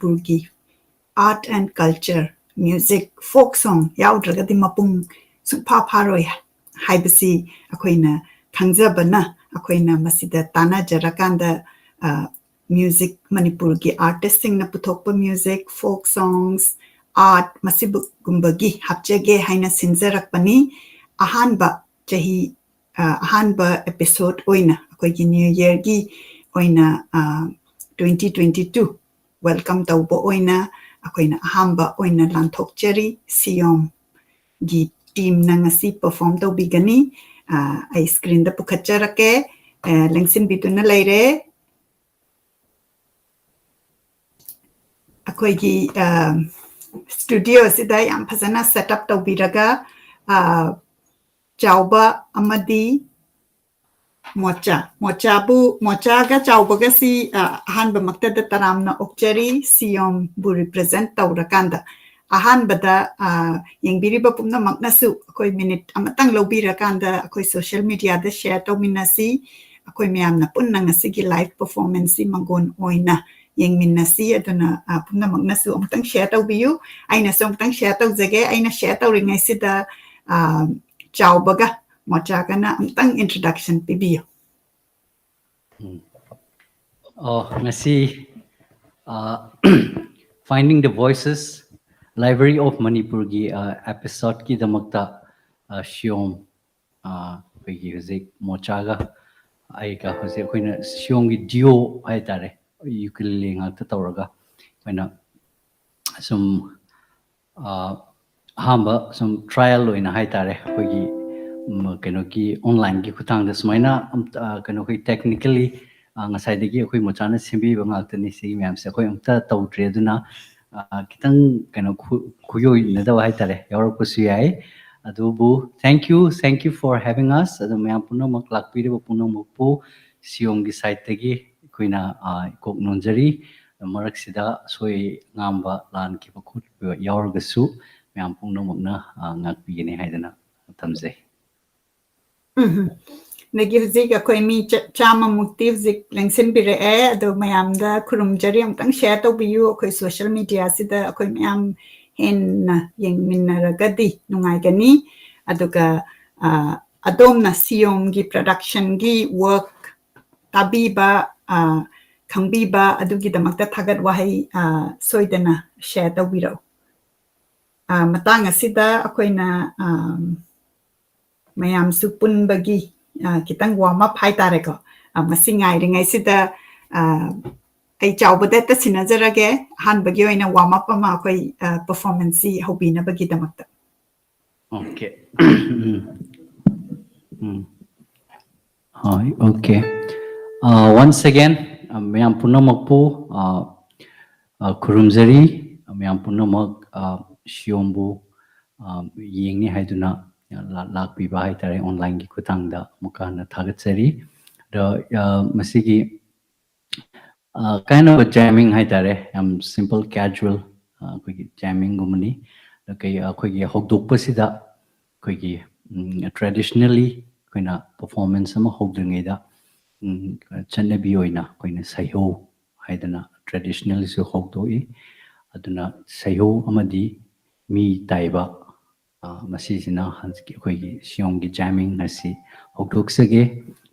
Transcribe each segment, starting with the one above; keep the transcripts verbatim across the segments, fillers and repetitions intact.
ꯃꯅꯤꯄꯨꯔꯒꯤ art and culture, music, folk song ꯌꯥꯎꯗ꯭ꯔꯒꯗꯤ ꯃꯄꯨꯡ ꯁꯨꯡꯐꯥ ꯐꯥꯔꯣꯏ ꯍꯥꯏꯕꯁꯤ ꯑꯩꯈꯣꯏꯅ ꯈꯪꯖꯕꯅ, ꯑꯩꯈꯣꯏꯅ ꯃꯁꯤꯗ ꯇꯥꯟꯅꯖꯔꯀꯥꯟꯗ, ꯑ, music, ꯃꯅꯤꯄꯨꯔꯒꯤ artistꯁꯤꯡꯅ ꯄꯨꯊꯣꯛꯄ music, folk songs, art ꯃꯁꯤꯒꯨꯝꯕꯒꯤ ꯍꯥꯞꯆꯒꯦ ꯍꯥꯏꯅ ꯁꯤꯟꯖꯔꯛꯄꯅꯤ꯫ ꯑꯍꯥꯟꯕ ꯆꯍꯤ, ꯑ, ꯑꯍꯥꯟꯕ episode ꯑꯣꯏꯅ, ꯑꯩꯈꯣꯏꯒꯤ New Yearꯒꯤ ꯑꯣꯏꯅ, ꯑ, twenty twenty-two welcome ꯇꯧꯕ ꯑꯣꯏꯅ ꯑꯩꯈꯣꯏꯅ ꯑꯍꯥꯟꯕ ꯑꯣꯏꯅ ꯂꯥꯟꯊꯣꯛꯆꯔꯤ꯫ ꯁꯤꯌꯣꯝꯒꯤ teamꯅ ꯉꯁꯤ perform ꯇꯧꯕꯤꯒꯅꯤ꯫ ꯑ, ꯑꯩ screenꯗ ꯄꯨꯈꯠꯆꯔꯛꯀꯦ꯫ ꯑ, ꯂꯦꯡꯁꯤꯟꯕꯤꯗꯨꯅ ꯂꯩꯔꯦ꯫ ꯑꯩꯈꯣꯏꯒꯤ, ꯑ, studio ꯑꯁꯤꯗ ꯌꯥꯝ ꯐꯖꯅ set up ꯇꯧꯕꯤꯔꯒ, ꯑ, ꯆꯥꯎꯕ ꯑꯃꯗꯤ ꯃꯣꯆꯥ, ꯃꯣꯆꯥꯕꯨ, ꯃꯣꯆꯥꯒ ꯆꯥꯎꯕꯒꯁꯤ, ꯑ, ꯑꯍꯥꯟꯕꯃꯛꯇꯗ ꯇꯔꯥꯝꯅ ꯑꯣꯛꯆꯔꯤ꯫ ꯁꯤꯌꯣꯝꯕꯨ represent ꯇꯧꯔꯀꯥꯟꯗ ꯑꯍꯥꯟꯕꯗ, ꯑ, ꯌꯦꯡꯕꯤꯔꯤꯕ ꯄꯨꯝꯅꯃꯛꯅꯁꯨ ꯑꯩꯈꯣꯏ minute ꯑꯃꯇꯪ ꯂꯧꯕꯤꯔꯀꯥꯟꯗ ꯑꯩꯈꯣꯏ social mediaꯗ share ꯇꯧꯃꯤꯟꯅꯁꯤ꯫ ꯑꯩꯈꯣꯏ ꯃꯌꯥꯝꯅ ꯄꯨꯟꯅ ꯉꯁꯤꯒꯤ live performanceꯁꯤ ꯃꯪꯒꯣꯟ ꯑꯣꯏꯅ ꯌꯦꯡꯃꯤꯟꯅꯁꯤ꯫ ꯑꯗꯨꯅ, ꯑ, ꯄꯨꯝꯅꯃꯛꯅꯁꯨ ꯑꯃꯨꯛꯇꯪ share ꯇꯧꯕꯤꯌꯨ꯫ ꯑꯩꯅꯁꯨ ꯑꯃꯨꯛꯇꯪ share ꯇꯧꯖꯒꯦ꯫ ꯑꯩꯅ share ꯇꯧꯔꯤꯉꯩꯁꯤꯗ, ꯑ, ꯆꯥꯎꯕꯒ ꯃꯣꯆꯥꯒꯅ ꯑꯃꯨꯛꯇꯪ introduction ꯄꯤꯕꯤꯌꯨ꯫ ꯎꯝ꯫ ꯑꯣ, ꯉꯁꯤ, ꯑ, Finding the Voices, Library of Manipurꯒꯤ, ꯑ, episodeꯀꯤꯗꯃꯛꯇ, ꯑ, ꯁꯤꯌꯣꯝ, ꯑ, ꯑꯩꯈꯣꯏꯒꯤ ꯍꯧꯖꯤꯛ ꯃꯣꯆꯥꯒ ꯑꯩꯒ ꯍꯧꯖꯤꯛ ꯑꯩꯈꯣꯏꯅ ꯁꯤꯌꯣꯝꯒꯤ duo ꯍꯥꯏꯇꯥꯔꯦ, ukulele ꯉꯥꯛꯇ ꯇꯧꯔꯒ ꯑꯩꯈꯣꯏꯅ ꯁꯨꯝ, ꯑ, ꯑꯍꯥꯟꯕ ꯁꯨꯝ trial ꯑꯣꯏꯅ ꯍꯥꯏꯇꯥꯔꯦ, ꯑꯩꯈꯣꯏꯒꯤ, ꯎꯝ, ꯀꯩꯅꯣꯒꯤ onlineꯒꯤ ꯈꯨꯠꯊꯥꯡꯗ ꯁꯨꯃꯥꯏꯅ ꯑꯝ-, ꯑ, ꯀꯩꯅꯣ ꯑꯩꯈꯣꯏ technically, ꯑ, ꯉꯁꯥꯏꯗꯒꯤ ꯑꯩꯈꯣꯏ ꯃꯣꯆꯥꯅ ꯁꯦꯝꯕꯤꯕ ꯉꯥꯛꯇꯅꯤ꯫ ꯁꯤꯒꯤ ꯃꯌꯥꯝꯁꯦ ꯑꯩꯈꯣꯏ ꯑꯃꯨꯛꯇ ꯇꯧꯗ꯭ꯔꯤ꯫ ꯑꯗꯨꯅ, ꯑ, ꯈꯤꯇꯪ ꯀꯩꯅꯣ ꯈꯨ-, ꯈꯨꯌꯣꯏꯅꯗꯕ ꯍꯥꯏꯇꯥꯔꯦ, ꯌꯥꯎꯔꯛꯄꯁꯨ ꯌꯥꯏ꯫ ꯑꯗꯨꯕꯨ thank you, thank you for having us꯫ ꯑꯗꯨ ꯃꯌꯥꯝ ꯄꯨꯝꯅꯃꯛ ꯂꯥꯛꯄꯤꯔꯤꯕ ꯄꯨꯝꯅꯃꯛꯄꯨ ꯁꯤꯌꯣꯝꯒꯤ sideꯇꯒꯤ ꯑꯩꯈꯣꯏꯅ, ꯑ, ꯏꯀꯣꯛ ꯅꯣꯟꯖꯔꯤ꯫ ꯃꯔꯛꯁꯤꯗ ꯑꯁꯣꯏ ꯑꯉꯥꯝꯕ ꯂꯥꯟꯈꯤꯕ ꯈꯣꯠꯈꯤꯕ ꯌꯥꯎꯔꯒꯁꯨ ꯃꯌꯥꯝ ꯄꯨꯝꯅꯃꯛꯅ, ꯑ, ꯉꯥꯛꯄꯤꯒꯅꯤ ꯍꯥꯏꯗꯅ ꯊꯝꯖꯩ꯫ ꯎꯝ꯫ ꯑꯗꯒꯤ ꯍꯧꯖꯤꯛ ꯑꯩꯈꯣꯏ ꯃꯤ ꯆ-, ꯆꯥꯝꯃꯃꯨꯛꯇꯤ ꯍꯧꯖꯤꯛ ꯂꯦꯡꯁꯤꯟꯕꯤꯔꯛꯑꯦ꯫ ꯑꯗꯣ ꯃꯌꯥꯝꯗ ꯈꯨꯔꯨꯝꯖꯔꯤ, ꯑꯃꯨꯛꯇꯪ share ꯇꯧꯕꯤꯌꯨ꯫ ꯑꯩꯈꯣꯏ social media ꯁꯤꯗ ꯑꯩꯈꯣꯏ ꯃꯌꯥꯝ ꯍꯦꯟꯅ ꯌꯦꯡꯃꯤꯟꯅꯔꯒꯗꯤ ꯅꯨꯡꯉꯥꯏꯒꯅꯤ꯫ ꯑꯗꯨꯒ, ꯑ, ꯑꯗꯣꯝꯅ ꯁꯤꯌꯣꯝꯒꯤ production ꯒꯤ work ꯇꯥꯕꯤꯕ, ꯑ, ꯈꯪꯕꯤꯕ ꯑꯗꯨꯒꯤꯗꯃꯛꯇ ꯊꯥꯒꯠ ꯋꯥꯍꯩ, ꯑ, ꯁꯣꯏꯗꯅ share ꯇꯧꯕꯤꯔꯛꯎ꯫ ꯑ, ꯃꯇꯥꯡ ꯑꯁꯤꯗ ꯑꯩꯈꯣꯏꯅ, ꯑ, ꯃꯌꯥꯝꯁꯨ ꯄꯨꯟꯕꯒꯤ, ꯑ, ꯈꯤꯇꯪ warm up ꯍꯥꯏꯇꯥꯔꯦꯀꯣ꯫ ꯑ, ꯃꯁꯤ ꯉꯥꯏꯔꯤꯉꯩꯁꯤꯗ, ꯑ, ꯑꯩ ꯆꯥꯎꯕꯗ ꯍꯦꯛꯇ ꯁꯤꯟꯅꯖꯔꯒꯦ꯫ ꯑꯍꯥꯟꯕꯒꯤ ꯑꯣꯏꯅ warm up ꯑꯃ ꯑꯩꯈꯣꯏ, ꯑ, performance ꯁꯤ ꯍꯧꯕꯤꯅꯕꯒꯤꯗꯃꯛꯇ꯫ Okay. ꯎꯝ. ꯎꯝ. ꯍꯣꯏ, okay. ꯑ, once again, ꯑ, ꯃꯌꯥꯝ ꯄꯨꯝꯅꯃꯛꯄꯨ, ꯑ, ꯑ, ꯈꯨꯔꯨꯝꯖꯔꯤ꯫ ꯃꯌꯥꯝ ꯄꯨꯝꯅꯃꯛ, ꯑ, ꯁꯤꯌꯣꯝꯕꯨ, ꯑ, ꯌꯦꯡꯅꯤ ꯍꯥꯏꯗꯨꯅ ꯂꯥ-, ꯂꯥꯛꯄꯤꯕ ꯍꯥꯏꯇꯥꯔꯦ, online ꯒꯤ ꯈꯨꯠꯊꯥꯡꯗ ꯑꯃꯨꯛꯀ ꯍꯟꯅ ꯊꯥꯒꯠꯆꯔꯤ꯫ ꯑꯗꯣ, ꯑ, ꯃꯁꯤꯒꯤ, ꯑ, kind of a jamming ꯍꯥꯏꯇꯥꯔꯦ, ꯌꯥꯝ simple casual, ꯑ, ꯑꯩꯈꯣꯏꯒꯤ jamming ꯒꯨꯝꯕꯅꯤ꯫ ꯑꯗ ꯀꯩ, ꯑꯩꯈꯣꯏꯒꯤ ꯍꯧꯗꯣꯛꯄꯁꯤꯗ ꯑꯩꯈꯣꯏꯒꯤ, ꯎꯝ, traditionally ꯑꯩꯈꯣꯏꯅ performance ꯑꯃ ꯍꯧꯗ꯭ꯔꯤꯉꯩꯗ, ꯎꯝ, ꯆꯠꯅꯕꯤ ꯑꯣꯏꯅ ꯑꯩꯈꯣꯏꯅ ꯁꯩꯍꯧ ꯍꯥꯏꯗꯅ traditionally ꯁꯨ ꯍꯧꯗꯣꯛꯏ꯫ ꯑꯗꯨꯅ ꯁꯩꯍꯧ ꯑꯃꯗꯤ ꯃꯤ ꯇꯥꯏꯕ, ꯑ, ꯃꯁꯤꯁꯤꯅ ꯍꯧꯖꯤꯛꯀꯤ ꯑꯩꯈꯣꯏꯒꯤ ꯁꯤꯌꯣꯝꯒꯤ jamming ꯑꯁꯤ ꯍꯧꯗꯣꯛꯆꯒꯦ꯫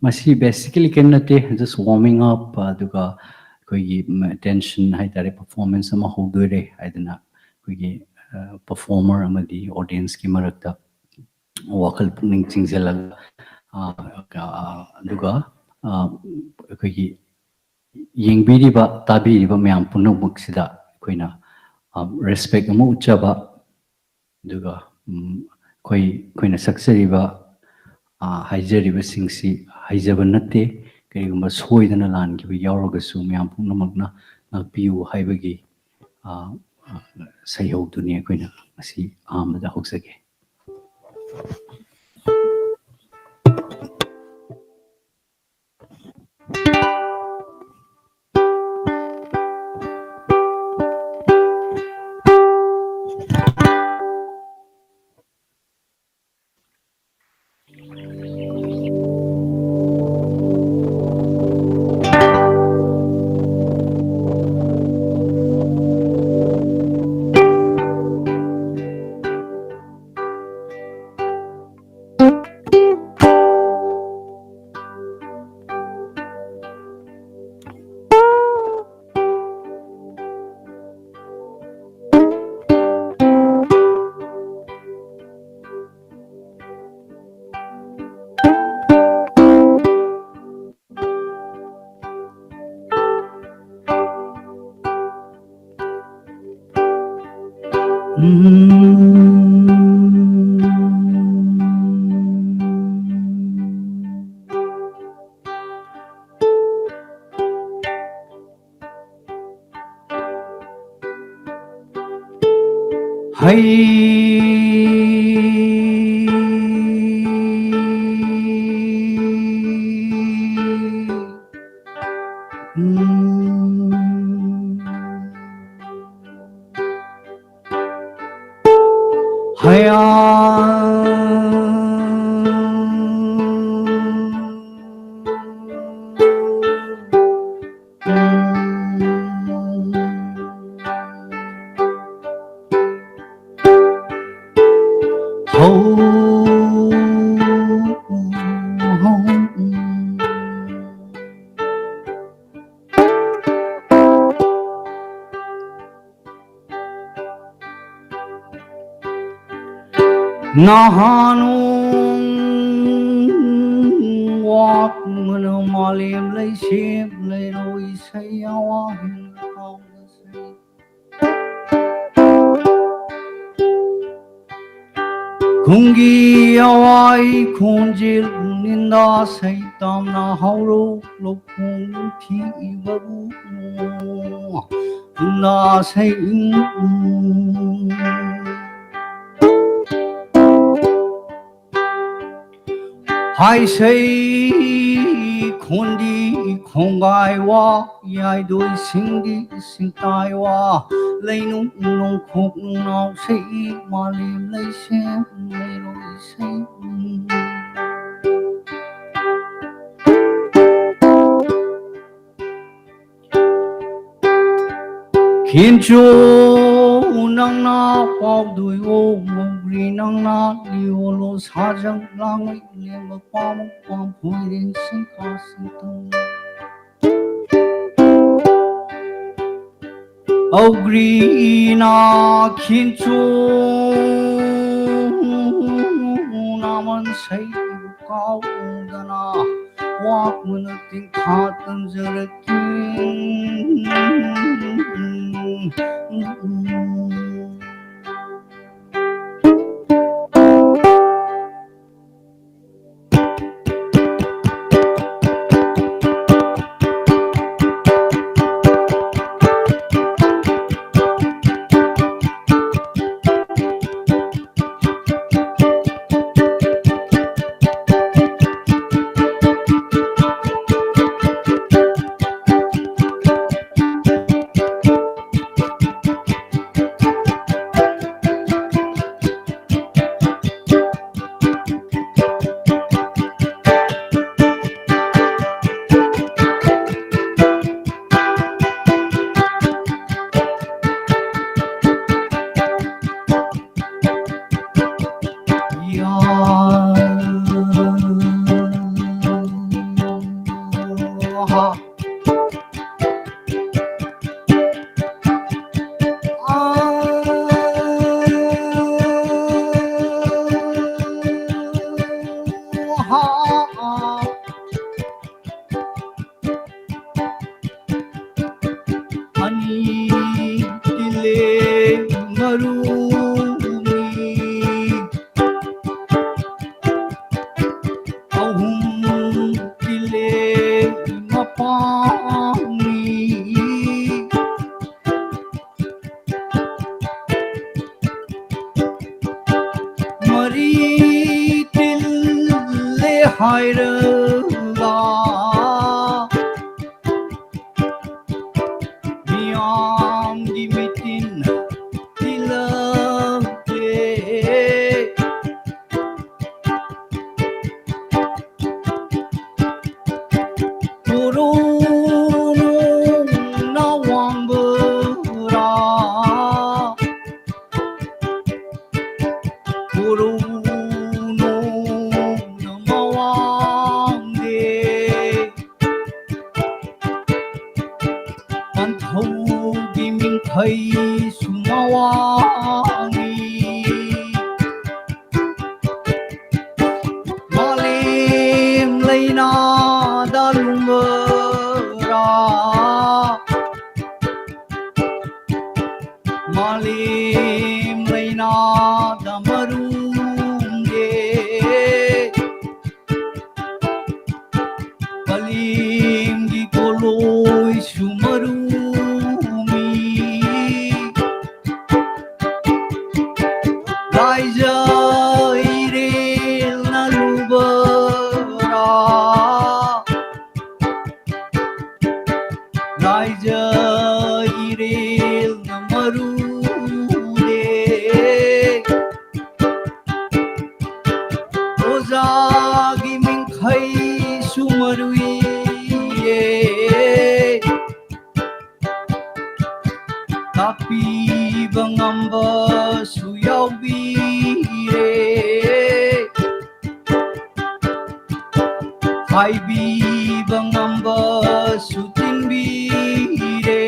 ꯃꯁꯤ basically ꯀꯔꯤꯝ ꯅꯠꯇꯦ, just warming up, ꯑꯗꯨꯒ ꯑꯩꯈꯣꯏꯒꯤ, ꯎꯝ, tension ꯍꯥꯏꯇꯥꯔꯦ, performance ꯑꯃ ꯍꯧꯗꯣꯏꯔꯦ ꯍꯥꯏꯗꯅ ꯑꯩꯈꯣꯏꯒꯤ, ꯑ, performer ꯑꯃꯗꯤ audience ꯀꯤ ꯃꯔꯛꯇ ꯋꯥꯈꯜ ꯄꯨꯛꯅꯤꯡ ꯆꯤꯡꯁꯤꯜꯂꯒ, ꯑ, ꯑ, ꯑꯗꯨꯒ, ꯑ, ꯑꯩꯈꯣꯏꯒꯤ ꯌꯦꯡꯕꯤꯔꯤꯕ, ꯇꯥꯕꯤꯔꯤꯕ ꯃꯌꯥꯝ ꯄꯨꯝꯅꯃꯛꯁꯤꯗ ꯑꯩꯈꯣꯏꯅ, ꯑ, respect ꯑꯃ ꯎꯠꯆꯕ, ꯑꯗꯨꯒ, ꯎꯝ, ꯑꯩꯈꯣꯏ, ꯑꯩꯈꯣꯏꯅ ꯁꯛꯆꯔꯤꯕ, ꯑ, ꯍꯥꯏꯖꯔꯤꯕꯁꯤꯡꯁꯤ ꯍꯩꯖꯕ ꯅꯠꯇꯦ꯫ ꯀꯔꯤꯒꯨꯝꯕ ꯁꯣꯏꯗꯅ ꯂꯥꯟꯈꯤꯕ ꯌꯥꯎꯔꯒꯁꯨ ꯃꯌꯥꯝ ꯄꯨꯝꯅꯃꯛꯅ ꯉꯥꯛꯄꯤꯌꯨ ꯍꯥꯏꯕꯒꯤ, ꯑ, ꯑ, ꯁꯩꯍꯧꯗꯨꯅꯤ ꯑꯩꯈꯣꯏꯅ ꯉꯁꯤ ꯑꯍꯥꯟꯕꯗ ꯍꯧꯖꯒꯦ꯫ ꯍꯩ꯫ ꯎꯝ꯫ ꯍꯌꯥ꯫ ꯍꯧ꯫ ꯅꯍꯥꯟ ꯋꯥꯛ ꯃꯅ ꯃꯥꯂꯦꯝ ꯂꯩꯁꯦꯝ ꯂꯩꯔꯣꯏ ꯏꯁꯩ ꯑꯋꯥ ꯍꯦꯟꯅ ꯀꯥꯎꯅꯁꯦ꯫ ꯈꯨꯡꯒꯤ ꯑꯋꯥꯏ ꯈꯣꯟꯖꯦꯜ ꯅꯤꯟꯗꯥ ꯁꯩꯇꯥꯝꯅ ꯍꯧꯔꯛꯂꯣ ꯈꯣꯡ ꯊꯤꯕꯕꯨ ꯅꯤꯟꯗꯥ ꯁꯩ ꯍꯥꯏꯁꯩ ꯈꯣꯟꯗꯤ ꯈꯣꯡꯒꯥꯏ ꯋꯥ ꯌꯥꯏꯗꯣꯏꯁꯤꯡꯗꯤ ꯁꯤꯡꯇꯥꯏ ꯋꯥ ꯂꯩꯅꯨꯡ ꯅꯣꯡꯈꯣꯛ ꯅꯨꯡꯅꯥꯎ ꯁꯩ ꯃꯥꯂꯦꯝ ꯂꯩꯁꯦꯝ ꯂꯩꯔꯣꯏ ꯁꯩ꯫ ꯈꯤꯟꯆꯨ ꯅꯪꯅ ꯄꯥꯎꯗꯨꯏ ꯑꯣ ꯃꯧꯒ꯭ꯔꯤ ꯅꯪꯅ ꯂꯤꯌꯣꯂꯣ ꯁꯥꯖꯪ ꯂꯥꯡꯃꯩ ꯂꯦꯝꯕ ꯄꯥꯃꯨꯛ ꯄꯥꯝꯐꯣꯏꯔꯦꯡ ꯁꯤꯡꯀꯥ ꯁꯤꯡꯇꯨꯡ꯫ ꯍꯧꯒ꯭ꯔꯤꯅ ꯈꯤꯟꯆꯨ ꯅꯥꯃꯟ ꯁꯩ ꯀꯥꯎꯗꯅ ꯋꯥꯛꯃꯅ ꯇꯤꯡꯈꯥ ꯇꯝꯖꯔꯛꯀꯤ꯫ ꯃꯔꯨꯅꯤ꯫ ꯑꯍꯨꯝ ꯀꯤꯂꯦ ꯃꯄꯥꯡꯅꯤ꯫ ꯃꯔꯤ ꯇꯤꯜꯂꯦ ꯍꯥꯏꯔꯒ ꯃꯤꯌꯥꯝꯒꯤ ꯃꯤꯇꯤꯟ ꯇꯤꯜꯂꯛꯇꯦ꯫ ꯀꯣꯔꯧꯅꯨꯡꯅ ꯋꯥꯡꯕꯔꯥ? ꯀꯣꯔꯧꯅꯨꯡꯅ ꯃꯋꯥꯡꯗꯦ꯫ ꯄꯟꯊꯧꯒꯤ ꯃꯤꯡꯈꯩꯁꯨ ꯃꯋꯥꯡꯉꯤ꯫ ꯃꯥꯂꯦꯝ ꯂꯩꯅꯥꯗ ꯂꯨꯝꯕꯔꯥ? ꯃꯥꯂꯦꯝ ꯂꯩꯅꯥꯗ ꯃꯔꯨꯝꯗꯦ꯫ ꯄꯂꯦꯝꯒꯤ ꯀꯣꯂꯣꯏꯁꯨ ꯃꯔꯨꯃꯤ꯫ ꯂꯥꯏꯖ ꯏꯔꯦꯜꯅ ꯂꯨꯕꯔꯥ? ꯂꯥꯏꯖ ꯏꯔꯦꯜꯅ ꯃꯔꯨꯗꯦ꯫ ꯑꯣꯖꯥꯒꯤ ꯃꯤꯡꯈꯩꯁꯨ ꯃꯔꯨꯏꯌꯦ꯫ ꯇꯥꯛꯄꯤꯕ ꯉꯝꯕꯁꯨ ꯌꯥꯎꯕꯤꯔꯦ꯫ ꯍꯥꯏꯕꯤꯕ ꯉꯝꯕꯁꯨ ꯆꯤꯟꯕꯤꯔꯦ꯫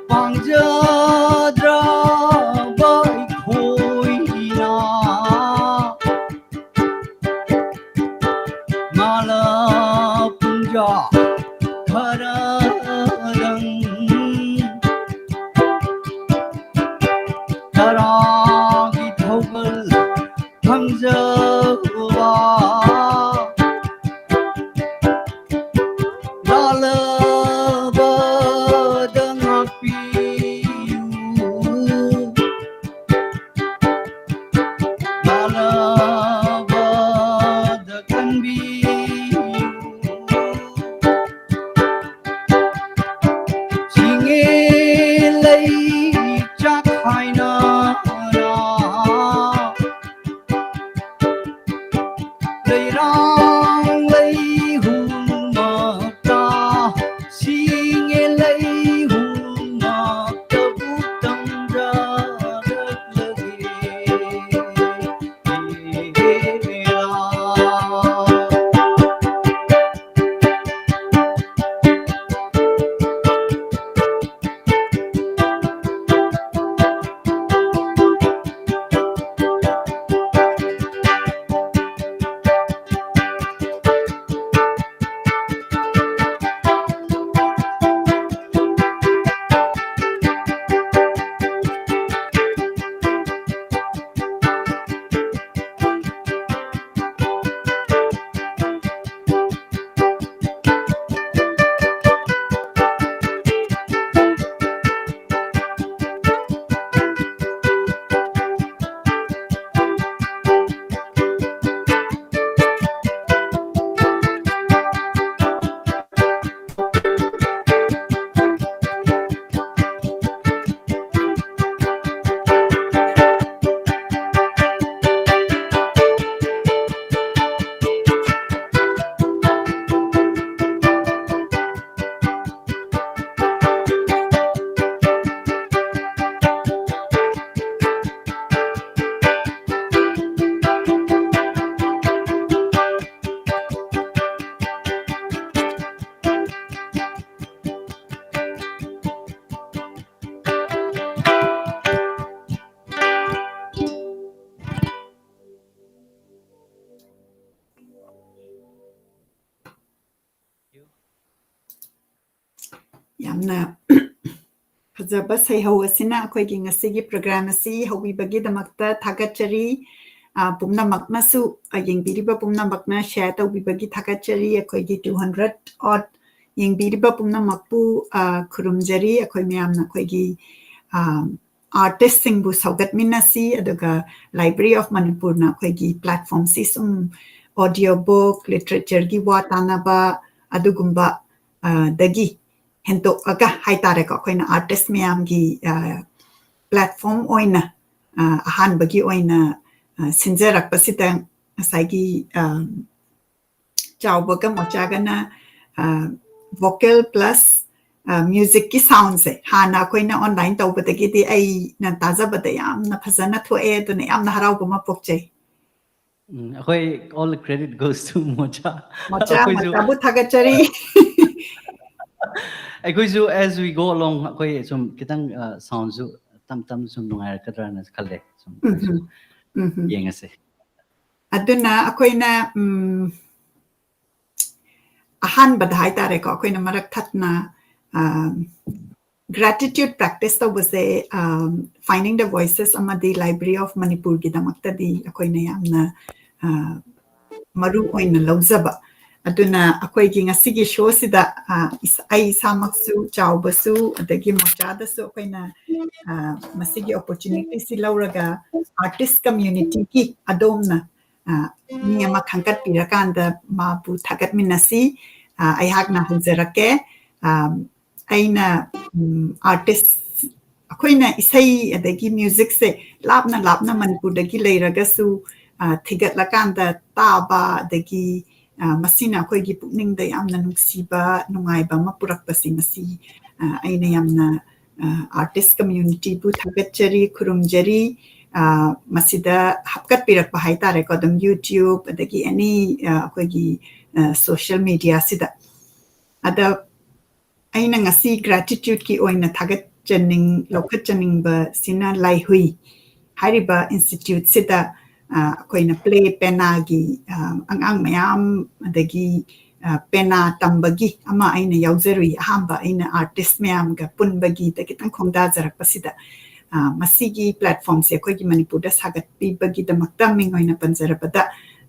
ꯄꯥꯡꯖꯗ꯭ꯔꯕ ꯑꯩꯈꯣꯏꯅ ꯉꯥꯂ ꯄꯨꯡꯖꯥ ꯈꯔ ꯌꯥꯝꯅ ꯐꯖꯕ ꯁꯩꯍꯧ ꯑꯁꯤꯅ ꯑꯩꯈꯣꯏꯒꯤ ꯉꯁꯤꯒꯤ program ꯑꯁꯤ ꯍꯧꯕꯤꯕꯒꯤꯗꯃꯛꯇ ꯊꯥꯒꯠꯆꯔꯤ꯫ ꯑ, ꯄꯨꯝꯅꯃꯛꯅꯁꯨ, ꯑ, ꯌꯦꯡꯕꯤꯔꯤꯕ ꯄꯨꯝꯅꯃꯛꯅ share ꯇꯧꯕꯤꯕꯒꯤ ꯊꯥꯒꯠꯆꯔꯤ꯫ ꯑꯩꯈꯣꯏꯒꯤ two hundred odd ꯌꯦꯡꯕꯤꯔꯤꯕ ꯄꯨꯝꯅꯃꯛꯄꯨ, ꯑ, ꯈꯨꯔꯨꯝꯖꯔꯤ꯫ ꯑꯩꯈꯣꯏ ꯃꯌꯥꯝꯅ ꯑꯩꯈꯣꯏꯒꯤ, ꯑ, artistꯁꯤꯡꯕꯨ ꯁꯧꯒꯠꯃꯤꯟꯅꯁꯤ, ꯑꯗꯨꯒ Library of Manipurꯅ ꯑꯩꯈꯣꯏꯒꯤ platformꯁꯤ ꯁꯨꯝ audio book, literatureꯒꯤ ꯋꯥ ꯇꯥꯅꯕ ꯑꯗꯨꯒꯨꯝꯕ, ꯑ, ꯗꯒꯤ ꯍꯦꯟꯇꯣꯛꯑꯒ ꯍꯥꯏꯇꯥꯔꯦꯀꯣ, ꯑꯩꯈꯣꯏꯅ artist ꯃꯌꯥꯝꯒꯤ, ꯑ, platform ꯑꯣꯏꯅ, ꯑ, ꯑꯍꯥꯟꯕꯒꯤ ꯑꯣꯏꯅ, ꯑ, ꯁꯤꯟꯖꯔꯛꯄꯁꯤꯗ ꯉꯁꯥꯏꯒꯤ, ꯑ, ꯆꯥꯎꯕꯒ ꯃꯣꯆꯥꯒꯅ, ꯑ, vocal plus, ꯑ, musicꯀꯤ soundꯁꯦ ꯍꯥꯟꯅ ꯑꯩꯈꯣꯏꯅ online ꯇꯧꯕꯗꯒꯤꯗꯤ ꯑꯩꯅ ꯇꯥꯖꯕꯗ ꯌꯥꯝꯅ ꯐꯖꯅ ꯊꯣꯛꯑꯦ, ꯑꯗꯨꯅ ꯌꯥꯝꯅ ꯍꯔꯥꯎꯕ ꯑꯃ ꯄꯣꯛꯆꯩ꯫ ꯎꯝ, ꯑꯩꯈꯣꯏ all credit goes to mocha. Mocha, ꯑꯩꯈꯣꯏꯁꯨ ꯃꯣꯆꯥꯕꯨ ꯊꯥꯒꯠꯆꯔꯤ꯫ ꯑꯩꯈꯣꯏꯁꯨ as we go along ꯑꯩꯈꯣꯏ ꯁꯨꯝ ꯈꯤꯇꯪ, ꯑ, soundꯁꯨ ꯇꯞ ꯇꯞꯅ ꯁꯨꯝ ꯅꯨꯡꯉꯥꯏꯔꯛꯀꯗ꯭ꯔꯥꯅ ꯈꯜꯂꯦ꯫ ꯁꯨꯝ ꯑꯩꯈꯣꯏꯁꯨ ꯎꯝ, ꯎꯝ꯫ ꯌꯦꯡꯉꯁꯦ꯫ ꯑꯗꯨꯅ ꯑꯩꯈꯣꯏꯅ, ꯎꯝ, ꯑꯍꯥꯟꯕꯗ ꯍꯥꯏꯇꯥꯔꯦꯀꯣ, ꯑꯩꯈꯣꯏꯅ ꯃꯔꯛ ꯊꯠꯅ, ꯑ, gratitude practice ꯇꯧꯕꯁꯦ, ꯑ, Finding the Voices ꯑꯃꯗꯤ Library of Manipurꯒꯤꯗꯃꯛꯇꯗꯤ ꯑꯩꯈꯣꯏꯅ ꯌꯥꯝꯅ, ꯑ, ꯃꯔꯨ ꯑꯣꯏꯅ ꯂꯧꯖꯕ꯫ ꯑꯗꯨꯅ ꯑꯩꯈꯣꯏꯒꯤ ꯉꯁꯤꯒꯤ showꯁꯤꯗ, ꯑ, ꯏꯁ-, ꯑꯩ ꯏꯁꯥꯃꯛꯁꯨ, ꯆꯥꯎꯕꯁꯨ, ꯑꯗꯒꯤ ꯃꯣꯆꯥꯗꯁꯨ ꯑꯩꯈꯣꯏꯅ, ꯑ, ꯃꯁꯤꯒꯤ opportunityꯁꯤ ꯂꯧꯔꯒ artist communityꯒꯤ ꯑꯗꯣꯝꯅ, ꯑ, ꯃꯤ ꯑꯃ ꯈꯟꯒꯠꯄꯤꯔꯀꯥꯟꯗ ꯃꯥꯕꯨ ꯊꯥꯒꯠꯃꯤꯟꯅꯁꯤ꯫ ꯑ, ꯑꯩꯍꯥꯛꯅ ꯍꯧꯖꯔꯛꯀꯦ꯫ ꯑ, ꯑꯩꯅ, ꯎꯝ, artist, ꯑꯩꯈꯣꯏꯅ ꯏꯁꯩ ꯑꯗꯒꯤ musicꯁꯦ ꯂꯥꯞꯅ ꯂꯥꯞꯅ ꯃꯅꯤꯄꯨꯔꯗꯒꯤ ꯂꯩꯔꯒꯁꯨ, ꯑ, ꯊꯤꯒꯠꯂꯀꯥꯟꯗ ꯇꯥꯕ, ꯑꯗꯒꯤ, ꯑ, ꯃꯁꯤꯅ ꯑꯩꯈꯣꯏꯒꯤ ꯄꯨꯛꯅꯤꯡꯗ ꯌꯥꯝꯅ ꯅꯨꯡꯁꯤꯕ, ꯅꯨꯡꯉꯥꯏꯕ ꯑꯃ ꯄꯨꯔꯛꯄꯁꯤ ꯃꯁꯤ, ꯑ, ꯑꯩꯅ ꯌꯥꯝꯅ, ꯑ, artist communityꯕꯨ ꯊꯥꯒꯠꯆꯔꯤ, ꯈꯨꯔꯨꯝꯖꯔꯤ꯫ ꯑ, ꯃꯁꯤꯗ ꯍꯥꯞꯀꯠꯄꯤꯔꯛꯄ ꯍꯥꯏꯇꯥꯔꯦꯀꯣ, ꯑꯗꯨꯝ YouTube ꯑꯗꯒꯤ any, ꯑ, ꯑꯩꯈꯣꯏꯒꯤ, ꯑ, social mediaꯁꯤꯗ꯫ ꯑꯗ ꯑꯩꯅ ꯉꯁꯤ gratitudeꯀꯤ ꯑꯣꯏꯅ ꯊꯥꯒꯠꯆꯅꯤꯡ-, ꯂꯧꯈꯠꯆꯅꯤꯡꯕꯁꯤꯅ ꯂꯥꯏꯍꯨꯏ ꯍꯥꯏꯔꯤꯕ instituteꯁꯤꯗ, ꯑ, ꯑꯩꯈꯣꯏꯅ play ꯄꯦꯅꯥꯒꯤ, ꯑ, ꯑꯉꯥꯡ ꯃꯌꯥꯝ, ꯑꯗꯒꯤ, ꯑ, ꯄꯦꯅꯥ ꯇꯝꯕꯒꯤ ꯑꯃ ꯑꯩꯅ ꯌꯥꯎꯖꯔꯨꯏ꯫ ꯑꯍꯥꯟꯕ ꯑꯩꯅ artist ꯃꯌꯥꯝꯒ ꯄꯨꯟꯕꯒꯤꯗ ꯈꯤꯇꯪ ꯈꯣꯡꯗꯥꯖꯔꯛꯄꯁꯤꯗ, ꯑ, ꯃꯁꯤꯒꯤ platformꯁꯦ ꯑꯩꯈꯣꯏꯒꯤ ꯃꯅꯤꯄꯨꯔꯗ ꯁꯥꯒꯠꯄꯤꯕꯒꯤꯗꯃꯛꯇ ꯃꯤꯡ ꯑꯣꯏꯅ ꯄꯟꯖꯔꯕꯗ,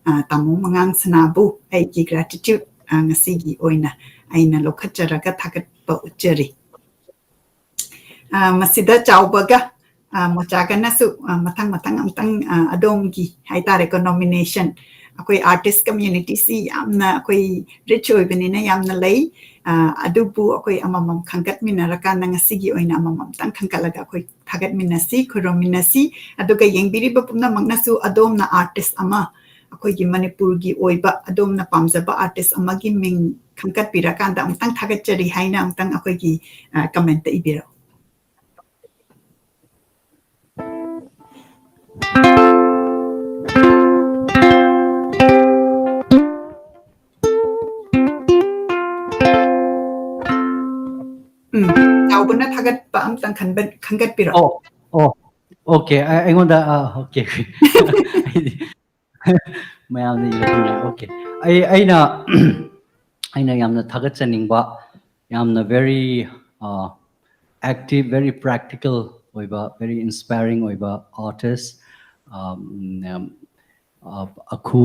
ꯑ, ꯇꯥꯃꯣ ꯃꯉꯥꯡ ꯁꯅꯥꯕꯨ ꯑꯩꯒꯤ gratitude, ꯑ, ꯉꯁꯤꯒꯤ ꯑꯣꯏꯅ ꯑꯩꯅ ꯂꯧꯈꯠꯆꯔꯒ ꯊꯥꯒꯠꯄ ꯎꯠꯆꯔꯤ꯫ ꯑ, ꯃꯁꯤꯗ ꯆꯥꯎꯕꯒ, ꯑ, ꯃꯣꯆꯥꯒꯅꯁꯨ, ꯑ, ꯃꯊꯪ ꯃꯊꯪ ꯑꯃꯨꯛꯇꯪ, ꯑ, ꯑꯗꯣꯝꯒꯤ ꯍꯥꯏꯇꯥꯔꯦꯀꯣ, nomination, ꯑꯩꯈꯣꯏ artist communityꯁꯤ ꯌꯥꯝꯅ ꯑꯩꯈꯣꯏ rich ꯑꯣꯏꯕꯅꯤꯅ ꯌꯥꯝꯅ ꯂꯩ꯫ ꯑ, ꯑꯗꯨꯕꯨ ꯑꯩꯈꯣꯏ ꯑꯃꯃꯝ ꯈꯟꯒꯠꯃꯤꯟꯅꯔꯀꯥꯟꯗ ꯉꯁꯤꯒꯤ ꯑꯣꯏꯅ ꯑꯃꯃꯝꯇꯪ ꯈꯟꯒꯠꯂꯒ ꯑꯩꯈꯣꯏ ꯊꯥꯒꯠꯃꯤꯟꯅꯁꯤ, ꯈꯨꯔꯨꯝꯃꯤꯟꯅꯁꯤ꯫ ꯑꯗꯨꯒ ꯌꯦꯡꯕꯤꯔꯤꯕ ꯄꯨꯝꯅꯃꯛꯅꯁꯨ ꯑꯗꯣꯝꯅ artist ꯑꯃ, ꯑꯩꯈꯣꯏꯒꯤ ꯃꯅꯤꯄꯨꯔꯒꯤ ꯑꯣꯏꯕ ꯑꯗꯣꯝꯅ ꯄꯥꯝꯖꯕ artist ꯑꯃꯒꯤ ꯃꯤꯡ ꯈꯟꯒꯠꯄꯤꯔꯀꯥꯟꯗ ꯑꯃꯨꯛꯇꯪ ꯊꯥꯒꯠꯆꯔꯤ ꯍꯥꯏꯅ ꯑꯃꯨꯛꯇꯪ ꯑꯩꯈꯣꯏꯒꯤ, ꯑ, commentꯇ ꯏꯕꯤꯔꯛꯎ꯫ ꯎꯝ, ꯆꯥꯎꯕꯅ ꯊꯥꯒꯠꯄ ꯑꯝꯇꯪ ꯈꯟꯕ-, ꯈꯟꯒꯠꯄꯤꯔꯣ꯫ ꯑꯣ, ꯑꯣ, okay, ꯑ-, ꯑꯩꯉꯣꯟꯗ, ꯑ, okay꯫ ꯑꯩꯗꯤ ꯃꯌꯥꯝꯅ ꯏꯔꯛꯄꯅꯦ꯫ Okay꯫ ꯑꯩ, ꯑꯩꯅ, ꯑꯩꯅ ꯌꯥꯝꯅ ꯊꯥꯒꯠꯆꯅꯤꯡꯕ, ꯌꯥꯝꯅ very, ꯑ, active, very practical ꯑꯣꯏꯕ, very inspiring ꯑꯣꯏꯕ artist, ꯑ, ꯎꯝ, ꯑ, ꯑꯈꯨ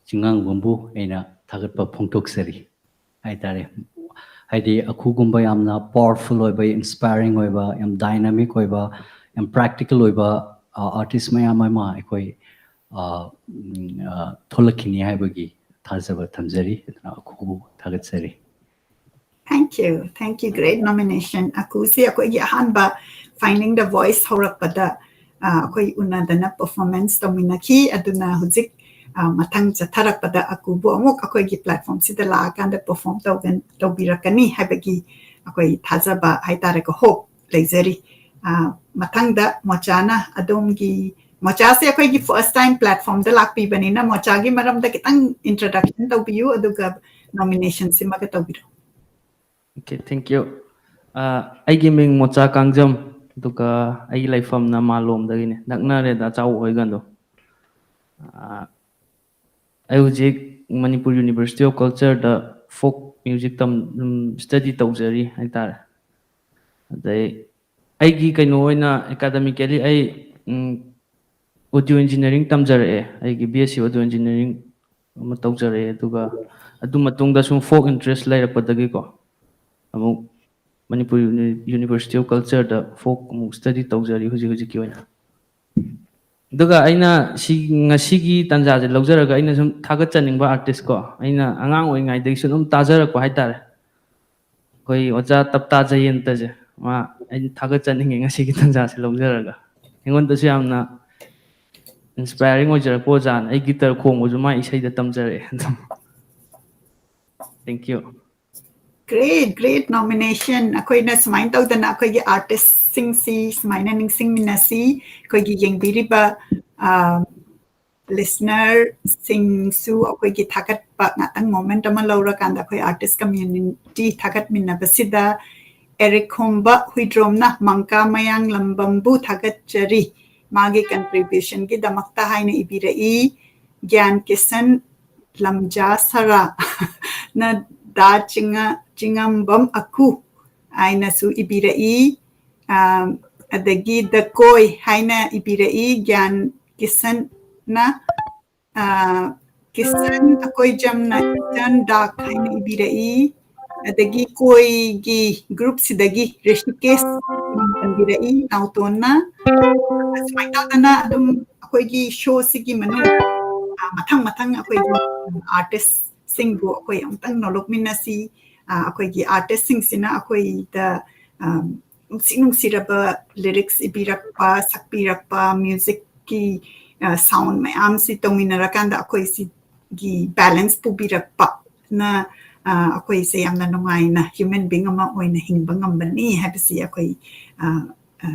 ꯆꯤꯡꯉꯥꯡꯕꯝꯕꯨ ꯑꯩꯅ ꯊꯥꯒꯠꯄ ꯐꯣꯡꯗꯣꯛꯆꯔꯤ ꯍꯥꯏꯇꯥꯔꯦ꯫ ꯍꯥꯏꯗꯤ ꯑꯈꯨꯒꯨꯝꯕ ꯌꯥꯝꯅ powerful ꯑꯣꯏꯕ, inspiring ꯑꯣꯏꯕ, ꯌꯥꯝ dynamic ꯑꯣꯏꯕ, ꯌꯥꯝ practical ꯑꯣꯏꯕ, ꯑ, artist ꯃꯌꯥꯝ ꯑꯃ ꯑꯩꯈꯣꯏ, ꯑ, ꯎꯝ, ꯑ, ꯊꯣꯛꯂꯛꯈꯤꯅꯤ ꯍꯥꯏꯕꯒꯤ ꯊꯥꯖꯕ ꯊꯝꯖꯔꯤ꯫ ꯑꯗꯨꯅ ꯑꯈꯨꯕꯨ ꯊꯥꯒꯠꯆꯔꯤ꯫ Thank you, thank you, great nomination꯫ ꯑꯀꯨꯁꯤ ꯑꯩꯈꯣꯏꯒꯤ ꯑꯍꯥꯟꯕ Finding the Voice ꯍꯧꯔꯛꯄꯗ, ꯑ, ꯑꯩꯈꯣꯏ ꯎꯅꯗꯅ performance ꯇꯧꯃꯤꯟꯅꯈꯤ꯫ ꯑꯗꯨꯅ ꯍꯧꯖꯤꯛ, ꯑ, ꯃꯊꯪ ꯆꯠꯊꯔꯛꯄꯗ ꯑꯀꯨꯕꯨ ꯑꯃꯨꯛ ꯑꯩꯈꯣꯏꯒꯤ platformꯁꯤꯗ ꯂꯥꯛꯑꯀꯥꯟꯗ perform ꯇꯧꯒꯟ-, ꯇꯧꯕꯤꯔꯛꯀꯅꯤ ꯍꯥꯏꯕꯒꯤ ꯑꯩꯈꯣꯏ ꯊꯥꯖꯕ ꯍꯥꯏꯇꯥꯔꯦꯀꯣ, hope ꯂꯩꯖꯔꯤ꯫ ꯑ, ꯃꯊꯪꯗ ꯃꯣꯆꯥꯅ ꯑꯗꯣꯝꯒꯤ, ꯃꯣꯆꯥꯁꯦ ꯑꯩꯈꯣꯏꯒꯤ first time platformꯗ ꯂꯥꯛꯄꯤꯕꯅꯤꯅ ꯃꯣꯆꯥꯒꯤ ꯃꯔꯝꯗ ꯈꯤꯇꯪ introduction ꯇꯧꯕꯤꯌꯨ, ꯑꯗꯨꯒ nominationꯁꯤꯃꯒ ꯇꯧꯕꯤꯔꯣ꯫ Okay, thank you꯫ ꯑ, ꯑꯩꯒꯤ ꯃꯤꯡ ꯃꯣꯆꯥ ꯀꯥꯡꯖꯝ, ꯑꯗꯨꯒ ꯑꯩꯒꯤ ꯂꯩꯐꯝꯅ ꯃꯥꯂꯣꯝꯗꯒꯤꯅꯦ, ꯅꯛꯅꯔꯦꯗ ꯆꯥꯎ ꯍꯣꯏꯒꯗꯣ꯫ ꯑ, ꯑꯩ ꯍꯧꯖꯤꯛ Manipur University of Cultureꯗ folk music ꯇꯝ study ꯇꯧꯖꯔꯤ ꯍꯥꯏꯇꯥꯔꯦ꯫ ꯑꯗꯩ ꯑꯩꯒꯤ ꯀꯩꯅꯣ ꯑꯣꯏꯅ academically ꯑꯩ audio engineering ꯇꯝꯖꯔꯛꯑꯦ꯫ ꯑꯩꯒꯤ B S C audio engineering ꯑꯃ ꯇꯧꯖꯔꯛꯑꯦ꯫ ꯑꯗꯨꯒ ꯑꯗꯨ ꯃꯇꯨꯡꯗ ꯁꯨꯝ folk interest ꯂꯩꯔꯛꯄꯗꯒꯤꯀꯣ, ꯑꯃꯨꯛ Manipur University of Cultureꯗ folk ꯑꯃꯨꯛ study ꯇꯧꯖꯔꯤ ꯍꯧꯖꯤꯛ ꯍꯧꯖꯤꯛꯀꯤ ꯑꯣꯏꯅ꯫ ꯑꯗꯨꯒ ꯑꯩꯅ ꯁꯤ ꯉꯁꯤꯒꯤ ꯇꯥꯟꯖꯥꯁꯦ ꯂꯧꯖꯔꯒ ꯑꯩꯅ ꯁꯨꯝ ꯊꯥꯒꯠꯆꯅꯤꯡꯕ artist ꯀꯣ, ꯑꯩꯅ ꯑꯉꯥꯡ ꯑꯣꯏꯔꯤꯉꯩꯗꯒꯤꯁꯨ ꯑꯗꯨꯝ ꯇꯥꯖꯔꯛꯄ ꯍꯥꯏꯇꯥꯔꯦ, ꯑꯩꯈꯣꯏ ꯑꯣꯖꯥ ꯇꯞꯇꯥ ꯖꯌꯟꯇꯁꯦ, ꯃꯥ ꯑꯩꯅ ꯊꯥꯒꯠꯆꯅꯤꯡꯉꯦ ꯉꯁꯤꯒꯤ ꯇꯥꯟꯖꯥꯁꯦ ꯂꯧꯖꯔꯒ꯫ ꯑꯩꯉꯣꯟꯗꯁꯨ ꯌꯥꯝꯅ inspiring ꯑꯣꯏꯖꯔꯛꯄ ꯑꯣꯖꯥꯅ꯫ ꯑꯩ guitar ꯈꯣꯡꯕꯁꯨ ꯃꯥ ꯏꯁꯩꯗ ꯇꯝꯖꯔꯛꯑꯦ ꯑꯗꯨꯝ꯫ Thank you. Great, great nomination. ꯑꯩꯈꯣꯏꯅ ꯁꯨꯃꯥꯏꯅ ꯇꯧꯗꯅ ꯑꯩꯈꯣꯏꯒꯤ artistꯁꯤꯡꯁꯤ ꯁꯨꯃꯥꯏꯅ ꯅꯤꯡꯁꯤꯡꯃꯤꯟꯅꯁꯤ꯫ ꯑꯩꯈꯣꯏꯒꯤ ꯌꯦꯡꯕꯤꯔꯤꯕ listenerꯁꯤꯡꯁꯨ ꯑꯩꯈꯣꯏꯒꯤ ꯊꯥꯒꯠꯄ ꯉꯥꯛꯇꯪ moment ꯑꯃ ꯂꯧꯔꯀꯥꯟꯗ ꯑꯩꯈꯣꯏ artist community ꯊꯥꯒꯠꯃꯤꯟꯅꯕꯁꯤꯗ ꯑꯦꯔꯤꯛ ꯈꯣꯝꯕ ꯍꯨꯏꯗ꯭ꯔꯣꯝꯅ ꯃꯪꯀꯥ ꯃꯌꯥꯡꯂꯝꯕꯝꯕꯨ ꯊꯥꯒꯠꯆꯔꯤ꯫ ꯃꯥꯒꯤ contributionꯒꯤꯗꯃꯛꯇ ꯍꯥꯏꯅ ꯏꯕꯤꯔꯛꯏ꯫ ꯒ꯭ꯌꯥꯟ ꯀꯤꯁꯟ ꯂꯝꯖꯥ ꯁꯔꯥ ꯅ ꯗꯥ ꯆꯤꯡꯉ-, ꯆꯤꯡꯉꯝꯕꯝ ꯑꯀꯨ ꯍꯥꯏꯅꯁꯨ ꯏꯕꯤꯔꯛꯏ꯫ ꯑꯥ, ꯑꯗꯒꯤ ꯗ ꯀꯣꯏ ꯍꯥꯏꯅ ꯏꯕꯤꯔꯛꯏ꯫ ꯒ꯭ꯌꯥꯟ ꯀꯤꯁꯟꯅ, ꯑꯥ, ꯀꯤꯁꯟ ꯑꯀꯣꯏꯖꯝꯅ Eastern Dark ꯍꯥꯏꯅ ꯏꯕꯤꯔꯛꯏ꯫ ꯑꯗꯒꯤ ꯀꯣꯏꯒꯤ groupꯁꯤꯗꯒꯤ ꯔꯤꯁꯤꯀꯦꯁ ꯄꯟꯕꯤꯔꯛꯏ ꯅꯥꯎꯇꯣꯟꯅ꯫ ꯁꯨꯃꯥꯏꯅ ꯇꯧꯗꯅ ꯑꯗꯨꯝ ꯑꯩꯈꯣꯏꯒꯤ showꯁꯤꯒꯤ ꯃꯅꯨꯡ, ꯑ, ꯃꯊꯪ ꯃꯊꯪ ꯑꯩꯈꯣꯏꯒꯤ artistꯁꯤꯡꯕꯨ ꯑꯩꯈꯣꯏ ꯑꯃꯨꯛꯇꯪ ꯅꯣꯂꯣꯛꯃꯤꯟꯅꯁꯤ꯫ ꯑ, ꯑꯩꯈꯣꯏꯒꯤ artistꯁꯤꯡꯁꯤꯅ ꯑꯩꯈꯣꯏꯗ, ꯑ, ꯅꯨꯡꯁꯤ ꯅꯨꯡꯁꯤꯔꯕ lyrics ꯏꯕꯤꯔꯛꯄ, ꯁꯛꯄꯤꯔꯛꯄ, musicꯀꯤ, ꯑ, sound ꯃꯌꯥꯝꯁꯤ ꯇꯧꯃꯤꯟꯅꯔꯀꯥꯟꯗ ꯑꯩꯈꯣꯏ ꯁꯤꯒꯤ balance ꯄꯨꯕꯤꯔꯛꯄꯅ, ꯑ, ꯑꯩꯈꯣꯏꯁꯦ ꯌꯥꯝꯅ ꯅꯨꯡꯉꯥꯏꯅ human being ꯑꯃ ꯑꯣꯏꯅ ꯍꯤꯡꯕ ꯉꯝꯕꯅꯤ ꯍꯥꯏꯕꯁꯤ ꯑꯩꯈꯣꯏ, ꯑ, ꯑ,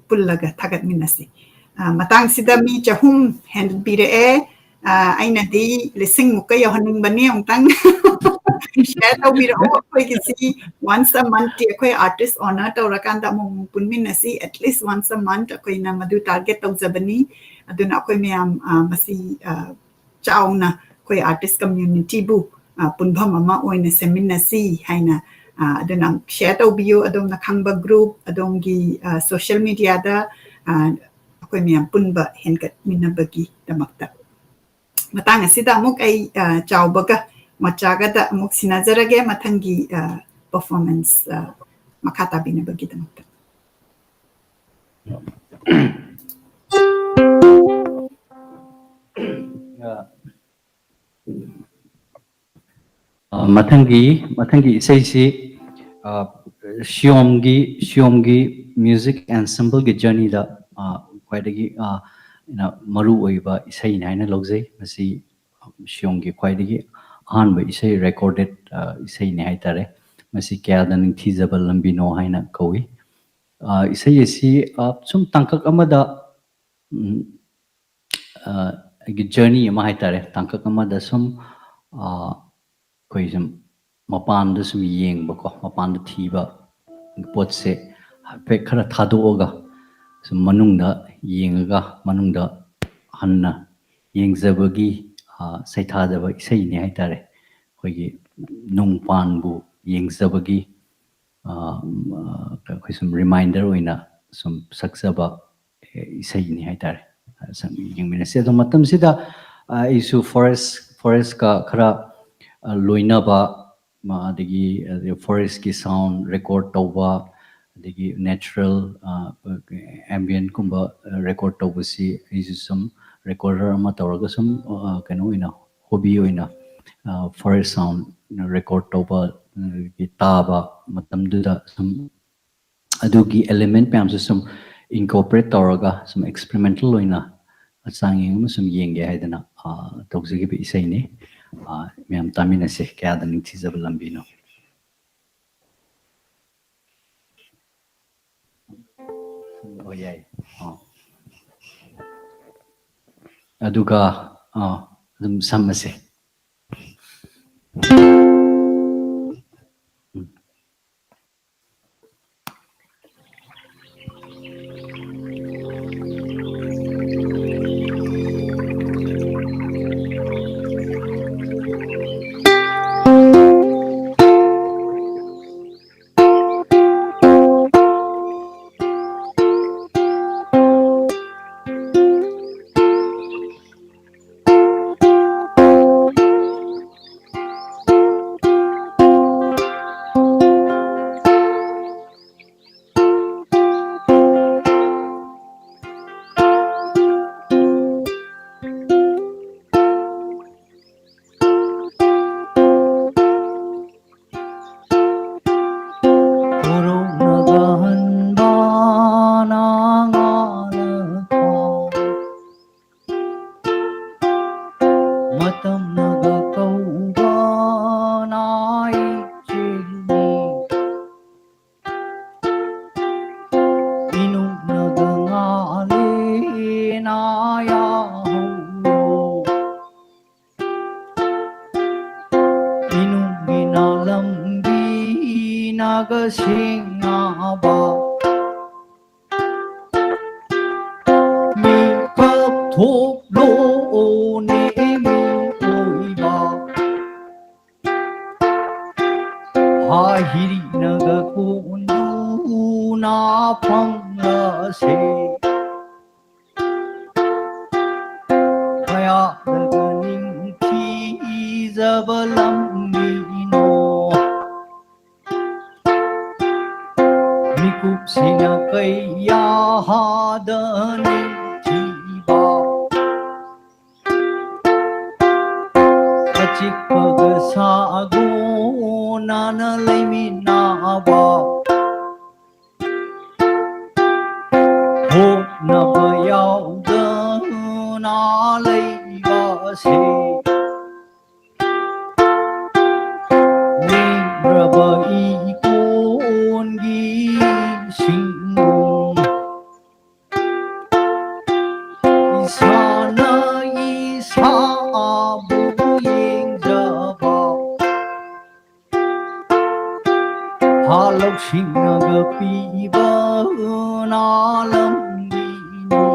ꯄꯨꯜꯂꯒ ꯊꯥꯒꯠꯃꯤꯟꯅꯁꯤ꯫ ꯑ, ꯃꯇꯥꯡꯁꯤꯗ ꯃꯤ ꯆꯍꯨꯝ ꯍꯦꯟꯕꯤꯔꯛꯑꯦ꯫ ꯑ, ꯑꯩꯅꯗꯤ ꯂꯤꯁꯤꯡ ꯃꯨꯛꯀ ꯌꯧꯍꯟꯅꯤꯡꯕꯅꯤ꯫ ꯑꯃꯨꯛꯇꯪ share ꯇꯧꯕꯤꯔꯛꯑꯣ꯫ ꯑꯩꯈꯣꯏꯒꯤꯁꯤ once a monthꯇꯤ ꯑꯩꯈꯣꯏ artist honour ꯇꯧꯔꯀꯥꯟꯗ ꯑꯃꯨꯛ ꯑꯃꯨꯛ ꯄꯨꯟꯃꯤꯟꯅꯁꯤ꯫ At least once a month ꯑꯩꯈꯣꯏꯅ ꯃꯗꯨ target ꯇꯧꯖꯕꯅꯤ꯫ ꯑꯗꯨꯅ ꯑꯩꯈꯣꯏ ꯃꯌꯥꯝ, ꯑ, ꯃꯁꯤ, ꯑ, ꯆꯥꯎꯅ ꯑꯩꯈꯣꯏ artist communityꯕꯨ, ꯑ, ꯄꯨꯟꯐꯝ ꯑꯃ ꯑꯣꯏꯅ ꯁꯦꯝꯃꯤꯟꯅꯁꯤ ꯍꯥꯏꯅ, ꯑ, ꯑꯗꯨꯅ share ꯇꯧꯕꯤꯌꯨ꯫ ꯑꯗꯣꯝꯅ ꯈꯪꯕ group, ꯑꯗꯣꯝꯒꯤ, ꯑ, social mediaꯗ, ꯑ, ꯑꯩꯈꯣꯏ ꯃꯌꯥꯝ ꯄꯨꯟꯕ ꯍꯦꯟꯒꯠꯃꯤꯟꯅꯕꯒꯤꯗꯃꯛꯇ꯫ ꯃꯇꯥꯡ ꯑꯁꯤꯗ ꯑꯃꯨꯛ ꯑꯩ, ꯑ, ꯆꯥꯎꯕꯒ ꯃꯆꯥꯒꯗ ꯑꯃꯨꯛ ꯁꯤꯟꯅꯖꯔꯒꯦ ꯃꯊꯪꯒꯤ, ꯑ, performance, ꯑ, ꯃꯈꯥ ꯇꯥꯕꯤꯅꯕꯒꯤꯗꯃꯛꯇ꯫ ꯑ, ꯃꯊꯪꯒꯤ, ꯃꯊꯪꯒꯤ ꯏꯁꯩꯁꯤ, ꯑ, ꯁꯤꯌꯣꯝꯒꯤ, ꯁꯤꯌꯣꯝꯒꯤ music ensembleꯒꯤ journeyꯗ, ꯑ, ꯈ꯭ꯋꯥꯏꯗꯒꯤ, ꯑ, ꯑꯩꯅ ꯃꯔꯨ ꯑꯣꯏꯕ ꯏꯁꯩꯅꯤ ꯍꯥꯏꯅ ꯂꯧꯖꯩ꯫ ꯃꯁꯤ ꯁꯤꯌꯣꯝꯒꯤ ꯈ꯭ꯋꯥꯏꯗꯒꯤ ꯑꯍꯥꯟꯕ ꯏꯁꯩ, recorded, ꯑ, ꯏꯁꯩꯅꯤ ꯍꯥꯏꯇꯥꯔꯦ꯫ ꯃꯁꯤ ꯀꯌꯥꯗ ꯅꯤꯡꯊꯤꯖꯕ ꯂꯝꯕꯤꯅꯣ ꯍꯥꯏꯅ ꯀꯧꯏ꯫ ꯑ, ꯏꯁꯩ ꯑꯁꯤ, ꯑ, ꯁꯨꯝ ꯇꯥꯡꯀꯛ ꯑꯃꯗ, ꯎꯝ, ꯑ, ꯑꯩꯒꯤ journey ꯑꯃ ꯍꯥꯏꯇꯥꯔꯦ, ꯇꯥꯡꯀꯛ ꯑꯃꯗ ꯁꯨꯝ, ꯑ, ꯑꯩꯈꯣꯏ ꯁꯨꯝ ꯃꯄꯥꯟꯗ ꯁꯨꯝ ꯌꯦꯡꯕꯀꯣ, ꯃꯄꯥꯟꯗ ꯊꯤꯕ ꯄꯣꯠꯁꯦ ꯍꯥꯏꯐꯦꯠ ꯈꯔ ꯊꯥꯗꯣꯛꯑꯒ ꯁꯨꯝ ꯃꯅꯨꯡꯗ ꯌꯦꯡꯉꯒ, ꯃꯅꯨꯡꯗ ꯍꯟꯅ ꯌꯦꯡꯖꯕꯒꯤ, ꯑ, ꯁꯩꯊꯥꯖꯕ ꯏꯁꯩꯅꯤ ꯍꯥꯏꯇꯥꯔꯦ꯫ ꯑꯩꯈꯣꯏꯒꯤ ꯅꯨꯡꯄꯥꯟꯕꯨ ꯌꯦꯡꯖꯕꯒꯤ, ꯑ, ꯑ, ꯑꯩꯈꯣꯏ ꯁꯨꯝ reminder ꯑꯣꯏꯅ ꯁꯨꯝ ꯁꯛꯆꯕ, ꯑꯦ, ꯏꯁꯩꯅꯤ ꯍꯥꯏꯇꯥꯔꯦ꯫ ꯑ, ꯁꯛ-, ꯌꯦꯡꯃꯤꯟꯅꯁꯤ꯫ ꯑꯗꯣ ꯃꯇꯝꯁꯤꯗ, ꯑ, ꯑꯩꯁꯨ forest, forestꯀ ꯈꯔ, ꯑ, ꯂꯣꯏꯅꯕ, ꯃ-, ꯑꯗꯒꯤ, ꯑꯗꯒꯤ forestꯀꯤ sound record ꯇꯧꯕ, ꯑꯗꯒꯤ natural, ꯑ, ambientꯀꯨꯝꯕ, ꯑ, record ꯇꯧꯕꯁꯤ ꯑꯩꯁꯨ ꯁꯨꯝ recorder ꯑꯃ ꯇꯧꯔꯒ ꯁꯨꯝ, ꯑ, ꯀꯩꯅꯣ ꯑꯣꯏꯅ, hobby ꯑꯣꯏꯅ, ꯑ, forest sound record ꯇꯧꯕ, ꯑꯗꯒꯤ ꯇꯥꯕ ꯃꯇꯝꯗꯨꯗ ꯁꯨꯝ ꯑꯗꯨꯒꯤ element ꯃꯌꯥꯝꯁꯨ ꯁꯨꯝ incorporate ꯇꯧꯔꯒ ꯁꯨꯝ experimental ꯑꯣꯏꯅ ꯆꯥꯡꯌꯦꯡ ꯑꯃ ꯁꯨꯝ ꯌꯦꯡꯒꯦ ꯍꯥꯏꯗꯅ, ꯑ, ꯇꯧꯖꯈꯤꯕ ꯏꯁꯩꯅꯤ꯫ ꯑ, ꯃꯌꯥꯝ ꯇꯥꯃꯤꯟꯅꯁꯦ, ꯀꯌꯥꯗ ꯅꯤꯡꯊꯤꯖꯕ ꯂꯝꯕꯤꯅꯣ꯫ ꯑꯣ, ꯌꯥꯏ꯫ ꯑ꯫ ꯑꯗꯨꯒ, ꯑ, ꯑꯗꯨꯝ ꯁꯝꯃꯁꯦ꯫ ꯎꯝ꯫ ꯁꯦꯡꯅꯕ ꯃꯤꯀꯞ ꯊꯣꯛꯂꯣꯅꯦ ꯃꯤꯑꯣꯏꯕ꯫ ꯍꯥ ꯍꯤꯔꯤꯛꯅꯒ ꯀꯣꯟꯗꯨꯅ ꯐꯝꯂꯁꯦ꯫ ꯀꯌꯥꯗꯒ ꯅꯤꯡꯊꯤꯖꯕ ꯂꯝꯕꯤꯅꯣ꯫ ꯃꯤꯀꯨꯞꯁꯤꯅ ꯀꯩꯌꯥꯗ ꯅꯤꯡꯊꯤꯕ꯫ ꯑꯆꯤꯛꯄꯒ ꯁꯥꯒꯣꯟꯅꯅ ꯂꯩꯃꯤꯟꯅꯕ꯫ ꯍꯣꯠꯅꯕ ꯌꯥꯎꯗꯅ ꯂꯩꯕꯁꯦ꯫ ꯂꯦꯡꯗ꯭ꯔꯕ ꯏꯀꯣꯟꯒꯤ ꯁꯤꯡꯒꯨꯝ꯫ ꯏꯁꯥꯅ ꯏꯁꯥꯕꯨ ꯌꯦꯡꯖꯕ꯫ ꯍꯥ ꯂꯧꯁꯤꯡꯅꯒ ꯄꯤꯕꯅ ꯂꯝꯕꯤꯅꯤ꯫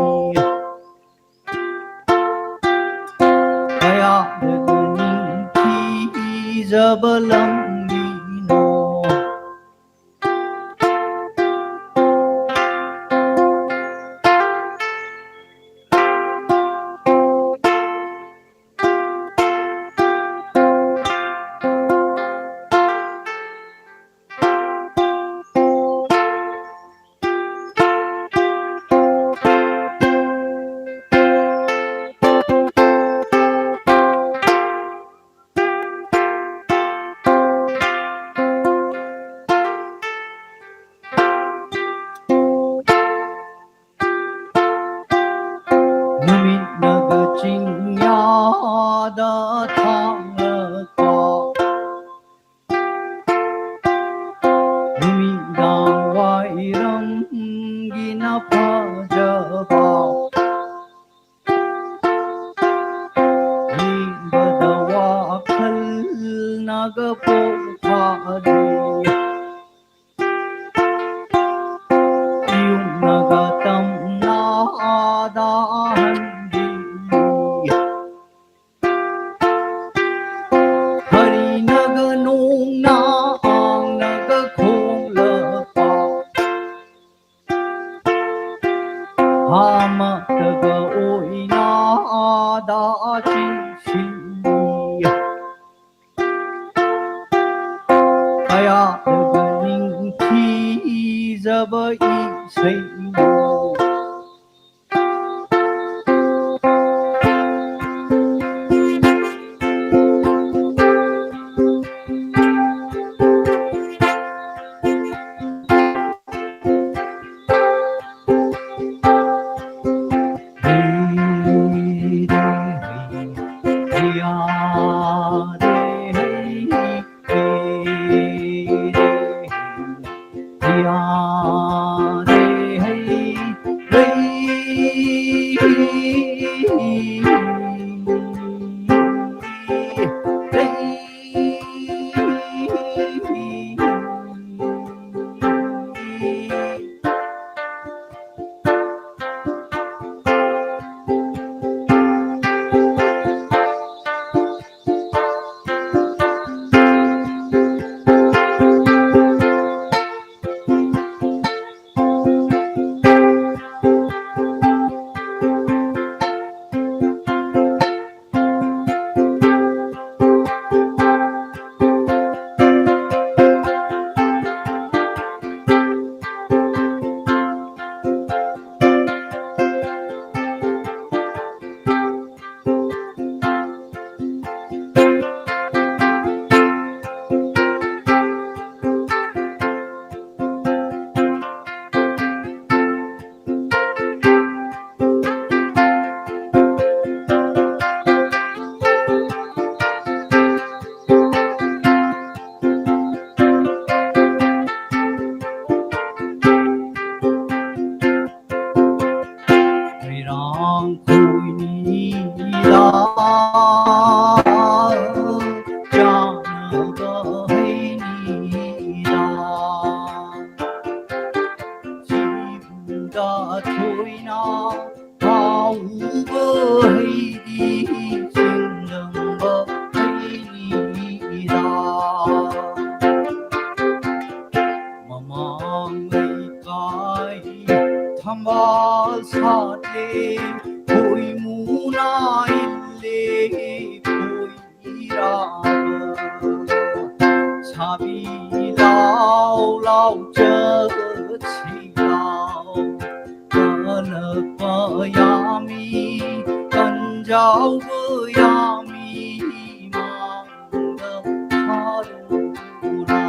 ꯀꯌꯥꯗꯒ ꯅꯤꯡꯊꯤꯖꯕ ꯂꯝꯕꯤꯅꯣ꯫ ꯌꯨꯝꯅꯒ ꯇꯝꯅꯥꯗ ꯍꯟꯕꯤ꯫ ꯍꯔꯤꯅꯒ ꯅꯣꯡꯅ ꯑꯥꯡꯅꯒ ꯈꯣꯡꯂꯛꯄ꯫ ꯍꯥꯃꯇꯒ ꯑꯣꯏꯅꯥꯗ ꯆꯤꯡꯁꯤꯜꯂꯤ꯫ ꯀꯌꯥꯗꯒ ꯅꯤꯡꯊꯤꯖꯕ ꯏꯁꯩꯅꯣ꯫ ꯊꯣꯏꯅ ꯍꯥꯎꯕ ꯍꯩꯗꯤ ꯆꯤꯡꯂꯝꯕ ꯍꯩꯅꯤꯔꯥ꯫ ꯃꯃꯥꯡ ꯂꯩꯀꯥꯏ ꯊꯝꯕꯥꯜ ꯁꯥꯠꯂꯦ, ꯈꯣꯏꯃꯨꯅ ꯏꯜꯂꯦ ꯈꯣꯏ ꯏꯔꯥꯕ꯫ ꯁꯥꯕꯤ ꯂꯥꯎ ꯂꯥꯎ ꯆꯠꯁꯤ ꯂꯥꯎ꯫ ꯀꯜꯂꯛꯄ ꯌꯥꯝꯃꯤ, ꯀꯟꯖꯥꯎꯕ ꯌꯥꯝꯃꯤ, ꯃꯥꯡꯗ ꯊꯥꯔꯨꯔꯥ꯫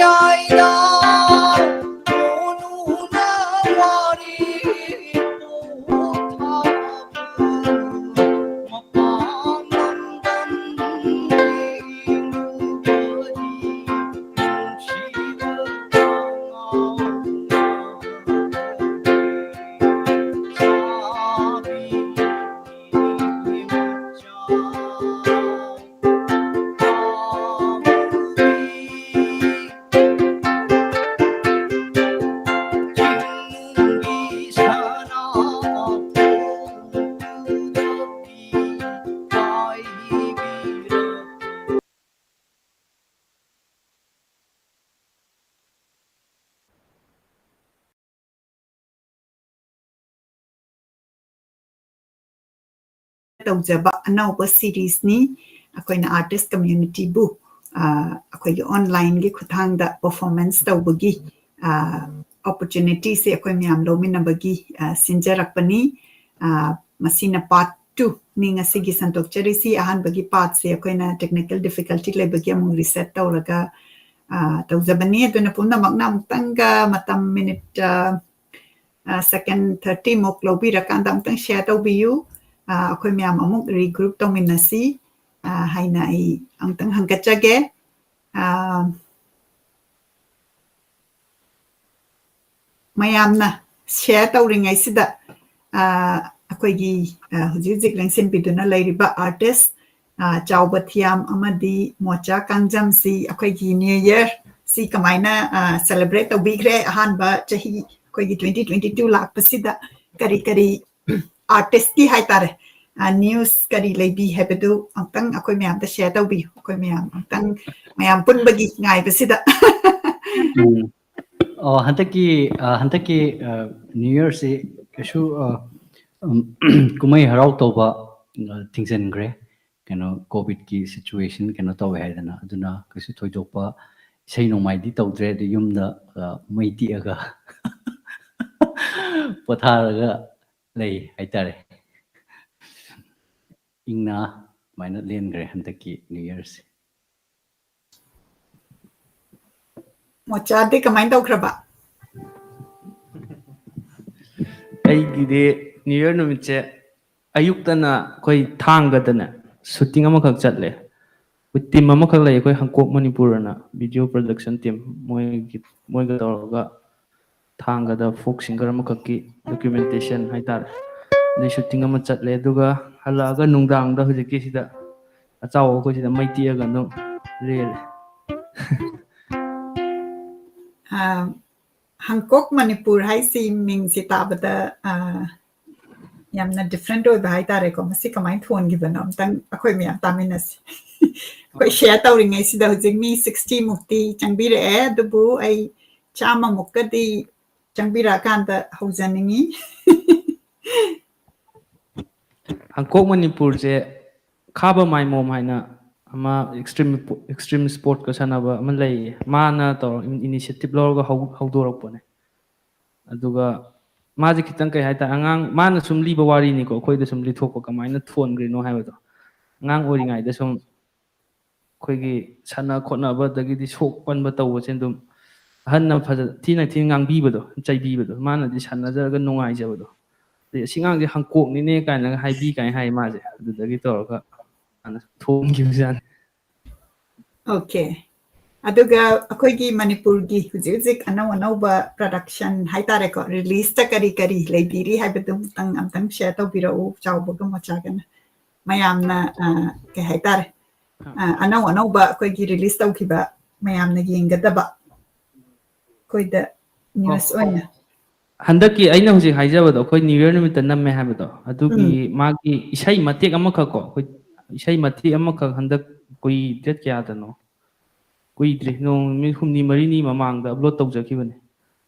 ꯌꯥꯏꯗ ꯃꯣꯅꯨꯅ ꯋꯥꯔꯤ ꯄꯣꯊꯥꯕ ꯃꯄꯥꯟ ꯂꯝꯗꯝ ꯌꯦꯡꯂꯨꯕꯗꯤ ꯅꯨꯡꯁꯤꯕ ꯉꯥꯎꯅ ꯆꯥꯕꯤ ꯃꯆꯥ꯫ ꯇꯧꯖꯕ ꯑꯅꯧꯕ ꯁꯤꯔꯤꯁꯅꯤ꯫ ꯑꯩꯈꯣꯏꯅ ꯑꯥꯔꯇꯤꯁ ꯀꯝꯃ꯭ꯌꯨꯅꯤꯇꯤꯕꯨ, ꯑ, ꯑꯩꯈꯣꯏꯒꯤ ꯑꯣꯟꯂꯥꯏꯟꯒꯤ ꯈꯨꯠꯊꯥꯡꯗ ꯄꯔꯐꯣꯔꯃꯦꯟꯁ ꯇꯧꯕꯒꯤ, ꯑ, ꯑꯣꯄꯣꯔꯆꯨꯅꯤꯇꯤꯁꯦ ꯑꯩꯈꯣꯏ ꯃꯌꯥꯝ ꯂꯧꯃꯤꯟꯅꯕꯒꯤ, ꯑ, ꯁꯤꯟꯖꯔꯛꯄꯅꯤ꯫ ꯑ, ꯃꯁꯤꯅ ꯄꯥꯔꯠ ꯇꯨꯅꯤ ꯉꯁꯤꯒꯤ ꯁꯟꯗꯣꯛꯆꯔꯤꯁꯤ꯫ ꯑꯍꯥꯟꯕꯒꯤ ꯄꯥꯔꯠꯁꯦ ꯑꯩꯈꯣꯏꯅ ꯇꯦꯛꯅꯤꯀꯦꯜ ꯗꯤꯐꯤꯀꯜꯇꯤ ꯂꯩꯕꯒꯤ ꯑꯃꯨꯛ ꯔꯤꯁꯦꯠ ꯇꯧꯔꯒ, ꯑ, ꯇꯧꯖꯕꯅꯤ꯫ ꯑꯗꯨꯅ ꯄꯨꯝꯅꯃꯛꯅ ꯑꯃꯨꯛꯇꯪꯒ ꯃꯇꯝ ꯃꯤꯅꯤꯠ, ꯑ, ꯑ, ꯁꯦꯀꯦꯟ ꯊꯥꯔꯇꯤ ꯃꯨꯛ ꯂꯧꯕꯤꯔꯀꯥꯟꯗ ꯑꯃꯨꯛꯇꯪ ꯁꯦꯌꯔ ꯇꯧꯕꯤꯌꯨ꯫ ꯑ, ꯑꯩꯈꯣꯏ ꯃꯌꯥꯝ ꯑꯃꯨꯛ ꯔꯤꯒ꯭ꯔꯨꯞ ꯇꯧꯃꯤꯟꯅꯁꯤ, ꯑ, ꯍꯥꯏꯅ ꯑꯩ ꯑꯃꯨꯛꯇꯪ ꯍꯪꯒꯠꯆꯒꯦ꯫ ꯑ, ꯃꯌꯥꯝꯅ ꯁꯦꯌꯔ ꯇꯧꯔꯤꯉꯩꯁꯤꯗ, ꯑ, ꯑꯩꯈꯣꯏꯒꯤ, ꯑ, ꯍꯧꯖꯤꯛ ꯍꯧꯖꯤꯛ ꯂꯦꯡꯁꯤꯟꯕꯤꯗꯨꯅ ꯂꯩꯔꯤꯕ ꯑꯥꯔꯇꯤꯁ, ꯑ, ꯆꯥꯎꯕ ꯊꯤꯌꯥꯝ ꯑꯃꯗꯤ ꯃꯣꯆꯥ ꯀꯥꯡꯖꯝꯁꯤ ꯑꯩꯈꯣꯏꯒꯤ ꯅ꯭ꯌꯨ ꯌꯔ ꯁꯤ ꯀꯃꯥꯏꯅ, ꯑ, ꯁꯦꯂꯦꯕ꯭ꯔꯦꯠ ꯇꯧꯕꯤꯈ꯭ꯔꯦ? ꯑꯍꯥꯟꯕ ꯆꯍꯤ ꯑꯩꯈꯣꯏꯒꯤ ꯇ꯭ꯋꯦꯟꯇꯤ ꯇ꯭ꯋꯦꯟꯇꯤ ꯇꯨ ꯂꯥꯛꯄꯁꯤꯗ ꯀꯔꯤ ꯀꯔꯤ ꯑꯥꯔꯇꯤꯁꯀꯤ ꯍꯥꯏꯇꯥꯔꯦ, ꯑ, ꯅ꯭ꯌꯨꯁ ꯀꯔꯤ ꯂꯩꯕꯤ ꯍꯥꯏꯕꯗꯨ ꯑꯃꯨꯛꯇꯪ ꯑꯩꯈꯣꯏ ꯃꯌꯥꯝꯗ ꯁꯦꯌꯔ ꯇꯧꯕꯤꯌꯨ꯫ ꯑꯩꯈꯣꯏ ꯃꯌꯥꯝ ꯑꯃꯨꯛꯇꯪ ꯃꯌꯥꯝ ꯄꯨꯟꯕꯒꯤ ꯉꯥꯏꯕꯁꯤꯗ꯫ ꯎꯝ꯫ ꯑꯣ, ꯍꯟꯗꯛꯀꯤ, ꯑ, ꯍꯟꯗꯛꯀꯤ, ꯑ, ꯅ꯭ꯌꯨ ꯌꯔꯁꯤ ꯀꯩꯁꯨ, ꯑ, ꯎꯝ, ꯀꯨꯝꯍꯩ ꯍꯔꯥꯎ ꯇꯧꯕ, ꯑ, ꯊꯤꯡꯖꯤꯟꯈ꯭ꯔꯦ꯫ ꯀꯩꯅꯣ, ꯀꯣꯚꯤꯗꯀꯤ ꯁꯤꯆꯨꯋꯦꯁꯟ ꯀꯩꯅꯣ ꯇꯧꯋꯦ ꯍꯥꯏꯗꯅ, ꯑꯗꯨꯅ ꯀꯩꯁꯨ ꯊꯣꯏꯗꯣꯛꯄ ꯏꯁꯩ ꯅꯣꯡꯃꯥꯏꯗꯤ ꯇꯧꯗ꯭ꯔꯦ꯫ ꯑꯗꯨ ꯌꯨꯝꯗ, ꯑ, ꯃꯩ ꯇꯤꯛꯑꯒ ꯄꯣꯊꯥꯔꯒ ꯂꯩ ꯍꯥꯏꯇꯥꯔꯦ꯫ ꯏꯪꯅ ꯑꯗꯨꯃꯥꯏꯅ ꯂꯦꯟꯈ꯭ꯔꯦ ꯍꯟꯗꯛꯀꯤ ꯅ꯭ꯌꯨ ꯌꯔꯁꯦ꯫ ꯃꯣꯆꯥꯗꯤ ꯀꯃꯥꯏꯅ ꯇꯧꯈ꯭ꯔꯕ? ꯑꯩꯒꯤꯗꯤ ꯅ꯭ꯌꯨ ꯌꯔ ꯅꯨꯃꯤꯠꯁꯦ ꯑꯌꯨꯛꯇꯅ ꯑꯩꯈꯣꯏ ꯊꯥꯡꯒꯗꯅꯦ ꯁꯨꯇꯤꯡ ꯑꯃꯈꯛ ꯆꯠꯂꯦ꯫ ꯑꯩꯈꯣꯏ ꯇꯤꯝ ꯑꯃꯈꯛ ꯂꯩ, ꯑꯩꯈꯣꯏ ꯍꯪꯀꯣꯛ ꯃꯅꯤꯄꯨꯔ ꯑꯅ ꯚꯤꯗꯤꯑꯣ ꯄ꯭ꯔꯗꯛꯁꯟ ꯇꯤꯝ, ꯃꯣꯏꯒꯤ ꯃꯣꯏꯒ ꯇꯧꯔꯒ ꯊꯥꯡꯒꯗ ꯐꯣꯛ ꯁꯤꯡꯒꯔ ꯑꯃꯈꯛꯀꯤ ꯗꯣꯀ꯭ꯌꯨꯃꯦꯟꯇꯦꯁꯟ ꯍꯥꯏꯇꯥꯔꯦ, ꯑꯗꯩ ꯁꯨꯇꯤꯡ ꯑꯃ ꯆꯠꯂꯦ꯫ ꯑꯗꯨꯒ ꯍꯜꯂꯛꯑꯒ ꯅꯨꯡꯗꯥꯡꯗ ꯍꯧꯖꯤꯛꯀꯤ ꯁꯤꯗ ꯑꯆꯥꯎꯕ ꯑꯩꯈꯣꯏ ꯁꯤꯗ ꯃꯩ ꯇꯤꯛꯑꯒ ꯑꯗꯨꯝ ꯂꯦꯜꯂꯦ꯫ ꯑ, ꯍꯪꯀꯣꯛ ꯃꯅꯤꯄꯨꯔ ꯍꯥꯏꯁꯤ ꯃꯤꯡꯁꯤ ꯇꯥꯕꯗ ꯑ, ꯌꯥꯝꯅ ꯗꯤꯐ꯭ꯔꯦꯟꯠ ꯑꯣꯏꯕ ꯍꯥꯏꯇꯥꯔꯦꯀꯣ꯫ ꯃꯁꯤ ꯀꯃꯥꯏꯅ ꯊꯣꯟꯈꯤꯕꯅꯣ ꯑꯝꯇꯪ ꯑꯩꯈꯣꯏ ꯃꯌꯥꯝ ꯇꯥꯃꯤꯟꯅꯁꯤ꯫ ꯑꯩꯈꯣꯏ ꯁꯤꯌꯔ ꯇꯧꯔꯤꯉꯩꯁꯤꯗ ꯍꯧꯖꯤꯛ ꯃꯤ ꯁꯤꯛꯁꯇꯤ ꯃꯨꯛꯇꯤ ꯆꯪꯕꯤꯔꯛꯑꯦ, ꯑꯗꯨꯕꯨ ꯑꯩ ꯆꯥꯝꯃꯃꯨꯛꯀꯗꯤ ꯆꯪꯕꯤꯔꯛꯑꯀꯥꯟꯗ ꯍꯧꯖꯅꯤꯡꯉꯤ꯫ ꯍꯪꯀꯣꯛ ꯃꯅꯤꯄꯨꯔꯁꯦ ꯈꯥꯕ ꯃꯥꯏꯃꯣꯝ ꯍꯥꯏꯅ ꯑꯃ ꯑꯦꯛꯁꯇ꯭ꯔꯤꯝ ꯑꯦꯛꯁꯇ꯭ꯔꯤꯝ ꯁ꯭ꯄꯣꯔꯠꯀ ꯁꯥꯟꯅꯕ ꯑꯃ ꯂꯩꯌꯦ, ꯃꯥꯅ ꯇꯧꯔ ꯏꯅꯤꯁꯤꯌꯦꯇꯤꯞ ꯂꯧꯔꯒ ꯍꯧ- ꯍꯧꯗꯣꯔꯛꯄꯅꯦ꯫ ꯑꯗꯨꯒ ꯃꯥꯁꯦ ꯈꯤꯇꯪ ꯀꯩ ꯍꯥꯏꯇꯥꯔꯦ, ꯑꯉꯥꯡ ꯃꯥꯅ ꯁꯨꯝ ꯂꯤꯕ ꯋꯥꯔꯤꯅꯤꯀꯣ, ꯑꯩꯈꯣꯏꯗ ꯁꯨꯝ ꯂꯤꯊꯣꯛꯄ ꯀꯃꯥꯏꯅ ꯊꯣꯟꯈ꯭ꯔꯤꯅꯣ ꯍꯥꯏꯕꯗꯣ꯫ ꯑꯉꯥꯡ ꯑꯣꯏꯔꯤꯉꯩꯗ ꯁꯨꯝ ꯑꯩꯈꯣꯏꯒꯤ ꯁꯥꯟꯅ ꯈꯣꯠꯅꯕ ꯑꯗꯒꯤꯗꯤ ꯁꯣꯛ ꯄꯟꯕ ꯇꯧꯕꯁꯦ ꯑꯗꯨꯝ ꯑꯍꯟꯅ ꯐꯖ ꯊꯤꯅ ꯊꯤꯅ ꯉꯥꯡꯕꯤꯕꯗꯣ, ꯆꯩꯕꯤꯕꯗꯣ, ꯃꯥꯅꯗꯤ ꯁꯥꯟꯅꯖꯔꯒ ꯅꯨꯡꯉꯥꯏꯖꯕꯗꯣ, ꯑꯗꯩ "ꯑꯁꯤ ꯑꯉꯥꯡꯁꯦ ꯍꯪꯀꯣꯛꯅꯤꯅꯦ" ꯀꯥꯏꯅꯒ ꯍꯥꯏꯕꯤ ꯀꯥꯏꯅ ꯍꯥꯏ ꯃꯥꯁꯦ꯫ ꯑꯗꯨꯗꯒꯤ ꯇꯧꯔꯒ ꯍꯥꯟꯅ ꯊꯣꯡꯈꯤꯕꯖꯥꯠꯅꯤ꯫ ꯑꯣꯀꯦ, ꯑꯗꯨꯒ ꯑꯩꯈꯣꯏꯒꯤ ꯃꯅꯤꯄꯨꯔꯒꯤ ꯍꯧꯖꯤꯛ ꯍꯧꯖꯤꯛ ꯑꯅꯧ ꯑꯅꯧꯕ ꯄ꯭ꯔꯗꯛꯁꯟ ꯍꯥꯏꯇꯥꯔꯦꯀꯣ, ꯔꯤꯂꯤꯁꯇ ꯀꯔꯤ ꯀꯔꯤ ꯂꯩꯕꯤꯔꯤ ꯍꯥꯏꯕꯗꯨ ꯑꯃꯇꯪ ꯑꯝꯇꯪ ꯁꯤꯌꯔ ꯇꯧꯕꯤꯔꯛꯎ, ꯆꯥꯎꯕꯒ ꯃꯆꯥꯒꯅ꯫ ꯃꯌꯥꯝꯅ ꯑ, ꯀꯩ ꯍꯥꯏꯇꯥꯔꯦ, ꯑ, ꯑꯅꯧ ꯑꯅꯧꯕ ꯑꯩꯈꯣꯏꯒꯤ ꯔꯤꯂꯤꯁ ꯇꯧꯈꯤꯕ ꯃꯌꯥꯝꯅ ꯌꯦꯡꯒꯗꯕ ꯑꯩꯈꯣꯏꯗ ꯅ꯭ꯌꯨꯁ ꯑꯣꯏꯅ꯫ ꯍꯟꯗꯛꯀꯤ ꯑꯩꯅ ꯍꯧꯖꯤꯛ ꯍꯥꯏꯖꯕꯗꯣ, ꯑꯩꯈꯣꯏ ꯅ꯭ꯌꯨ ꯌꯔ ꯅꯨꯃꯤꯠꯇ ꯅꯝꯃꯦ ꯍꯥꯏꯕꯗꯣ, ꯑꯗꯨꯒꯤ ꯃꯥꯒꯤ ꯏꯁꯩ ꯃꯇꯦꯛ ꯑꯃꯈꯛ ꯀꯣ, ꯑꯩꯈꯣꯏ ꯏꯁꯩ ꯃꯇꯦꯛ ꯑꯃꯈꯛ ꯍꯟꯗꯛ ꯀꯨꯏ ꯗꯦꯠ ꯀꯌꯥꯗꯅꯣ, ꯀꯨꯏꯗ꯭ꯔꯤ, ꯅꯣꯡ ꯅꯨꯃꯤꯠ ꯍꯨꯝꯅꯤ ꯃꯔꯤꯅꯤ ꯃꯃꯥꯡꯗ ꯑꯞꯂꯣꯗ ꯇꯧꯖꯈꯤꯕꯅꯦ꯫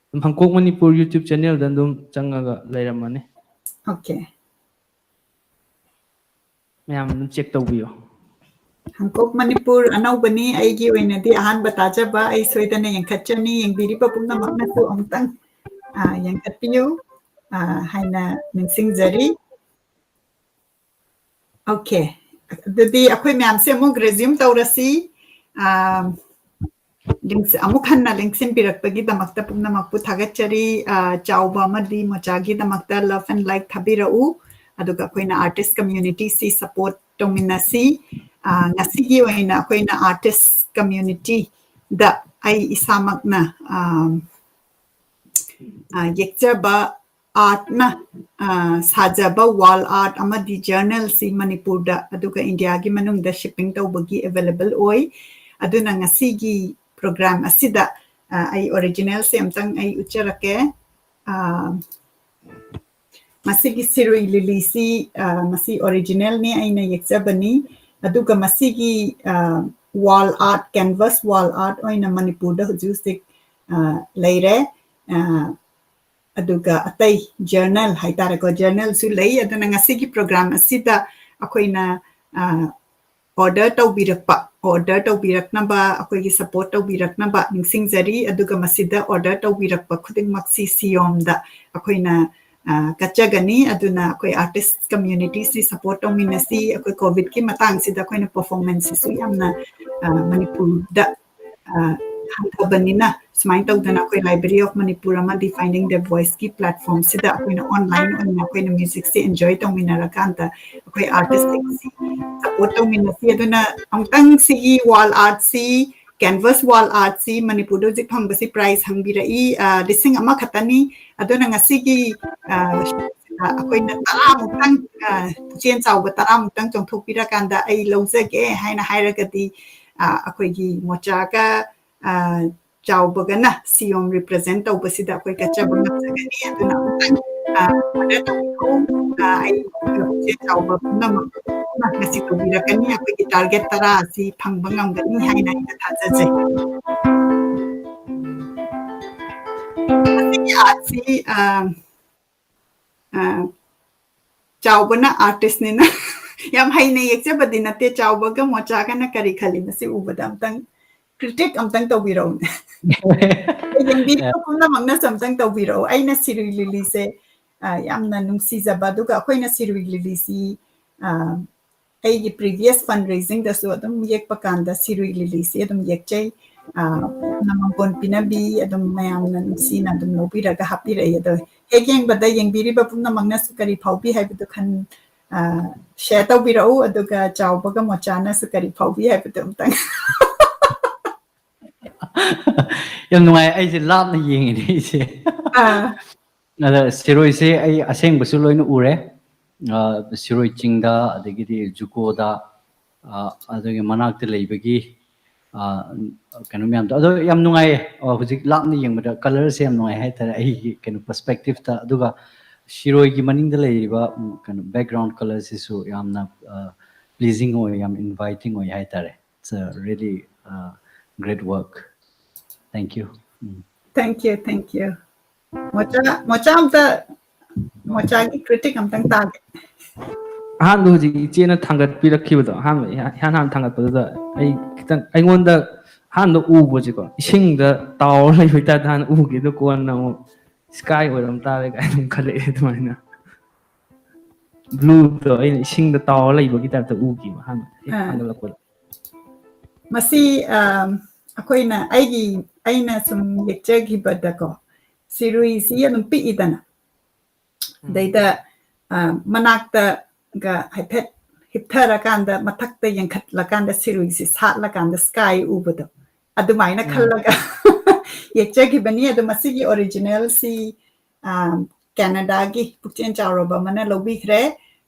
ꯑꯗꯨꯝ ꯍꯪꯀꯣꯛ ꯃꯅꯤꯄꯨꯔ ꯌꯨꯇ꯭ꯌꯨꯕ ꯆꯦꯅꯦꯜꯗ ꯑꯗꯨꯝ ꯆꯪꯉꯒ ꯂꯩꯔꯝꯃꯅꯤ꯫ ꯑꯣꯀꯦ꯫ ꯃꯌꯥꯝ ꯑꯗꯨꯝ ꯆꯦꯛ ꯇꯧꯕꯤꯌꯣ꯫ ꯍꯪꯀꯣꯛ ꯃꯅꯤꯄꯨꯔ ꯑꯅꯧꯕꯅꯤ, ꯑꯩꯒꯤ ꯑꯣꯏꯅꯗꯤ ꯑꯍꯥꯟꯕ ꯇꯥꯖꯕ, ꯑꯩ ꯁꯣꯏꯗꯅ ꯌꯦꯡꯈꯠꯆꯅꯤ꯫ ꯌꯦꯡꯕꯤꯔꯤꯕ ꯄꯨꯝꯅꯃꯛꯅꯁꯨ ꯑꯃꯨꯛꯇꯪ ꯑ, ꯌꯦꯡꯈꯠꯄꯤꯌꯨ ꯑ, ꯍꯥꯏꯅ ꯅꯤꯡꯁꯤꯡꯖꯔꯤ꯫ ꯑꯣꯀꯦ, ꯑꯗꯨꯗꯤ ꯑꯩꯈꯣꯏ ꯃꯌꯥꯝꯁꯦ ꯑꯃꯨꯛ ꯔꯤꯖ꯭ꯌꯨꯝ ꯇꯧꯔꯁꯤ꯫ ꯑ, ꯑꯃꯨꯛ ꯍꯟꯅ ꯂꯦꯡꯁꯤꯟꯕꯤꯔꯛꯄꯒꯤꯗꯃꯛꯇ ꯄꯨꯝꯅꯃꯛꯄꯨ ꯊꯥꯒꯠꯆꯔꯤ꯫ ꯑ, ꯆꯥꯎꯕ ꯑꯃꯗꯤ ꯃꯣꯆꯥꯒꯤꯗꯃꯛꯇ love and like ꯊꯥꯕꯤꯔꯛꯎ꯫ ꯑꯗꯨꯒ ꯑꯩꯈꯣꯏꯅ artist community ꯁꯤ support ꯇꯧꯃꯤꯟꯅꯁꯤ꯫ ꯑ, ꯉꯁꯤꯒꯤ ꯑꯣꯏꯅ ꯑꯩꯈꯣꯏꯅ artist community ꯗ ꯑꯩ ꯏꯁꯥꯃꯛꯅ, ꯑ, ꯑ, ꯌꯦꯛꯆꯕ artꯅ, ꯑ, ꯁꯥꯖꯕ wall art ꯑꯃꯗꯤ journalꯁꯤ ꯃꯅꯤꯄꯨꯔꯗ ꯑꯗꯨꯒ ꯏꯟꯗꯤꯌꯥꯒꯤ ꯃꯅꯨꯡꯗ shipping ꯇꯧꯕꯒꯤ available ꯑꯣꯏ꯫ ꯑꯗꯨꯅ ꯉꯁꯤꯒꯤ program ꯑꯁꯤꯗ, ꯑ, ꯑꯩ originalꯁꯦ ꯑꯝꯇꯪ ꯑꯩ ꯎꯠꯆꯔꯛꯀꯦ꯫ ꯑ, ꯃꯁꯤꯒꯤ ꯁꯤꯔꯨꯏ ꯂꯤꯂꯤꯁꯤ, ꯑ, ꯃꯁꯤ originalꯅꯤ, ꯑꯩꯅ ꯌꯦꯛꯆꯕꯅꯤ꯫ ꯑꯗꯨꯒ ꯃꯁꯤꯒꯤ, ꯑ, wall art, canvas wall art ꯑꯣꯏꯅ ꯃꯅꯤꯄꯨꯔꯗ ꯍꯧꯖꯤꯛ ꯍꯧꯖꯤꯛ, ꯑ, ꯂꯩꯔꯦ꯫ ꯑ, ꯑꯗꯨꯒ ꯑꯇꯩ journal ꯍꯥꯏꯇꯥꯔꯦꯀꯣ, journalꯁꯨ ꯂꯩ꯫ ꯑꯗꯨꯅ ꯉꯁꯤꯒꯤ program ꯑꯁꯤꯗ ꯑꯩꯈꯣꯏꯅ, ꯑ, order ꯇꯧꯕꯤꯔꯛꯄ, order ꯇꯧꯕꯤꯔꯛꯅꯕ, ꯑꯩꯈꯣꯏꯒꯤ support ꯇꯧꯕꯤꯔꯛꯅꯕ ꯅꯤꯡꯁꯤꯡꯖꯔꯤ꯫ ꯑꯗꯨꯒ ꯃꯁꯤꯗ order ꯇꯧꯕꯤꯔꯛꯄ ꯈꯨꯗꯤꯡꯃꯛꯁꯤ ꯁꯤꯌꯣꯝꯗ ꯑꯩꯈꯣꯏꯅ, ꯑ, ꯀꯠꯆꯒꯅꯤ꯫ ꯑꯗꯨꯅ ꯑꯩꯈꯣꯏ artist communityꯁꯤ support ꯇꯧꯃꯤꯟꯅꯁꯤ꯫ ꯑꯩꯈꯣꯏ COVIDꯀꯤ ꯃꯇꯥꯡꯁꯤꯗ ꯑꯩꯈꯣꯏꯅ performanceꯁꯤꯁꯨ ꯌꯥꯝꯅ, ꯑ, ꯃꯅꯤꯄꯨꯔꯗ, ꯑ, ꯍꯟꯊꯕꯅꯤꯅ, ꯁꯨꯃꯥꯏꯅ ꯇꯧꯗꯅ ꯑꯩꯈꯣꯏ Library of Manipur ꯑꯃꯗꯤ Finding Their Voiceꯀꯤ platformꯁꯤꯗ ꯑꯩꯈꯣꯏꯅ online ꯑꯣꯏꯅ ꯑꯩꯈꯣꯏꯅ musicꯁꯦ enjoy ꯇꯧꯃꯤꯟꯅꯔꯀꯥꯟꯗ ꯑꯩꯈꯣꯏ artistꯁꯤꯡꯁꯤ support ꯇꯧꯃꯤꯟꯅꯁꯤ꯫ ꯑꯗꯨꯅ ꯑꯃꯨꯛꯇꯪ ꯁꯤꯒꯤ wall artꯁꯤ, canvas wall artꯁꯤ ꯃꯅꯤꯄꯨꯔꯗ ꯍꯧꯖꯤꯛ ꯐꯪꯕꯁꯤ price ꯍꯪꯕꯤꯔꯛꯏ, ꯑ, ꯂꯤꯁꯤꯡ ꯑꯃ ꯈꯛꯇꯅꯤ꯫ ꯑꯗꯨꯅ ꯉꯁꯤꯒꯤ, ꯑ, ꯑꯩꯈꯣꯏꯅ ꯇꯔꯥꯃꯨꯛꯇꯪ, ꯑ, ꯄꯨꯛꯆꯦꯜ ꯆꯥꯎꯕ ꯇꯔꯥꯃꯨꯛꯇꯪ ꯆꯣꯡꯊꯣꯛꯄꯤꯔꯀꯥꯟꯗ ꯑꯩ ꯂꯧꯖꯒꯦ ꯍꯥꯏꯅ ꯍꯥꯏꯔꯒꯗꯤ, ꯑ, ꯑꯩꯈꯣꯏꯒꯤ ꯃꯣꯆꯥꯒ, ꯑ, ꯆꯥꯎꯕꯒꯅ ꯁꯤꯌꯣꯝ represent ꯇꯧꯕꯁꯤꯗ ꯑꯩꯈꯣꯏ ꯀꯠꯆꯕ ꯉꯝꯖꯒꯅꯤ꯫ ꯑꯗꯨꯅ ꯑꯃꯨꯛꯇꯪ, ꯑ, order ꯇꯧꯕꯤꯌꯨ꯫ ꯑ, ꯑꯩ ꯄꯨꯛꯆꯦꯜ ꯆꯥꯎꯕ ꯄꯨꯝꯅꯃꯛ ꯉꯁꯤ ꯇꯧꯕꯤꯔꯛꯀꯅꯤ꯫ ꯑꯩꯈꯣꯏꯒꯤ target ꯇꯔꯥ ꯑꯁꯤ ꯐꯪꯕ ꯉꯝꯒꯅꯤ ꯍꯥꯏꯅ ꯑꯩꯅ ꯊꯥꯖꯖꯩ꯫ ꯃꯁꯤꯒꯤ artꯁꯤ, ꯑ, ꯑ, ꯆꯥꯎꯕꯅ artistꯅꯤꯅ ꯌꯥꯝ ꯍꯩꯅ ꯌꯦꯛꯆꯕꯗꯤ ꯅꯠꯇꯦ꯫ ꯆꯥꯎꯕꯒ ꯃꯣꯆꯥꯒꯅ ꯀꯔꯤ ꯈꯜꯂꯤ? ꯃꯁꯤ ꯎꯕꯗ ꯑꯝꯇꯪ critic ꯑꯝꯇꯪ ꯇꯧꯕꯤꯔꯛꯎꯅꯦ꯫ ꯌꯦꯡꯕꯤꯔꯤꯕ ꯄꯨꯝꯅꯃꯛꯅꯁꯨ ꯑꯝꯇꯪ ꯇꯧꯕꯤꯔꯛꯎ꯫ ꯑꯩꯅ ꯁꯤꯔꯨꯏ ꯂꯤꯂꯤꯁꯦ, ꯑ, ꯌꯥꯝꯅ ꯅꯨꯡꯁꯤꯖꯕ, ꯑꯗꯨꯒ ꯑꯩꯈꯣꯏꯅ ꯁꯤꯔꯨꯏ ꯂꯤꯂꯤꯁꯤ, ꯑ, ꯑꯩꯒꯤ previous fundraisingꯗꯁꯨ ꯑꯗꯨꯝ ꯌꯦꯛꯄ ꯀꯥꯟꯗ ꯁꯤꯔꯨꯏ ꯂꯤꯂꯤꯁꯤ ꯑꯗꯨꯝ ꯌꯦꯛꯆꯩ꯫ ꯑ, ꯄꯨꯝꯅꯃꯛ ꯄꯣꯟ ꯄꯤꯅꯕꯤ, ꯑꯗꯨꯝ ꯃꯌꯥꯝꯅ ꯅꯨꯡꯁꯤꯅ ꯑꯗꯨꯝ ꯂꯧꯕꯤꯔꯒ ꯍꯥꯞꯄꯤꯔꯛꯏ꯫ ꯑꯗꯣ ꯍꯦꯛ ꯌꯦꯡꯕꯗ ꯌꯦꯡꯕꯤꯔꯤꯕ ꯄꯨꯝꯅꯃꯛꯅꯁꯨ ꯀꯔꯤ ꯐꯥꯎꯕꯤ ꯍꯥꯏꯕꯗꯨ ꯈꯟ-, ꯑ, share ꯇꯧꯕꯤꯔꯛꯎ, ꯑꯗꯨꯒ ꯆꯥꯎꯕꯒ ꯃꯣꯆꯥꯅꯁꯨ ꯀꯔꯤ ꯐꯥꯎꯕꯤ ꯍꯥꯏꯕꯗꯨ ꯑꯝꯇꯪ꯫ ꯌꯥꯝ ꯅꯨꯡꯉꯥꯏ꯫ ꯑꯩꯁꯦ ꯂꯥꯞꯅ ꯌꯦꯡꯉꯤꯅꯦ ꯑꯩꯁꯦ꯫ ꯑꯥ꯫ ꯑꯗ ꯁꯤꯔꯣꯏꯁꯦ ꯑꯩ ꯑꯁꯦꯡꯕꯁꯨ ꯂꯣꯏꯅ ꯎꯔꯦ꯫ ꯑ, ꯁꯤꯔꯣꯏ ꯆꯤꯡꯗ, ꯑꯗꯒꯤꯗꯤ ꯖꯨꯀꯣꯗ, ꯑ, ꯑꯗꯨꯒꯤ ꯃꯅꯥꯛꯇ ꯂꯩꯕꯒꯤ, ꯑ, ꯀꯩꯅꯣ ꯃꯌꯥꯝꯗꯣ꯫ ꯑꯗꯣ ꯌꯥꯝ ꯅꯨꯡꯉꯥꯏꯌꯦ꯫ ꯑ, ꯍꯧꯖꯤꯛ ꯂꯥꯞꯅ ꯌꯦꯡꯕꯗ colourꯁꯦ ꯌꯥꯝ ꯅꯨꯡꯉꯥꯏ ꯍꯥꯏꯇꯥꯔꯦ, ꯑꯩꯒꯤ ꯀꯩꯅꯣ perspectiveꯇ꯫ ꯑꯗꯨꯒ ꯁꯤꯔꯣꯏꯒꯤ ꯃꯅꯤꯡꯗ ꯂꯩꯔꯤꯕ, ꯎꯝ, ꯀꯩꯅꯣ background colourꯁꯤꯁꯨ ꯌꯥꯝꯅ, ꯑ, pleasing ꯑꯣꯏ, ꯌꯥꯝ inviting ꯑꯣꯏ ꯍꯥꯏꯇꯥꯔꯦ꯫ It's a really, uh, great work. Thank you. Um. Thank you, thank you. Mocha, mocha ꯑꯝꯇ, ꯃꯣꯆꯥꯒꯤ critic ꯑꯝꯇꯪ ꯇꯥꯒꯦ꯫ ꯑꯍꯥꯟꯕ ꯍꯧꯖꯤꯛ ꯏꯆꯦꯅ ꯊꯥꯡꯒꯠꯄꯤꯔꯛꯈꯤꯕꯗꯣ, ꯑꯍꯥꯟꯕ ꯏꯍꯥꯟ, ꯏꯍꯥꯟ ꯍꯥꯟꯅ ꯊꯥꯡꯒꯠꯄꯗꯨꯗ ꯑꯩ ꯈꯤꯇꯪ, ꯑꯩꯉꯣꯟꯗ ꯑꯍꯥꯟꯕ ꯎꯕꯁꯦꯀꯣ, ꯏꯁꯤꯡꯗ ꯇꯥꯎꯔ ꯂꯩꯕꯩ typeꯇ ꯍꯥꯟꯅ ꯎꯈꯤ, ꯑꯗꯨ ꯀꯣꯟꯅ ꯑꯃꯨꯛ sky ꯑꯣꯏꯔꯝ ꯇꯥꯔꯦ ꯀꯥꯏꯅ ꯑꯗꯨꯝ ꯈꯜꯂꯛꯑꯦ꯫ ꯑꯗꯨꯃꯥꯏꯅ blueꯗꯣ ꯑꯩꯅ ꯏꯁꯤꯡꯗ ꯇꯥꯎꯔ ꯂꯩꯕꯒꯤ typeꯇ ꯎꯈꯤꯕ ꯑꯍꯥꯟꯕ ꯍꯦꯛ ꯑꯥ꯫ ꯊꯥꯡꯒꯠꯂꯛꯄꯗ꯫ ꯃꯁꯤ, ꯑ, ꯑꯩꯈꯣꯏꯅ, ꯑꯩꯒꯤ, ꯑꯩꯅ ꯁꯨꯝ ꯌꯦꯛꯆꯈꯤꯕꯗꯀꯣ, ꯁꯤꯔꯨꯏꯁꯤ ꯑꯗꯨꯝ ꯄꯤꯛꯏꯗꯅ, ꯎꯝ꯫ ꯑꯗꯩꯗ, ꯑ, ꯃꯅꯥꯛꯇꯒ ꯍꯥꯏꯐꯦꯠ ꯍꯤꯞꯊꯔꯀꯥꯟꯗ, ꯃꯊꯛꯇ ꯌꯦꯡꯈꯠꯂꯀꯥꯟꯗ ꯁꯤꯔꯨꯏꯁꯤ ꯁꯥꯠꯂꯀꯥꯟꯗ sky ꯎꯕꯗꯣ, ꯑꯗꯨꯃꯥꯏꯅ ꯎꯝ꯫ ꯈꯜꯂꯒ ꯌꯦꯛꯆꯈꯤꯕꯅꯤ꯫ ꯑꯗꯣ ꯃꯁꯤꯒꯤ originalꯁꯤ, ꯑ, ꯀꯦꯅꯥꯗꯥꯒꯤ ꯄꯨꯛꯆꯦꯜ ꯆꯥꯎꯔꯕ ꯑꯃꯅ ꯂꯧꯕꯤꯈ꯭ꯔꯦ꯫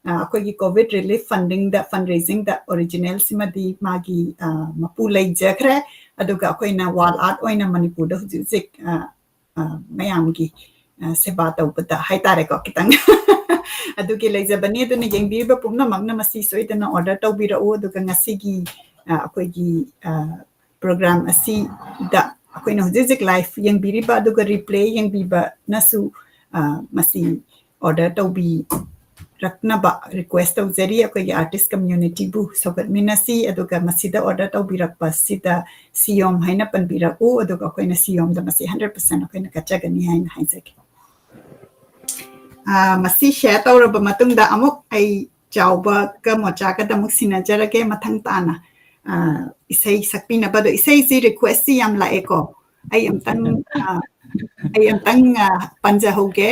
ꯑ, ꯑꯩꯈꯣꯏꯒꯤ COVID relief fundingꯗ, fundraisingꯗ originalꯁꯤꯃꯗꯤ ꯃꯥꯒꯤ, ꯑ, ꯃꯄꯨ ꯂꯩꯖꯈ꯭ꯔꯦ꯫ ꯑꯗꯨꯒ ꯑꯩꯈꯣꯏꯅ wall art ꯑꯣꯏꯅ ꯃꯅꯤꯄꯨꯔꯗ ꯍꯧꯖꯤꯛ ꯍꯧꯖꯤꯛ, ꯑ, ꯑ, ꯃꯌꯥꯝꯒꯤ, ꯑ, ꯁꯦꯕꯥ ꯇꯧꯕꯗ ꯍꯥꯏꯇꯥꯔꯦꯀꯣ, ꯈꯤꯇꯪ ꯑꯗꯨꯒꯤ ꯂꯩꯖꯕꯅꯤ꯫ ꯑꯗꯨꯅ ꯌꯦꯡꯕꯤꯔꯤꯕ ꯄꯨꯝꯅꯃꯛꯅ ꯃꯁꯤ ꯁꯣꯏꯗꯅ order ꯇꯧꯕꯤꯔꯛꯎ꯫ ꯑꯗꯨꯒ ꯉꯁꯤꯒꯤ, ꯑ, ꯑꯩꯈꯣꯏꯒꯤ, ꯑ, program ꯑꯁꯤꯗ ꯑꯩꯈꯣꯏꯅ ꯍꯧꯖꯤꯛ ꯍꯧꯖꯤꯛ live ꯌꯦꯡꯕꯤꯔꯤꯕ ꯑꯗꯨꯒ replay ꯌꯦꯡꯕꯤꯕꯅꯁꯨ, ꯑ, ꯃꯁꯤ order ꯇꯧꯕꯤꯔꯛꯅꯕ request ꯇꯧꯖꯔꯤ꯫ ꯑꯩꯈꯣꯏꯒꯤ artist communityꯕꯨ ꯁꯧꯒꯠꯃꯤꯟꯅꯁꯤ, ꯑꯗꯨꯒ ꯃꯁꯤꯗ order ꯇꯧꯕꯤꯔꯛꯄꯁꯤꯗ ꯁꯤꯌꯣꯝ ꯍꯥꯏꯅ ꯄꯟꯕꯤꯔꯛꯎ, ꯑꯗꯨꯒ ꯑꯩꯈꯣꯏꯅ ꯁꯤꯌꯣꯝꯗ ꯃꯁꯤ hundred percent ꯑꯩꯈꯣꯏꯅ ꯀꯠꯆꯒꯅꯤ ꯍꯥꯏꯅ ꯍꯥꯏꯖꯒꯦ꯫ ꯑ, ꯃꯁꯤ share ꯇꯧꯔꯕ ꯃꯇꯨꯡꯗ ꯑꯃꯨꯛ ꯑꯩ ꯆꯥꯎꯕꯒ ꯃꯣꯆꯥꯒꯗ ꯑꯃꯨꯛ ꯁꯤꯟꯅꯖꯔꯒꯦ ꯃꯊꯪ ꯇꯥꯅ꯫ ꯑ, ꯏꯁꯩ ꯁꯛꯄꯤꯅꯕ꯫ ꯑꯗꯣ ꯏꯁꯩꯁꯤ request ꯁꯤ ꯌꯥꯝ ꯂꯥꯛꯑꯦꯀꯣ꯫ ꯑꯩ ꯑꯝꯇꯪ, ꯑ, ꯑꯩ ꯑꯝꯇꯪ, ꯑ, ꯄꯟꯖꯍꯧꯒꯦ꯫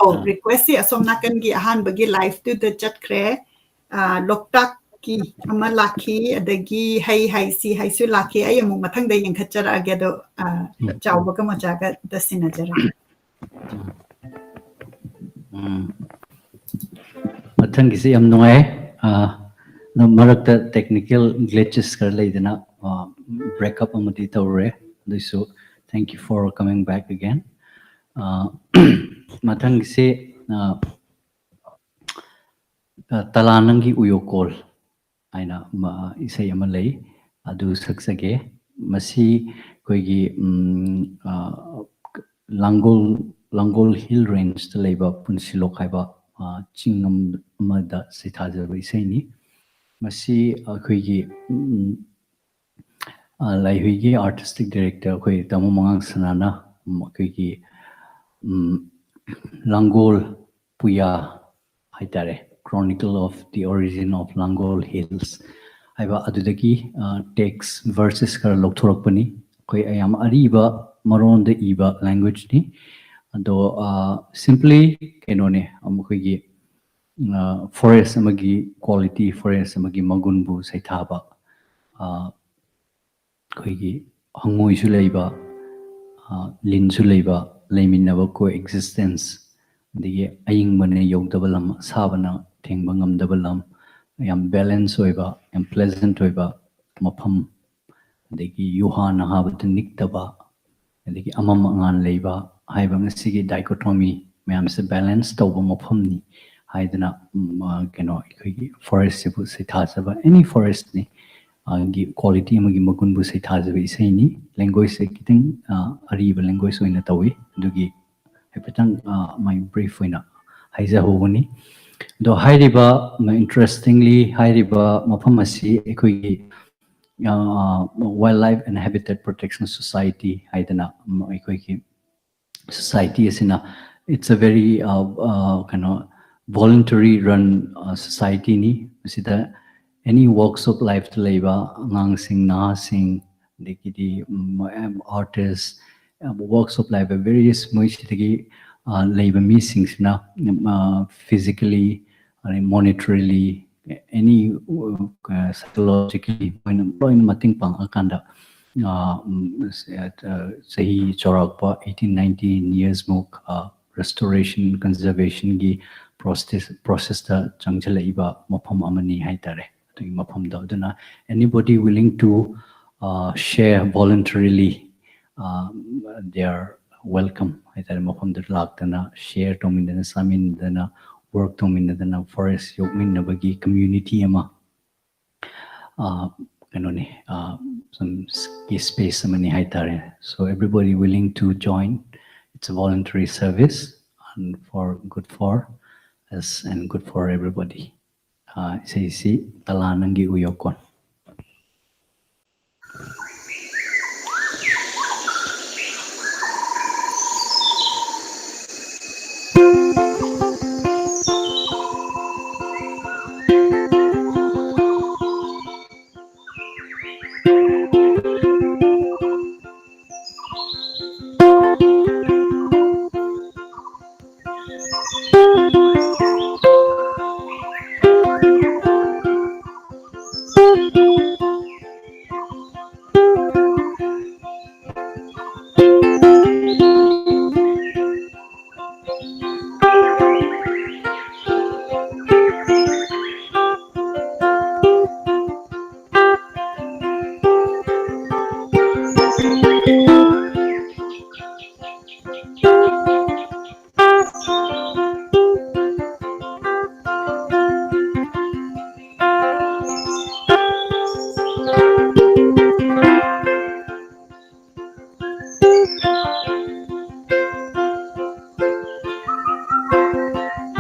ꯑꯧ, ꯑꯥ꯫ Request ꯁꯤ ꯑꯁꯣꯝ ꯅꯥꯀꯟꯒꯤ ꯑꯍꯥꯟꯕꯒꯤ live ꯇꯨꯗ ꯆꯠꯈ꯭ꯔꯦ꯫ ꯑ, ꯂꯣꯛꯇꯥꯛꯀꯤ ꯑꯃ ꯂꯥꯛꯈꯤ, ꯑꯗꯒꯤ ꯍꯩ ꯍꯥꯏꯁꯤ ꯍꯥꯏꯁꯨ ꯂꯥꯛꯈꯤ꯫ ꯑꯩ ꯑꯃꯨꯛ ꯃꯊꯪꯗ ꯌꯦꯡꯈꯠꯆꯔꯛꯑꯒꯦ꯫ ꯑꯗꯣ, ꯑ, ꯎꯝ꯫ ꯆꯥꯎꯕꯒ ꯃꯣꯆꯥꯒꯗ ꯁꯤꯟꯅꯖꯔꯒꯦ꯫ ꯎꯝ꯫ ꯃꯊꯪꯒꯤꯁꯦ ꯌꯥꯝ ꯅꯨꯡꯉꯥꯏ꯫ ꯑ, ꯑꯗꯨꯝ ꯃꯔꯛꯇ technical glitches ꯈꯔ ꯂꯩꯗꯅ, ꯑ, breakup ꯑꯃꯗꯤ ꯇꯧꯔꯨꯔꯦ꯫ ꯑꯗꯨꯏꯁꯨ thank you for coming back again꯫ ꯑ, ꯃꯊꯪꯒꯤꯁꯦ, ꯑ, ꯑ, ꯇꯂꯥ ꯅꯪꯒꯤ ꯎꯌꯣꯀꯣꯜ ꯍꯥꯏꯅ ꯃ-, ꯏꯁꯩ ꯑꯃ ꯂꯩ, ꯑꯗꯨ ꯁꯛꯆꯒꯦ꯫ ꯃꯁꯤ ꯑꯩꯈꯣꯏꯒꯤ, ꯎꯝ, ꯑ, ꯂꯥꯡꯒꯣꯜ, ꯂꯥꯡꯒꯣꯜ Hill Range ꯇ ꯂꯩꯕ ꯄꯨꯟꯁꯤꯂꯣꯛ ꯍꯥꯏꯕ, ꯑ, ꯆꯤꯡ ꯑꯃ-, ꯑꯃꯗ ꯁꯩꯊꯥꯖꯕ ꯏꯁꯩꯅꯤ꯫ ꯃꯁꯤ ꯑꯩꯈꯣꯏꯒꯤ, ꯎꯝ, ꯑ, ꯂꯥꯏꯍꯨꯏꯒꯤ artistic director ꯑꯩꯈꯣꯏ ꯇꯥꯃꯣ ꯃꯉꯥꯡ ꯁꯅꯥꯅ, ꯎꯝ, ꯑꯩꯈꯣꯏꯒꯤ, ꯎꯝ, ꯂꯥꯡꯒꯣꯜ ꯄꯨꯌꯥ ꯍꯥꯏꯇꯥꯔꯦ, Chronicle of the Origin of Langol Hills ꯍꯥꯏꯕ ꯑꯗꯨꯗꯒꯤ, ꯑ, text verses ꯈꯔ ꯂꯧꯊꯣꯔꯛꯄꯅꯤ꯫ ꯑꯩꯈꯣꯏ ꯌꯥꯝ ꯑꯔꯤꯕ ꯃꯔꯣꯟꯗ ꯏꯕ language ꯅꯤ꯫ ꯑꯗꯣ, ꯑ, simply ꯀꯩꯅꯣꯅꯦ, ꯑꯩꯈꯣꯏꯒꯤ, ꯑ, forest ꯑꯃꯒꯤ quality, forest ꯑꯃꯒꯤ ꯃꯒꯨꯟꯕꯨ ꯁꯩꯊꯥꯕ, ꯑ, ꯑꯩꯈꯣꯏꯒꯤ ꯍꯪꯉꯣꯏꯁꯨ ꯂꯩꯕ, ꯑ, ꯂꯤꯟꯁꯨ ꯂꯩꯕ, ꯂꯩꯃꯤꯟꯅꯕ, co-existence, ꯑꯗꯒꯤ ꯑꯏꯪꯕꯅ ꯌꯧꯗꯕ ꯂꯝ, ꯑꯁꯥꯕꯅ ꯊꯦꯡꯕ ꯉꯝꯗꯕ ꯂꯝ, ꯌꯥꯝ balance ꯑꯣꯏꯕ, ꯌꯥꯝ pleasant ꯑꯣꯏꯕ ꯃꯐꯝ, ꯑꯗꯒꯤ ꯌꯨꯍꯥꯅ ꯍꯥꯕꯗ ꯅꯤꯛꯇꯕ, ꯑꯗꯒꯤ ꯑꯃꯝ ꯑꯉꯥꯟ ꯂꯩꯕ ꯍꯥꯏꯕ ꯉꯁꯤꯒꯤ dichotomy ꯃꯌꯥꯝꯁꯦ balance ꯇꯧꯕ ꯃꯐꯝꯅꯤ ꯍꯥꯏꯗꯅ, ꯎꯝ, ꯑ, ꯀꯩꯅꯣ, ꯑꯩꯈꯣꯏꯒꯤ forest ꯁꯤꯕꯨ ꯁꯩꯊꯥꯖꯕ, any forest ꯅꯤ, ꯑ, ꯒꯤ quality ꯑꯃꯒꯤ ꯃꯒꯨꯟꯕꯨ ꯁꯩꯊꯥꯖꯕ ꯏꯁꯩꯅꯤ꯫ Language ꯁꯦ ꯈꯤꯇꯪ, ꯑ, ꯑꯔꯤꯕ language ꯑꯣꯏꯅ ꯇꯧꯏ, ꯑꯗꯨꯒꯤ ꯍꯥꯏꯐꯦꯠꯇꯪ, ꯑ, ꯃꯥꯏ brief ꯑꯣꯏꯅ ꯍꯥꯏꯖꯍꯧꯕꯅꯤ꯫ ꯑꯗꯣ ꯍꯥꯏꯔꯤꯕ, ꯎꯝ, interestingly ꯍꯥꯏꯔꯤꯕ ꯃꯐꯝ ꯑꯁꯤ ꯑꯩꯈꯣꯏꯒꯤ, ꯑ, Wildlife and Habitat Protection Society ꯍꯥꯏꯗꯅ, ꯎꯝ, ꯑꯩꯈꯣꯏꯒꯤ society ꯑꯁꯤꯅ, it's a very, ꯑ, ꯑ, ꯀꯩꯅꯣ, voluntary run, ꯑ, society ꯅꯤ꯫ ꯃꯁꯤꯗ any walks of life ꯇ ꯂꯩꯕ ꯑꯉꯥꯡꯁꯤꯡ, ꯅꯍꯥꯁꯤꯡ, ꯑꯗꯒꯤꯗꯤ artist, walks of life, various ꯃꯣꯏꯁꯤꯗꯒꯤ ꯂꯩꯕ ꯃꯤꯁꯤꯡꯁꯤꯅ physically, ꯑꯗꯩ monetarily, any psychologically ꯃꯣꯏꯅ ꯂꯣꯏꯅ ꯃꯇꯦꯡ ꯄꯥꯡꯉꯀꯥꯟꯗ ꯆꯍꯤ ꯆꯥꯎꯔꯥꯛꯄ eighteen nineteen years ꯃꯨꯛ restoration conservation ꯒꯤ process process ꯇ ꯆꯪꯁꯤꯜꯂꯛꯏꯕ ꯃꯐꯝ ꯑꯃꯅꯤ ꯍꯥꯏꯇꯥꯔꯦ꯫ ꯑꯗꯨꯒꯤ ꯃꯐꯝꯗꯣ ꯑꯗꯨꯅ anybody willing to share voluntarily, they are welcome ꯍꯥꯏꯇꯥꯔꯦ꯫ ꯃꯐꯝꯗꯨꯗ ꯂꯥꯛꯇꯅ share ꯇꯧꯃꯤꯟꯅꯗꯅ, ꯆꯥꯃꯤꯟꯅꯗꯅ, work ꯇꯧꯃꯤꯟꯅꯗꯅ, forest ꯌꯣꯛꯃꯤꯟꯅꯕꯒꯤ community ꯑꯃ ꯀꯩꯅꯣꯅꯤ, ꯁꯨꯝ ꯒꯤ space ꯑꯃꯅꯤ ꯍꯥꯏꯇꯥꯔꯦ꯫ So everybody willing to join, it's a voluntary service and for good for us and good for everybody. ꯏꯁꯩꯁꯤ ꯀꯂꯥ ꯅꯪꯒꯤ ꯎꯌꯣꯀꯣꯟ꯫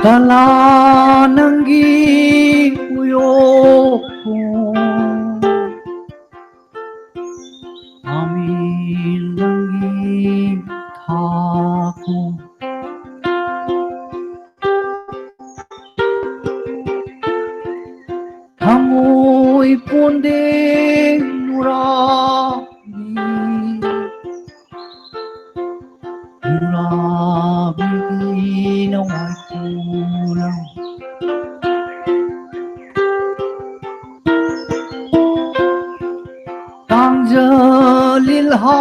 ꯀꯂꯥ ꯅꯪꯒꯤ ꯎꯌꯣꯛꯄꯨ, ꯑꯃꯤꯜ ꯅꯪꯒꯤ ꯊꯥꯛꯄꯨ, ꯊꯃꯣꯏ ꯄꯨꯔꯥꯕꯤꯒꯤ ꯅꯋꯥꯏ ꯄꯨꯔꯥ꯫ ꯇꯥꯡꯖꯂꯤꯜꯍꯥ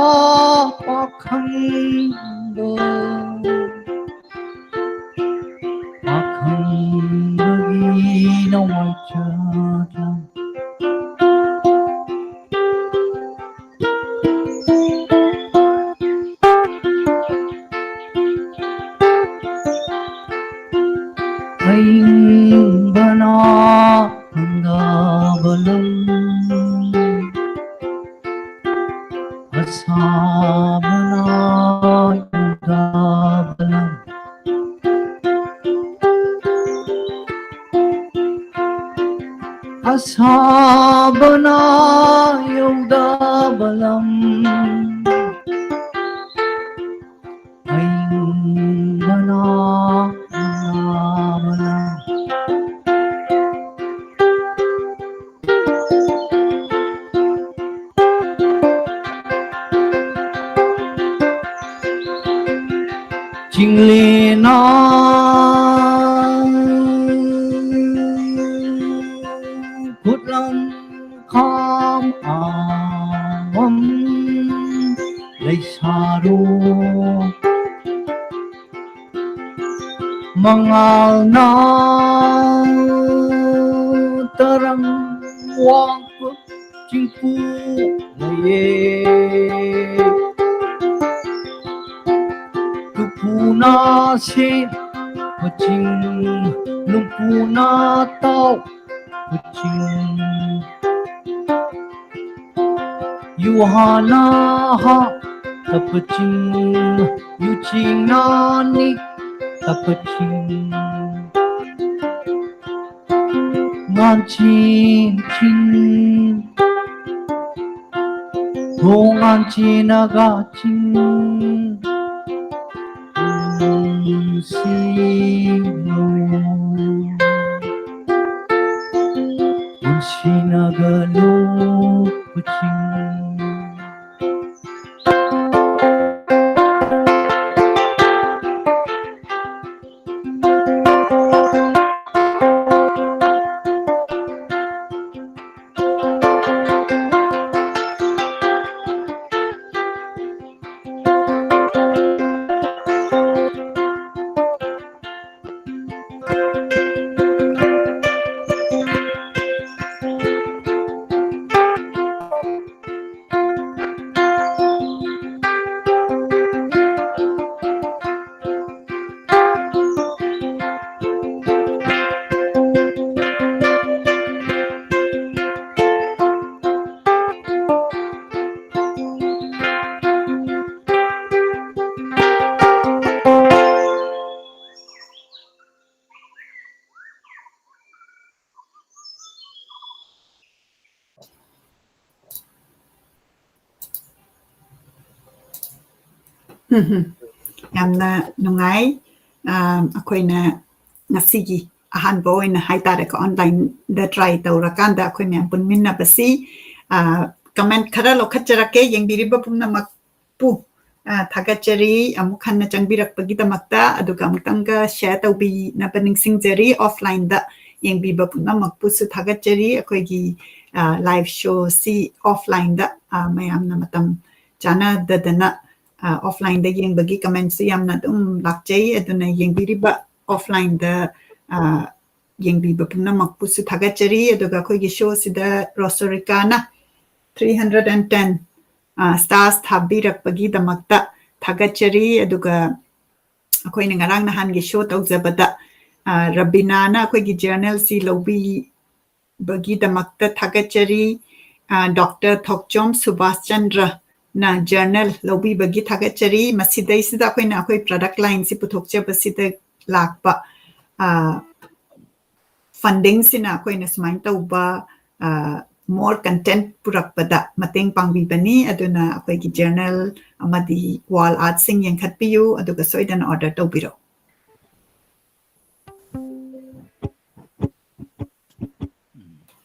ꯄꯥꯈꯪꯗꯣ꯫ ꯄꯥꯈꯪꯗꯒꯤ ꯅꯋꯥꯏꯆꯥꯗ꯫ ꯑꯏꯪꯕꯅ ꯈꯪꯗꯕ ꯂꯝ꯫ ꯑꯁꯥꯕꯅ ꯌꯨꯗꯕ ꯂꯝ꯫ ꯑꯁꯥꯕꯅ ꯌꯨꯗꯕ ꯂꯝ꯫ ꯑꯏꯪꯕꯅ ꯌꯨꯗꯕ ꯂꯝ꯫ ꯆꯤꯡꯂꯦꯟꯅ ꯈꯨꯠꯂꯪ ꯈꯥꯝ ꯑꯥꯋꯝ ꯂꯩꯁꯥꯔꯣ꯫ ꯃꯉꯥꯜꯅ ꯇꯔꯪ ꯋꯥꯡꯄ ꯆꯤꯡꯄꯨ ꯂꯩꯌꯦ꯫ ꯇꯨꯄꯨꯅ ꯁꯦꯝꯕ ꯆꯤꯡ, ꯂꯨꯝꯄꯨꯅ ꯇꯥꯎꯕ ꯆꯤꯡ꯫ ꯌꯨꯍꯥꯔꯅ ꯍꯥꯞꯇꯕ ꯆꯤꯡ, ꯌꯨꯆꯦꯡꯅ ꯅꯤꯛꯇꯕ ꯆꯤꯡ꯫ ꯉꯥꯟꯆꯦꯟ ꯆꯤꯡ, ꯍꯣ ꯉꯥꯟꯆꯦꯟꯅꯒ ꯆꯤꯡ ꯅꯨꯡꯁꯤꯕ, ꯅꯨꯡꯁꯤꯅꯒ ꯂꯨꯞꯄ ꯆꯤꯡ꯫ ꯎꯝ, ꯌꯥꯝꯅ ꯅꯨꯡꯉꯥꯏ꯫ ꯑꯥ, ꯑꯩꯈꯣꯏꯅ ꯉꯁꯤꯒꯤ ꯑꯍꯥꯟꯕ ꯑꯣꯏꯅ ꯍꯥꯏꯇꯥꯔꯦꯀꯣ, online-ꯗ try ꯇꯧꯔꯀꯥꯟꯗ ꯑꯩꯈꯣꯏ ꯃꯌꯥꯝ ꯄꯨꯟꯃꯤꯟꯅꯕꯁꯤ꯫ ꯑꯥ, comment ꯈꯔ ꯂꯧꯈꯠꯆꯔꯛꯀꯦ꯫ ꯌꯦꯡꯕꯤꯔꯤꯕ ꯄꯨꯝꯅꯃꯛꯄꯨ, ꯑꯥ, ꯊꯥꯒꯠꯆꯔꯤ ꯑꯃꯨꯛ ꯍꯟꯅ ꯆꯪꯕꯤꯔꯛꯄꯒꯤꯗꯃꯛꯇ꯫ ꯑꯗꯨꯒ ꯑꯃꯨꯛꯇꯪꯒ share ꯇꯧꯕꯤꯅꯕ ꯅꯤꯡꯁꯤꯡꯖꯔꯤ꯫ Offline-ꯗ ꯌꯦꯡꯕꯤꯕ ꯄꯨꯝꯅꯃꯛꯄꯨꯁꯨ ꯊꯥꯒꯠꯆꯔꯤ꯫ ꯑꯩꯈꯣꯏꯒꯤ, ꯑꯥ, live show-ꯁꯤ offline-ꯗ, ꯑꯥ, ꯃꯌꯥꯝꯅ ꯃꯇꯝ ꯆꯥꯟꯅꯗꯗꯅ, ꯑꯥ, offline-ꯗ ꯌꯦꯡꯕꯒꯤ comment-ꯁꯨ ꯌꯥꯝꯅ ꯑꯗꯨꯝ ꯂꯥꯛꯆꯩ꯫ ꯑꯗꯨꯅ ꯌꯦꯡꯕꯤꯔꯤꯕ offline-ꯗ, ꯑꯥ, ꯌꯦꯡꯕꯤꯕ ꯄꯨꯝꯅꯃꯛꯄꯨꯁꯨ ꯊꯥꯒꯠꯆꯔꯤ꯫ ꯑꯗꯨꯒ ꯑꯩꯈꯣꯏꯒꯤ show-ꯁꯤꯗ ꯔꯣꯁꯣꯔꯤꯀꯥꯅ three hundred and ten, ah, stars ꯊꯥꯕꯤꯔꯛꯄꯒꯤꯗꯃꯛꯇ ꯊꯥꯒꯠꯆꯔꯤ꯫ ꯑꯗꯨꯒ ꯑꯩꯈꯣꯏꯅ ꯉꯔꯥꯡ ꯅꯍꯥꯟꯒꯤ show ꯇꯧꯖꯕꯗ, ꯑꯥ, ꯔꯕꯤꯅꯥꯅ ꯑꯩꯈꯣꯏꯒꯤ journal-ꯁꯤ ꯂꯧꯕꯤꯕꯒꯤꯗꯃꯛꯇ ꯊꯥꯒꯠꯆꯔꯤ꯫ ꯑꯥ, Doctor ꯊꯣꯛꯆꯣꯝ ꯁꯨꯕꯥꯁ ꯆꯟꯗ꯭ꯔꯅ journal ꯂꯧꯕꯤꯕꯒꯤ ꯊꯥꯒꯠꯆꯔꯤ꯫ ꯃꯁꯤꯗꯩꯁꯤꯗ ꯑꯩꯈꯣꯏꯅ ꯑꯩꯈꯣꯏ product line-ꯁꯤ ꯄꯨꯊꯣꯛꯆꯕꯁꯤꯗ ꯂꯥꯛꯄ, ꯑꯥ, funding-ꯁꯤꯅ ꯑꯩꯈꯣꯏꯅ ꯁꯨꯃꯥꯏꯅ ꯇꯧꯕ, ꯑꯥ, more content ꯄꯨꯔꯛꯄꯗ ꯃꯇꯦꯡ ꯄꯥꯡꯕꯤꯕꯅꯤ꯫ ꯑꯗꯨꯅ ꯑꯩꯈꯣꯏꯒꯤ journal ꯑꯃꯗꯤ wall art-ꯁꯤꯡ ꯌꯦꯡꯈꯠꯄꯤꯌꯨ, ꯑꯗꯨꯒ ꯁꯣꯏꯗꯅ order ꯇꯧꯕꯤꯔꯛꯎ꯫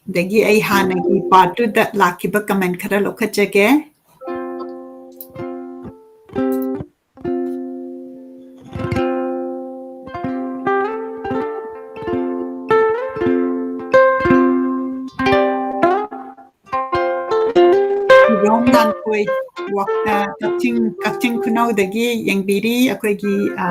ꯑꯗꯒꯤ ꯑꯩ ꯍꯥꯟꯅꯒꯤ part two-ꯗ ꯂꯥꯛꯈꯤꯕ comment ꯈꯔ ꯂꯧꯈꯠꯆꯒꯦ꯫ ꯏꯔꯣꯝ ꯂꯥꯟꯊꯣꯏ, ꯋꯥ-, ꯑ, ꯀꯛꯆꯤꯡ, ꯀꯛꯆꯤꯡ ꯈꯨꯅꯧꯗꯒꯤ ꯌꯦꯡꯕꯤꯔꯤ ꯑꯩꯈꯣꯏꯒꯤ, ꯑ,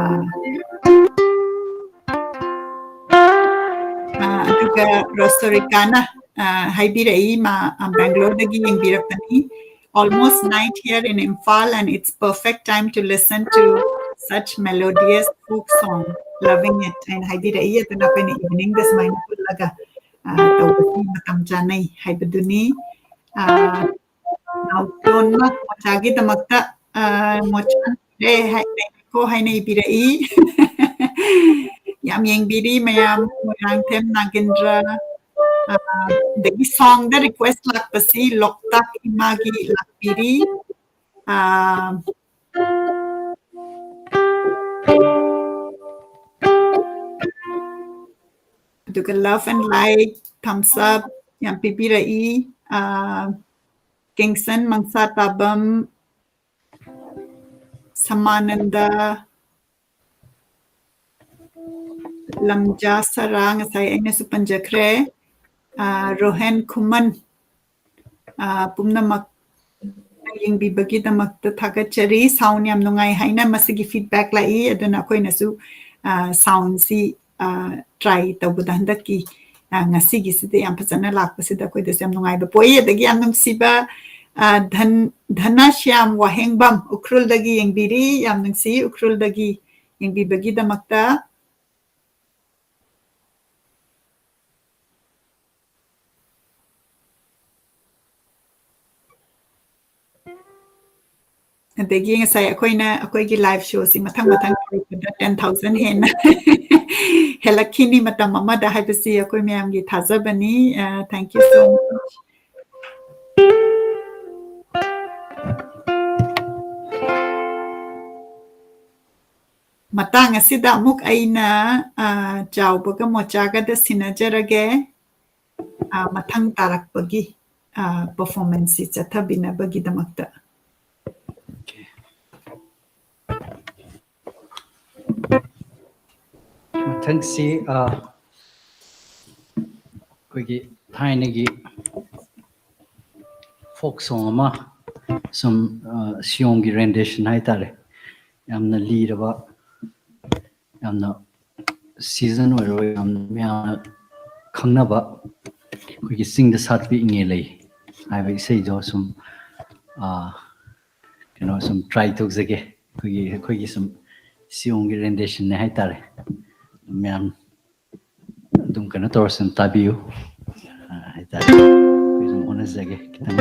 ꯑ, ꯑꯗꯨꯒ ꯔꯣꯁꯣꯔꯤꯀꯥꯅ, ꯑ, ꯍꯥꯏꯕꯤꯔꯛꯏ, ꯃꯥ, ꯑ, ꯕꯦꯡꯒ꯭ꯂꯣꯔꯗꯒꯤ ꯌꯦꯡꯕꯤꯔꯛꯄꯅꯤ꯫ "Almost night here in Imphal and it's perfect time to listen to such melodious folk song. Loving it" ꯍꯥꯏꯅ ꯍꯥꯏꯕꯤꯔꯛꯏ꯫ ꯑꯗꯨꯅ ꯑꯩꯈꯣꯏꯅ evening-ꯗ ꯁꯨꯃꯥꯏꯅ ꯄꯨꯜꯂꯒ, ꯑ, ꯇꯧꯕꯁꯤ ꯃꯇꯝ ꯆꯥꯅꯩ ꯍꯥꯏꯕꯗꯨꯅꯤ꯫ ꯑ, ꯅꯥꯎꯇꯣꯟꯅ ꯃꯣꯆꯥꯒꯤꯗꯃꯛꯇ, ꯑ, ꯃꯣꯆꯥ ꯂꯩꯔꯦ ꯍꯥꯏ-, ꯂꯩꯔꯦꯀꯣ ꯍꯥꯏꯅ ꯏꯕꯤꯔꯛꯏ꯫ ꯌꯥꯝ ꯌꯦꯡꯕꯤꯔꯤ ꯃꯌꯥꯝ, ꯃꯣꯏꯔꯥꯡꯊꯦꯝ ꯅꯥꯒꯦꯟꯗ꯭ꯔ, ꯑ, ꯑꯗꯒꯤ song-ꯗ request ꯂꯥꯛꯄꯁꯤ ꯂꯣꯛꯇꯥꯛ ꯏꯃꯥꯒꯤ ꯂꯥꯛꯄꯤꯔꯤ꯫ ꯑ, ꯑꯗꯨꯒ love and like, thumbs up ꯌꯥꯝ ꯄꯤꯕꯤꯔꯛꯏ꯫ ꯑꯥ, ꯀꯦꯡꯁꯟ ꯃꯪꯁꯥ ꯇꯥꯕꯝ, ꯁꯃꯥꯅꯟꯗ, ꯂꯝꯖꯥ ꯁꯔꯥ, ꯉꯁꯥꯏ ꯑꯩꯅꯁꯨ ꯄꯟꯖꯈ꯭ꯔꯦ꯫ ꯑꯥ, ꯔꯣꯍꯦꯟ ꯈꯨꯃꯟ, ꯑꯥ, ꯄꯨꯝꯅꯃꯛ ꯌꯦꯡꯕꯤꯕꯒꯤꯗꯃꯛꯇ ꯊꯥꯒꯠꯆꯔꯤ꯫ Sound ꯌꯥꯝ ꯅꯨꯡꯉꯥꯏ ꯍꯥꯏꯅ ꯃꯁꯤꯒꯤ feedback ꯂꯥꯛꯏ, ꯑꯗꯨꯅ ꯑꯩꯈꯣꯏꯅꯁꯨ, ꯑꯥ, sound ꯁꯤ, ꯑꯥ, try ꯇꯧꯕꯗ ꯍꯟꯗꯛꯀꯤ, ꯑꯥ, ꯉꯁꯤꯒꯤꯁꯤꯗ ꯌꯥꯝ ꯐꯖꯅ ꯂꯥꯛꯄꯁꯤꯗ ꯑꯩꯈꯣꯏꯗꯁꯨ ꯌꯥꯝ ꯅꯨꯡꯉꯥꯏꯕ ꯄꯣꯛꯏ꯫ ꯑꯗꯒꯤ ꯌꯥꯝ ꯅꯨꯡꯁꯤꯕ, ꯑꯥ, ꯙꯟ-, ꯙꯅꯁ꯭ꯌꯥꯝ ꯋꯥꯍꯦꯡꯕꯝ ꯎꯈ꯭ꯔꯨꯜꯗꯒꯤ ꯌꯦꯡꯕꯤꯔꯤ꯫ ꯌꯥꯝ ꯅꯨꯡꯁꯤ ꯎꯈ꯭ꯔꯨꯜꯗꯒꯤ ꯌꯦꯡꯕꯤꯕꯒꯤꯗꯃꯛꯇ꯫ ꯑꯗꯒꯤ ꯉꯁꯥꯏ ꯑꯩꯈꯣꯏꯅ ꯑꯩꯈꯣꯏꯒꯤ live show ꯁꯤ ꯃꯊꯪ ꯃꯊꯪ ꯇꯧꯔꯛꯄꯗ ten thousand ꯍꯦꯟꯅ ꯍꯦꯜꯂꯛꯈꯤꯅꯤ ꯃꯇꯝ ꯑꯃꯗ ꯍꯥꯏꯕꯁꯤ ꯑꯩꯈꯣꯏ ꯃꯌꯥꯝꯒꯤ ꯊꯥꯖꯕꯅꯤ꯫ ꯑ, thank you so much꯫ ꯃꯇꯥꯡ ꯑꯁꯤꯗ ꯑꯃꯨꯛ ꯑꯩꯅ, ꯑ, ꯆꯥꯎꯕꯒ ꯃꯣꯆꯥꯒꯗ ꯁꯤꯟꯅꯖꯔꯒꯦ꯫ ꯑ, ꯃꯊꯪ ꯇꯥꯔꯛꯄꯒꯤ, ꯑ, performance ꯁꯤ ꯆꯠꯊꯕꯤꯅꯕꯒꯤꯗꯃꯛꯇ꯫ ꯃꯊꯪꯁꯤ, ꯑ, ꯑꯩꯈꯣꯏꯒꯤ ꯊꯥꯏꯅꯒꯤ folk song ꯑꯃ ꯁꯨꯝ, ꯑ, ꯁꯤꯌꯣꯡꯒꯤ rendition ꯍꯥꯏꯇꯥꯔꯦ꯫ ꯌꯥꯝꯅ ꯂꯤꯔꯕ, ꯌꯥꯝꯅ season ꯑꯣꯏꯔꯕ, ꯌꯥꯝꯅ ꯃꯌꯥꯝꯅ ꯈꯪꯅꯕ ꯑꯩꯈꯣꯏꯒꯤ ꯆꯤꯡꯗ ꯁꯥꯠꯄꯤ ꯏꯉꯦ ꯂꯩ ꯍꯥꯏꯕ ꯏꯁꯩꯗꯣ ꯁꯨꯝ, ꯑ, ꯀꯩꯅꯣ ꯁꯨꯝ try ꯇꯧꯖꯒꯦ꯫ ꯑꯩꯈꯣꯏꯒꯤ, ꯑꯩꯈꯣꯏꯒꯤ ꯁꯨꯝ ꯁꯤꯌꯣꯡꯒꯤ rendition ꯅꯦ ꯍꯥꯏꯇꯥꯔꯦ꯫ ꯃꯌꯥꯝ ꯑꯗꯨꯝ ꯀꯩꯅꯣ ꯇꯧꯔꯁꯨ ꯑꯗꯨꯝ ꯇꯥꯕꯤꯌꯨ, ꯑ, ꯍꯥꯏꯇꯥꯔꯦ꯫ ꯑꯩꯈꯣꯏ ꯁꯨꯝ ꯍꯣꯠꯅꯖꯒꯦ ꯈꯤꯇꯪ꯫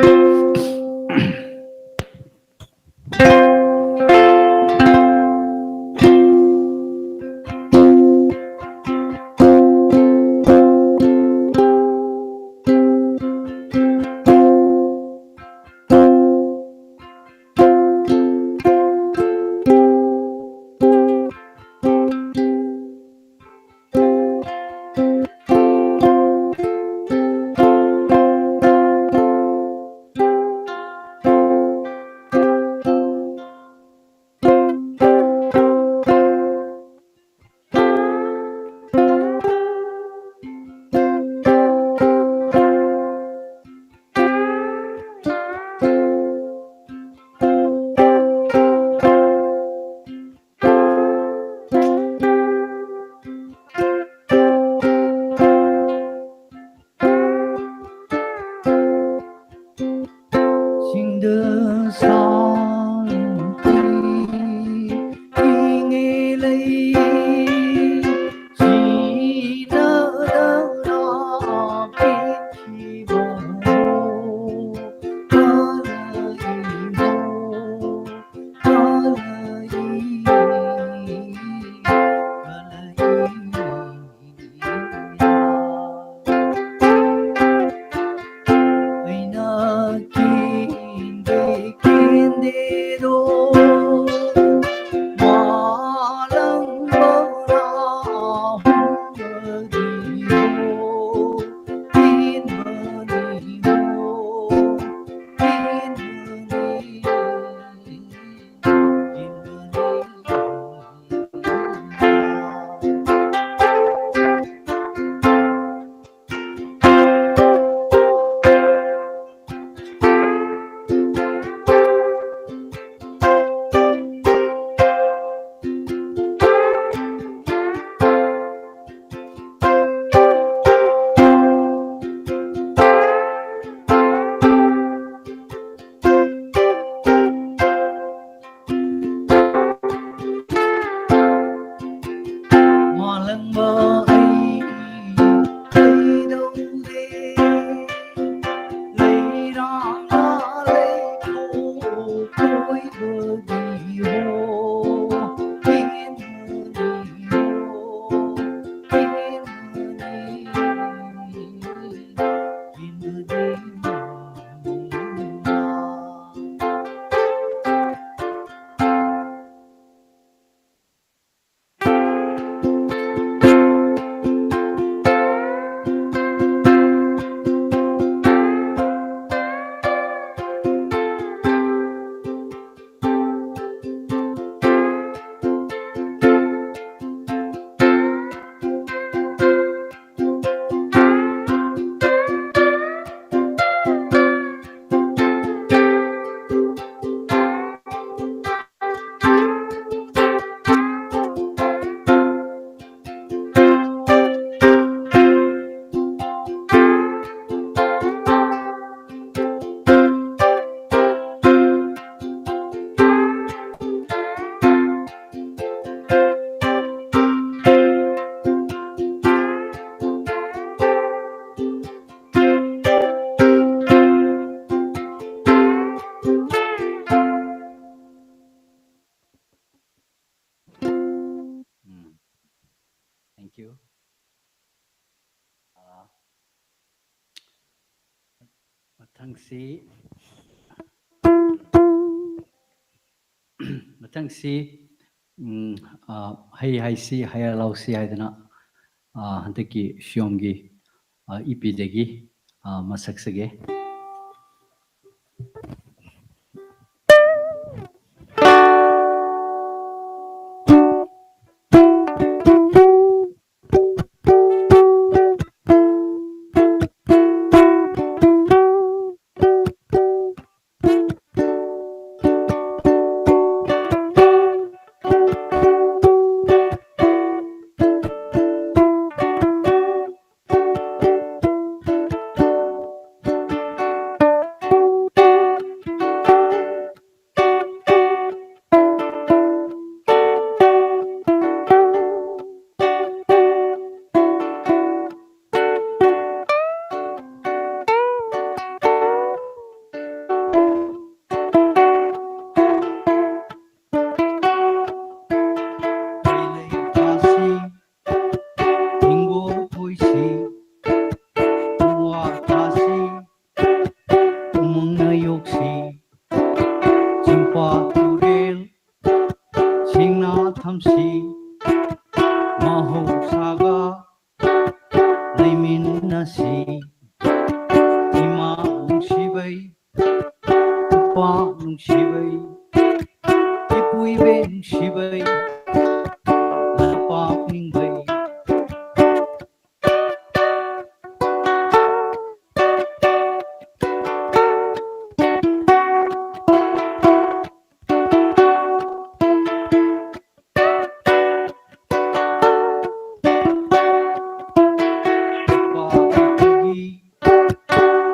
Thank you. ꯑꯥ, ꯃꯊꯪꯁꯤ ꯃꯊꯪꯁꯤ, ꯎꯝ, ꯑ, ꯍꯩ ꯍꯥꯏꯁꯤ, ꯍꯩꯔꯥ ꯂꯧꯁꯤ ꯍꯥꯏꯗꯅ, ꯑ, ꯍꯟꯗꯛꯀꯤ ꯁꯤꯌꯣꯝꯒꯤ, ꯑ, ꯏ ꯄꯤꯗꯒꯤ, ꯑ, ꯃꯁꯛ ꯁꯛꯑꯦ꯫ ꯍꯤꯡꯒꯣꯜ ꯀꯣꯏꯁꯤ, ꯎ ꯋꯥ ꯊꯥꯁꯤ, ꯎꯃꯪꯅ ꯌꯣꯛꯁꯤ, ꯆꯤꯡꯄꯥ ꯇꯨꯔꯦꯜ ꯁꯦꯡꯅ ꯊꯝꯁꯤ, ꯃꯍꯧꯁꯥꯒ ꯂꯩꯃꯤꯟꯅꯁꯤ꯫ ꯏꯃꯥ ꯅꯨꯡꯁꯤꯕꯩ, ꯏꯄꯥ ꯅꯨꯡꯁꯤꯕꯩ, ꯏꯄꯨ ꯏꯕꯦꯟ ꯅꯨꯡꯁꯤꯕꯩ, ꯂꯩꯄꯥꯛ ꯅꯤꯡꯕꯩ꯫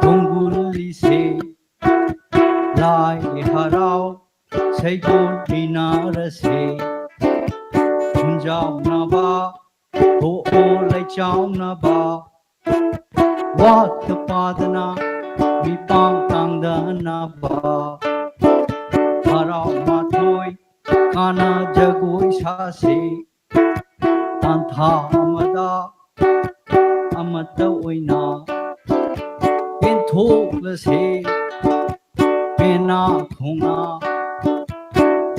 ꯈꯣꯡꯒꯨꯜꯂꯤꯁꯦ ꯂꯥꯏ ꯍꯔꯥꯎ ꯁꯩꯒꯣꯜ ꯃꯤꯟꯅꯔꯁꯦ꯫ ꯈꯨꯟꯖꯥꯎꯅꯕ ꯊꯣꯛꯑꯣ ꯂꯩꯆꯥꯎꯅꯕ, ꯋꯥꯠꯇ ꯄꯥꯗꯅ ꯃꯤꯄꯥꯡ ꯇꯥꯡꯗꯅꯕ꯫ ꯍꯔꯥꯎ ꯃꯊꯣꯏ ꯀꯥꯟꯅ ꯖꯒꯣꯏ ꯁꯥꯁꯦ, ꯇꯥꯟꯊꯥ ꯑꯃꯗ ꯑꯃꯠꯇ ꯑꯣꯏꯅ ꯄꯦꯟꯊꯣꯛꯂꯁꯦ꯫ ꯄꯦꯟꯅ ꯈꯣꯡꯅ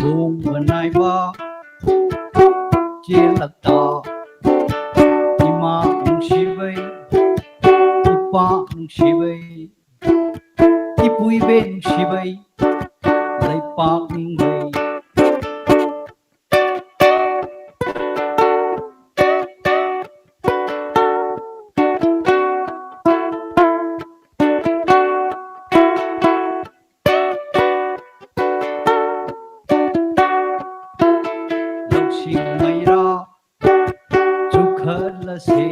ꯍꯣꯡꯕ ꯅꯥꯏꯕ ꯆꯦꯜꯂꯛꯇ ꯏꯃꯥ ꯅꯨꯡꯁꯤꯕꯩ, ꯏꯄꯥ ꯅꯨꯡꯁꯤꯕꯩ, ꯏꯄꯨ ꯏꯕꯦꯟ ꯅꯨꯡꯁꯤꯕꯩ, ꯂꯩꯄꯥꯛ ꯅꯤꯡꯕꯩ꯫ ꯂꯧꯁꯤꯡ ꯃꯩꯔꯥ ꯆꯨꯈꯠꯂꯁꯦ,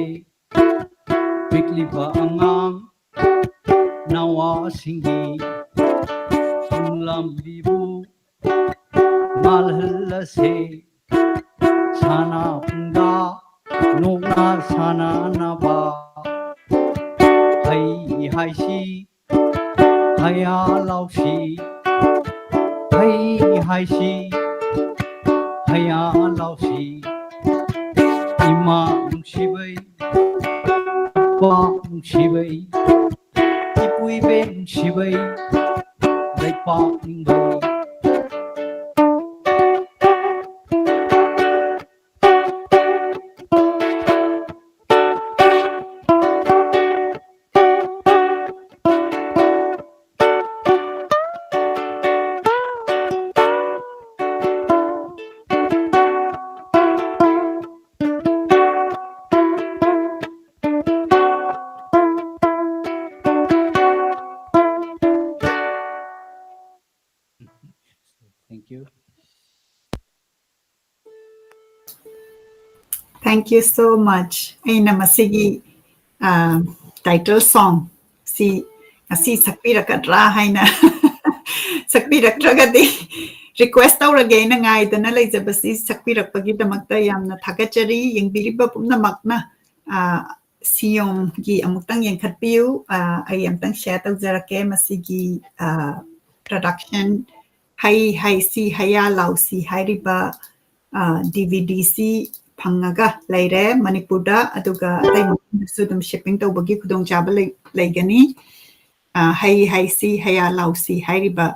ꯄꯤꯛꯂꯤꯕ ꯑꯉꯥꯡ ꯅꯋꯥꯁꯤꯡꯒꯤ ꯂꯝꯕꯤꯕꯨ ꯉꯥꯜꯍꯜꯂꯁꯦ꯫ ꯁꯥꯟꯅ ꯈꯣꯡꯗ ꯅꯣꯛꯅ ꯁꯥꯟꯅꯅꯕ ꯍꯩ ꯍꯥꯏꯁꯤ ꯍꯌꯥ ꯂꯥꯎꯁꯤ, ꯍꯩ ꯍꯥꯏꯁꯤ ꯍꯌꯥ ꯂꯥꯎꯁꯤ꯫ ꯏꯃꯥ ꯅꯨꯡꯁꯤꯕꯩ, ꯏꯄꯥ ꯅꯨꯡꯁꯤꯕꯩ, ꯏꯄꯨ ꯏꯕꯦꯟ ꯅꯨꯡꯁꯤꯕꯩ, ꯂꯩꯄꯥꯛ ꯅꯤꯡꯕꯩ꯫ Thank you. Thank you so much. ꯑꯩꯅ ꯃꯁꯤꯒꯤ title song ꯁꯤ ꯉꯁꯤ ꯁꯛꯄꯤꯔꯛꯀꯗ꯭ꯔꯥ ꯍꯥꯏꯅ ꯁꯛꯄꯤꯔꯛꯇ꯭ꯔꯒꯗꯤ request ꯇꯧꯔꯒꯦ꯫ ꯑꯩꯅ ꯉꯥꯏꯗꯅ ꯂꯩꯖꯕꯁꯤ ꯁꯛꯄꯤꯔꯛꯄꯒꯤꯗꯃꯛꯇ ꯌꯥꯝꯅ ꯊꯥꯒꯠꯆꯔꯤ꯫ ꯌꯦꯡꯕꯤꯔꯤꯕ ꯄꯨꯝꯅꯃꯛꯅ ꯁꯤꯌꯣꯝꯒꯤ ꯑꯃꯨꯛꯇꯪ ꯌꯦꯡꯈꯠꯄꯤꯌꯨ꯫ ꯑꯩ ꯑꯃꯨꯛꯇꯪ share ꯇꯧꯖꯔꯛꯀꯦ꯫ ꯃꯁꯤꯒꯤ production ꯍꯩ ꯍꯩꯁꯤ ꯍꯌꯥ ꯂꯥꯎꯁꯤ ꯍꯥꯏꯔꯤꯕ DVDꯁꯤ ꯐꯪꯉꯒ ꯂꯩꯔꯦ꯫ ꯃꯅꯤꯄꯨꯔꯗ ꯑꯗꯨꯒ ꯑꯇꯩ ꯃꯐꯝꯗꯁꯨ ꯑꯗꯨꯝ shipping ꯇꯧꯕꯒꯤ ꯈꯨꯗꯣꯡꯆꯥꯕ ꯂꯩ ꯂꯩꯒꯅꯤ꯫ ꯍꯩ ꯍꯩꯁꯤ ꯍꯌꯥ ꯂꯥꯎꯁꯤ ꯍꯥꯏꯔꯤꯕ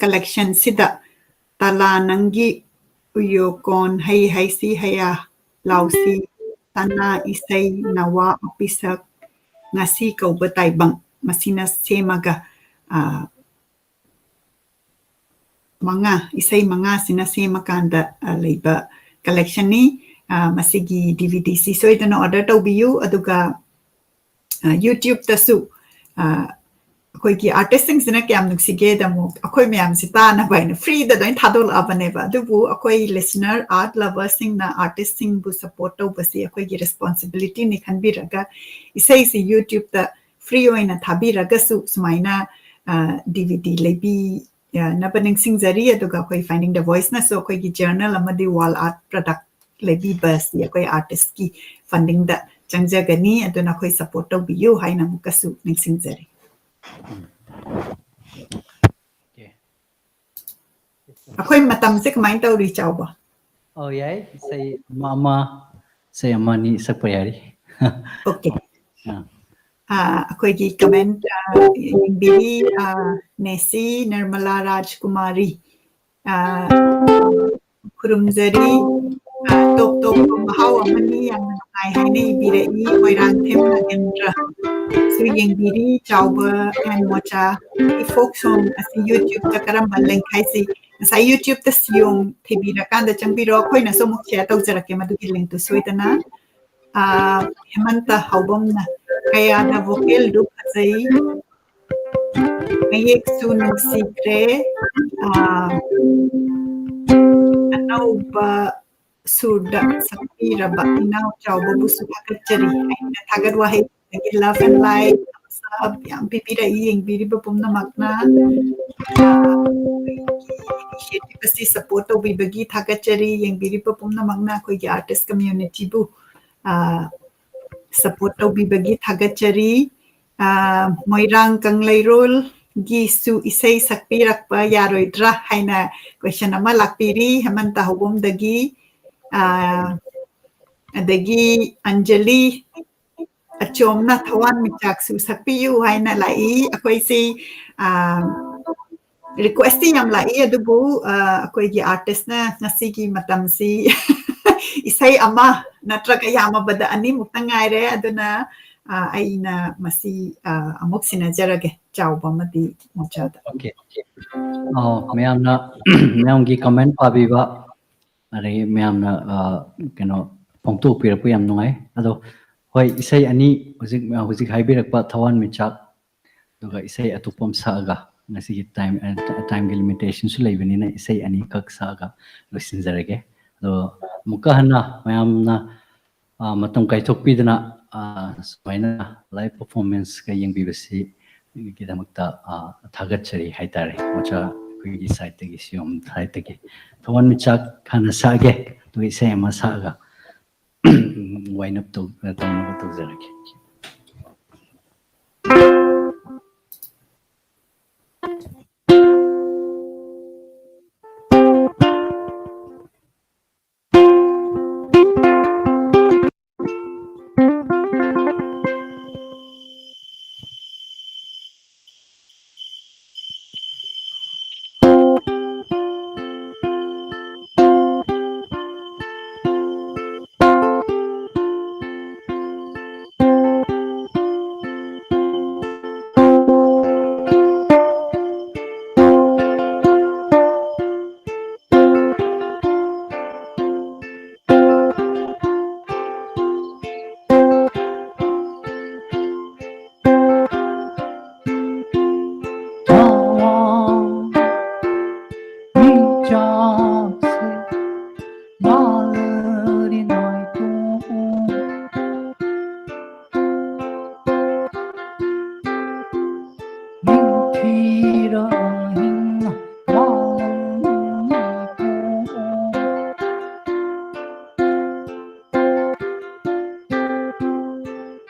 collection ꯁꯤꯗ ꯇꯂꯥ ꯅꯪꯒꯤ ꯎꯌꯣꯀꯣꯟ ꯍꯩ ꯍꯩꯁꯤ ꯍꯩꯌꯥ ꯂꯥꯎꯁꯤ ꯁꯅꯥ ꯏꯁꯩ ꯅꯋꯥ ꯑꯄꯤꯁꯛ ꯉꯁꯤ ꯀꯧꯕ ꯇꯥꯏꯕꯪ ꯃꯁꯤꯅ ꯁꯦꯝꯃꯒ ꯑ, ꯃꯉꯥ ꯏꯁꯩ ꯃꯉꯥꯁꯤꯅ ꯁꯦꯝꯃꯀꯥꯟꯗ ꯑ, ꯂꯩꯕ collectionꯅꯤ꯫ ꯑ, ꯃꯁꯤꯒꯤ DVDꯁꯤ ꯁꯣꯏꯗꯅ order ꯇꯧꯕꯤꯌꯨ꯫ ꯑꯗꯨꯒ ꯑ, YouTubeꯇꯁꯨ ꯑ, ꯑꯩꯈꯣꯏꯒꯤ artistꯁꯤꯡꯁꯤꯅ ꯀꯌꯥꯝ ꯅꯨꯡꯁꯤꯒꯦꯗ ꯑꯃꯨꯛ ꯑꯩꯈꯣꯏ ꯃꯌꯥꯝꯁꯤ ꯇꯥꯅꯕ ꯍꯥꯏꯅ freeꯗ ꯂꯣꯏ ꯊꯥꯗꯣꯛꯂꯛꯑꯕꯅꯦꯕ꯫ ꯑꯗꯨꯕꯨ ꯑꯩꯈꯣꯏ listener, art loverꯁꯤꯡꯅ artistꯁꯤꯡꯕꯨ support ꯇꯧꯕꯁꯤ ꯑꯩꯈꯣꯏꯒꯤ responsibilityꯅꯤ ꯈꯟꯕꯤꯔꯒ ꯏꯁꯩꯁꯤ YouTubeꯇ free ꯑꯣꯏꯅ ꯊꯥꯕꯤꯔꯒꯁꯨ ꯁꯨꯃꯥꯏꯅ ꯑ, DVD ꯂꯩꯕꯤꯅꯕ ꯅꯤꯡꯁꯤꯡꯖꯔꯤ꯫ ꯑꯗꯨꯒ ꯑꯩꯈꯣꯏ Finding the Voiceꯅꯁꯨ ꯑꯩꯈꯣꯏꯒꯤ journal ꯑꯃꯗꯤ wall art product ꯂꯩꯕꯤꯕꯁꯤ ꯑꯩꯈꯣꯏ artistꯀꯤ fundingꯗ ꯆꯪꯖꯒꯅꯤ꯫ ꯑꯗꯨꯅ ꯑꯩꯈꯣꯏ support ꯇꯧꯕꯤꯌꯨ ꯍꯥꯏꯅ ꯑꯃꯨꯛꯀꯁꯨ ꯅꯤꯡꯁꯤꯡꯖꯔꯤ꯫ Okay. ꯑꯩꯈꯣꯏ ꯃꯇꯝꯁꯦ ꯀꯃꯥꯏꯅ ꯇꯧꯔꯤ, ꯆꯥꯎꯕ? ꯑꯣ, ꯌꯥꯏ꯫ ꯏꯁꯩ ꯑꯃ, ꯑꯃ, ꯏꯁꯩ ꯑꯃ ꯑꯅꯤ ꯁꯛꯄ ꯌꯥꯔꯤ꯫ Okay. ꯑꯥ. ꯑ, ꯑꯩꯈꯣꯏꯒꯤ comment ꯑ, ꯌꯦꯡꯕꯤꯔꯤ, ꯑ, ꯅꯦꯁꯤ ꯅꯤꯔꯃꯂꯥ ꯔꯥꯖꯀꯨꯃꯥꯔꯤ꯫ ꯑ, ꯈꯨꯔꯨꯝꯖꯔꯤ꯫ ꯑ, ꯇꯣꯞ ꯇꯣꯞꯄ ꯃꯍꯥꯎ ꯑꯃꯅꯤ, ꯌꯥꯝꯅ ꯅꯨꯡꯉꯥꯏ ꯍꯥꯏꯅ ꯏꯕꯤꯔꯛꯏ꯫ ꯃꯣꯏꯔꯥꯡꯊꯦꯝ ꯅꯥꯒꯦꯟꯗ꯭ꯔꯁꯨ ꯌꯦꯡꯕꯤꯔꯤ꯫ ꯆꯥꯎꯕ and mocha, E folk song ꯑꯁꯤ YouTubeꯇ ꯀꯔꯝꯕ link ꯍꯥꯏꯁꯤ? ꯉꯁꯥꯏ YouTubeꯇ ꯁꯤꯌꯣꯡ ꯊꯤꯕꯤꯔꯀꯥꯟꯗ ꯆꯪꯕꯤꯔꯣ꯫ ꯑꯩꯈꯣꯏꯅꯁꯨ ꯑꯃꯨꯛ share ꯇꯧꯖꯔꯛꯀꯦ ꯃꯗꯨꯒꯤ linkꯇꯨ ꯁꯣꯏꯗꯅ꯫ ꯑ, ꯍꯦꯃꯟꯇ ꯍꯥꯎꯕꯝꯅ ꯀꯌꯥꯗ vocalꯗꯨ ꯐꯖꯩ꯫ ꯃꯌꯦꯛꯁꯨ ꯅꯨꯡꯁꯤꯈ꯭ꯔꯦ꯫ ꯑ, ꯑꯅꯧꯕ ꯁꯨꯔꯗ ꯁꯛꯄꯤꯔꯕ ꯏꯅꯥꯎ ꯆꯥꯎꯕꯕꯨꯁꯨ ꯊꯥꯒꯠꯆꯔꯤ꯫ ꯑꯩꯅ ꯊꯥꯒꯠ ꯋꯥꯍꯩ ꯑꯗꯒꯤ love and like, thumbs up ꯌꯥꯝ ꯄꯤꯕꯤꯔꯛꯏ ꯌꯦꯡꯕꯤꯔꯤꯕ ꯄꯨꯝꯅꯃꯛꯅ꯫ ꯑ, ꯑꯩꯈꯣꯏꯒꯤ initiative ꯑꯁꯤ support ꯇꯧꯕꯤꯕꯒꯤ ꯊꯥꯒꯠꯆꯔꯤ꯫ ꯌꯦꯡꯕꯤꯔꯤꯕ ꯄꯨꯝꯅꯃꯛꯅ ꯑꯩꯈꯣꯏꯒꯤ artist communityꯕꯨ, ꯑ, support ꯇꯧꯕꯤꯕꯒꯤ ꯊꯥꯒꯠꯆꯔꯤ꯫ ꯑ, ꯃꯣꯏꯔꯥꯡ ꯀꯪꯂꯩꯔꯣꯜꯒꯤꯁꯨ ꯏꯁꯩ ꯁꯛꯄꯤꯔꯛꯄ ꯌꯥꯔꯣꯏꯗ꯭ꯔꯥ ꯍꯥꯏꯅ question ꯑꯃ ꯂꯥꯛꯄꯤꯔꯤ ꯍꯦꯃꯟꯇ ꯍꯧꯕꯝꯗꯒꯤ꯫ ꯑ, ꯑꯗꯒꯤ ꯑꯟꯖꯂꯤ ꯑꯆꯣꯝꯅ ꯊꯋꯥꯟ ꯃꯤꯆꯥꯛꯁꯨ ꯁꯛꯄꯤꯌꯨ ꯍꯥꯏꯅ ꯂꯥꯛꯏ꯫ ꯑꯩꯈꯣꯏꯁꯤ, ꯑ, Request ꯇꯤ ꯌꯥꯝ ꯂꯥꯛꯏ, ꯑꯗꯨꯕꯨ, ꯑ, ꯑꯩꯈꯣꯏꯒꯤ artist ꯅ ꯉꯁꯤꯒꯤ ꯃꯇꯝꯁꯤ ꯏꯁꯩ ꯑꯃ ꯅꯠꯇ꯭ꯔꯒ ꯌꯥꯝꯃꯕꯗ ꯑꯅꯤꯃꯨꯛꯇ ꯉꯥꯏꯔꯦ꯫ ꯑꯗꯨꯅ, ꯑ, ꯑꯩꯅ ꯃꯁꯤ, ꯑ, ꯑꯃꯨꯛ ꯁꯤꯟꯅꯖꯔꯒꯦ, ꯆꯥꯎꯕ ꯑꯃꯗꯤ ꯃꯣꯆꯥꯗ꯫ Okay, okay. ꯑꯣ, ꯃꯌꯥꯝꯅ, ꯃꯌꯥꯝꯒꯤ comment ꯄꯥꯕꯤꯕ, ꯑꯗꯒꯤ ꯃꯌꯥꯝꯅ, ꯑ, ꯀꯩꯅꯣ, ꯐꯣꯡꯗꯣꯛꯄꯤꯔꯛꯄ ꯌꯥꯝ ꯅꯨꯡꯉꯥꯏ꯫ ꯑꯗꯣ, ꯍꯣꯏ, ꯏꯁꯩ ꯑꯅꯤ ꯍꯧꯖꯤꯛ, ꯍꯧꯖꯤꯛ ꯍꯥꯏꯕꯤꯔꯛꯄ ꯊꯋꯥꯟꯃꯤꯆꯥꯛ, ꯑꯗꯨꯒ ꯏꯁꯩ ꯑꯇꯣꯞꯄ ꯑꯃ ꯁꯛꯑꯒ ꯉꯁꯤꯒꯤ time, time ꯒꯤ limitation ꯁꯨ ꯂꯩꯕꯅꯤꯅ ꯏꯁꯩ ꯑꯅꯤꯈꯛ ꯁꯛꯑꯒ ꯂꯣꯏꯁꯤꯟꯖꯔꯒꯦ꯫ ꯑꯗꯣ ꯑꯃꯨꯛꯀ ꯍꯟꯅ ꯃꯌꯥꯝꯅ, ꯑ, ꯃꯇꯝ ꯀꯥꯏꯊꯣꯛꯄꯤꯗꯅ, ꯑ, ꯁꯨꯃꯥꯏꯅ live performance ꯀ ꯌꯦꯡꯕꯤꯕꯁꯤꯒꯤꯗꯃꯛꯇ, ꯑ, ꯊꯥꯒꯠꯆꯔꯤ ꯍꯥꯏꯇꯥꯔꯦ꯫ ꯃꯣꯆꯥ ꯑꯩꯈꯣꯏꯒꯤ side ꯇꯒꯤ, ꯁꯤꯌꯣꯝ side ꯇꯒꯤ ꯊꯋꯥꯟꯃꯤꯆꯥꯛ ꯍꯥꯟꯅ ꯁꯛꯑꯒꯦ, ꯑꯗꯨꯒ ꯏꯁꯩ ꯑꯃ ꯁꯛꯑꯒ wind up ꯇꯧ-, ꯇꯧꯅꯕ ꯇꯧꯖꯔꯒꯦ꯫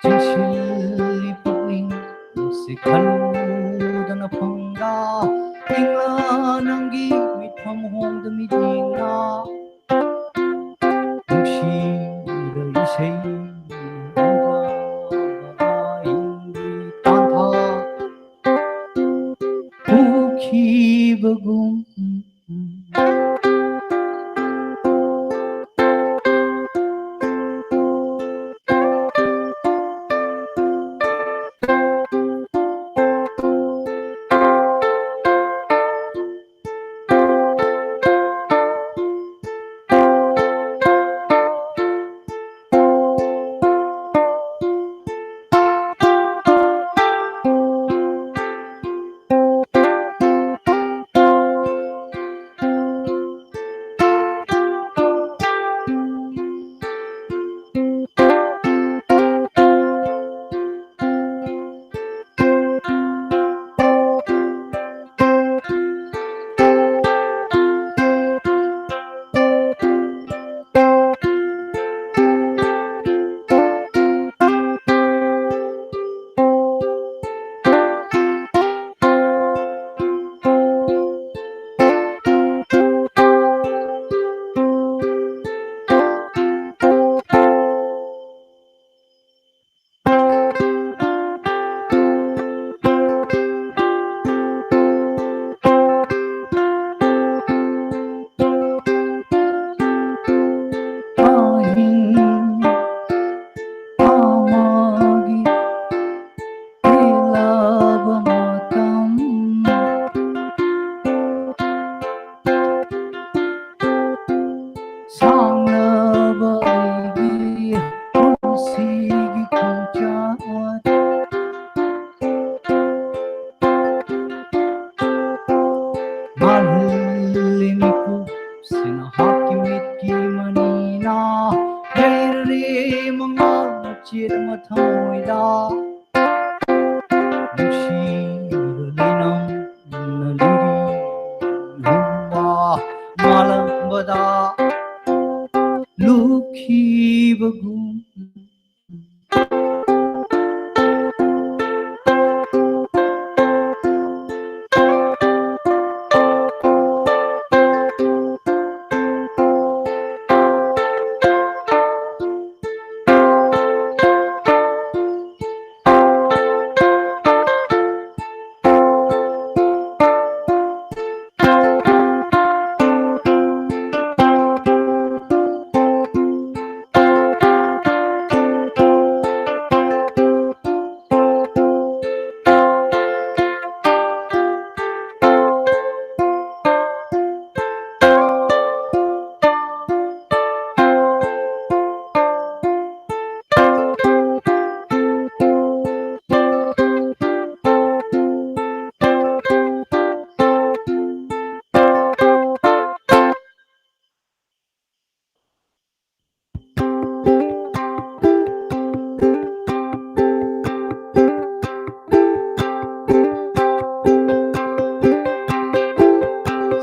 ꯆꯤꯡꯁꯤꯜꯂꯤ ꯄꯨꯛꯅꯤꯡꯁꯦ ꯈꯜꯂꯨꯗꯅ ꯐꯝꯗ, ꯏꯪꯂꯥ ꯅꯪꯒꯤ ꯃꯤꯠꯐꯝ ꯍꯣꯡꯗ ꯃꯤꯠꯌꯦꯡꯅ, ꯅꯨꯡꯁꯤꯕ ꯏꯁꯩ ꯑꯃ ꯏꯪꯒꯤ ꯇꯥꯟꯊꯥ ꯄꯨꯈꯤ꯫ ꯍꯥꯏꯕꯒꯨꯝ꯫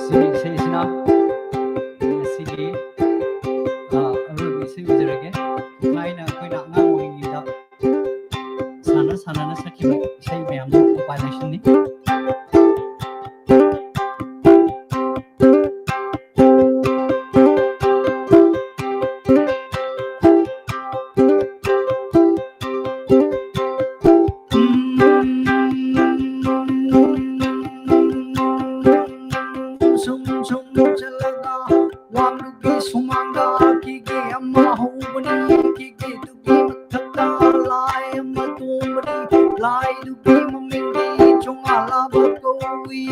ꯁꯤꯒꯤ ꯏꯁꯩꯁꯤꯅ ꯉꯁꯤꯒꯤ, ꯑ, ꯑꯔꯣꯏꯕ ꯏꯁꯩ ꯑꯣꯏꯖꯔꯒꯦ꯫ ꯊꯥꯏꯅ ꯑꯩꯈꯣꯏꯅ ꯑꯉꯥꯡ ꯑꯣꯏꯔꯤꯉꯩꯗ ꯁꯥꯟꯅ ꯁꯥꯟꯅꯅ ꯁꯛꯈꯤꯕ ꯏꯁꯩ ꯃꯌꯥꯝꯗꯣ compilation ꯅꯤ꯫ ꯁꯨꯝ ꯁꯨꯝ ꯆꯠꯂꯒ ꯋꯥꯡꯂꯨꯒꯤ ꯁꯨꯃꯥꯡꯗ ꯀꯤꯒꯦ ꯑꯃ ꯍꯧꯕꯅꯤ꯫ ꯀꯤꯒꯦꯗꯨꯒꯤ ꯃꯊꯛꯇ ꯂꯥꯏ ꯑꯃ ꯇꯣꯡꯕꯅꯤ꯫ ꯂꯥꯏꯗꯨꯒꯤ ꯃꯃꯤꯡꯗꯤ ꯆꯣꯉꯥ ꯂꯥꯕ ꯀꯧꯏ꯫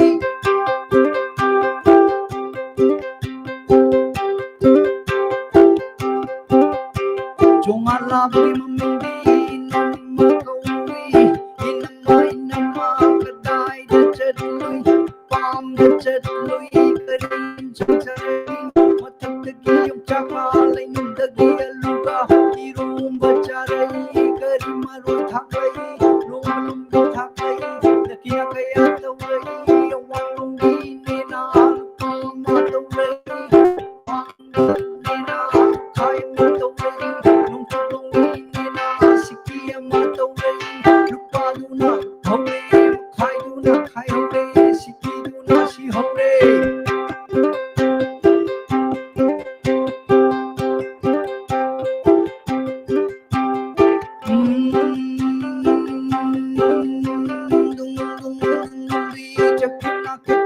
ꯆꯣꯉꯥ ꯂꯥꯕꯒꯤ ꯃꯃꯤꯡꯗꯤ ꯏꯅꯝꯃ ꯀꯧꯏ꯫ ꯏꯅꯝꯃ, ꯏꯅꯝꯃ, ꯀꯗꯥꯏꯗ ꯆꯠꯂꯨꯏ? ꯄꯥꯝꯗ ꯆꯠꯂꯨꯏ, ꯀꯔꯤ ꯏꯟꯁꯥꯡ ꯆꯥꯔꯛꯏ? ꯃꯊꯛꯇꯒꯤ ꯌꯣꯡꯆꯥꯛꯀ, ꯂꯩꯅꯨꯡꯗꯒꯤ ꯑꯂꯨꯒ, ꯏꯔꯣꯝꯕ ꯆꯥꯔꯛꯏ, ꯀꯔꯤ ꯃꯔꯣꯏ ꯊꯥꯛꯂꯛꯏ? ꯂꯣꯝ ꯂꯣꯝꯕꯤ ꯊꯥꯛꯂꯛꯏ, ꯇꯈꯤꯌꯥ ꯀꯌꯥ ꯇꯧꯔꯛꯏ? ꯑꯋꯥꯡꯂꯣꯝꯒꯤ ꯏꯅꯦꯅ ꯂꯨꯄꯥ ꯑꯃ ꯇꯧꯔꯛꯏ꯫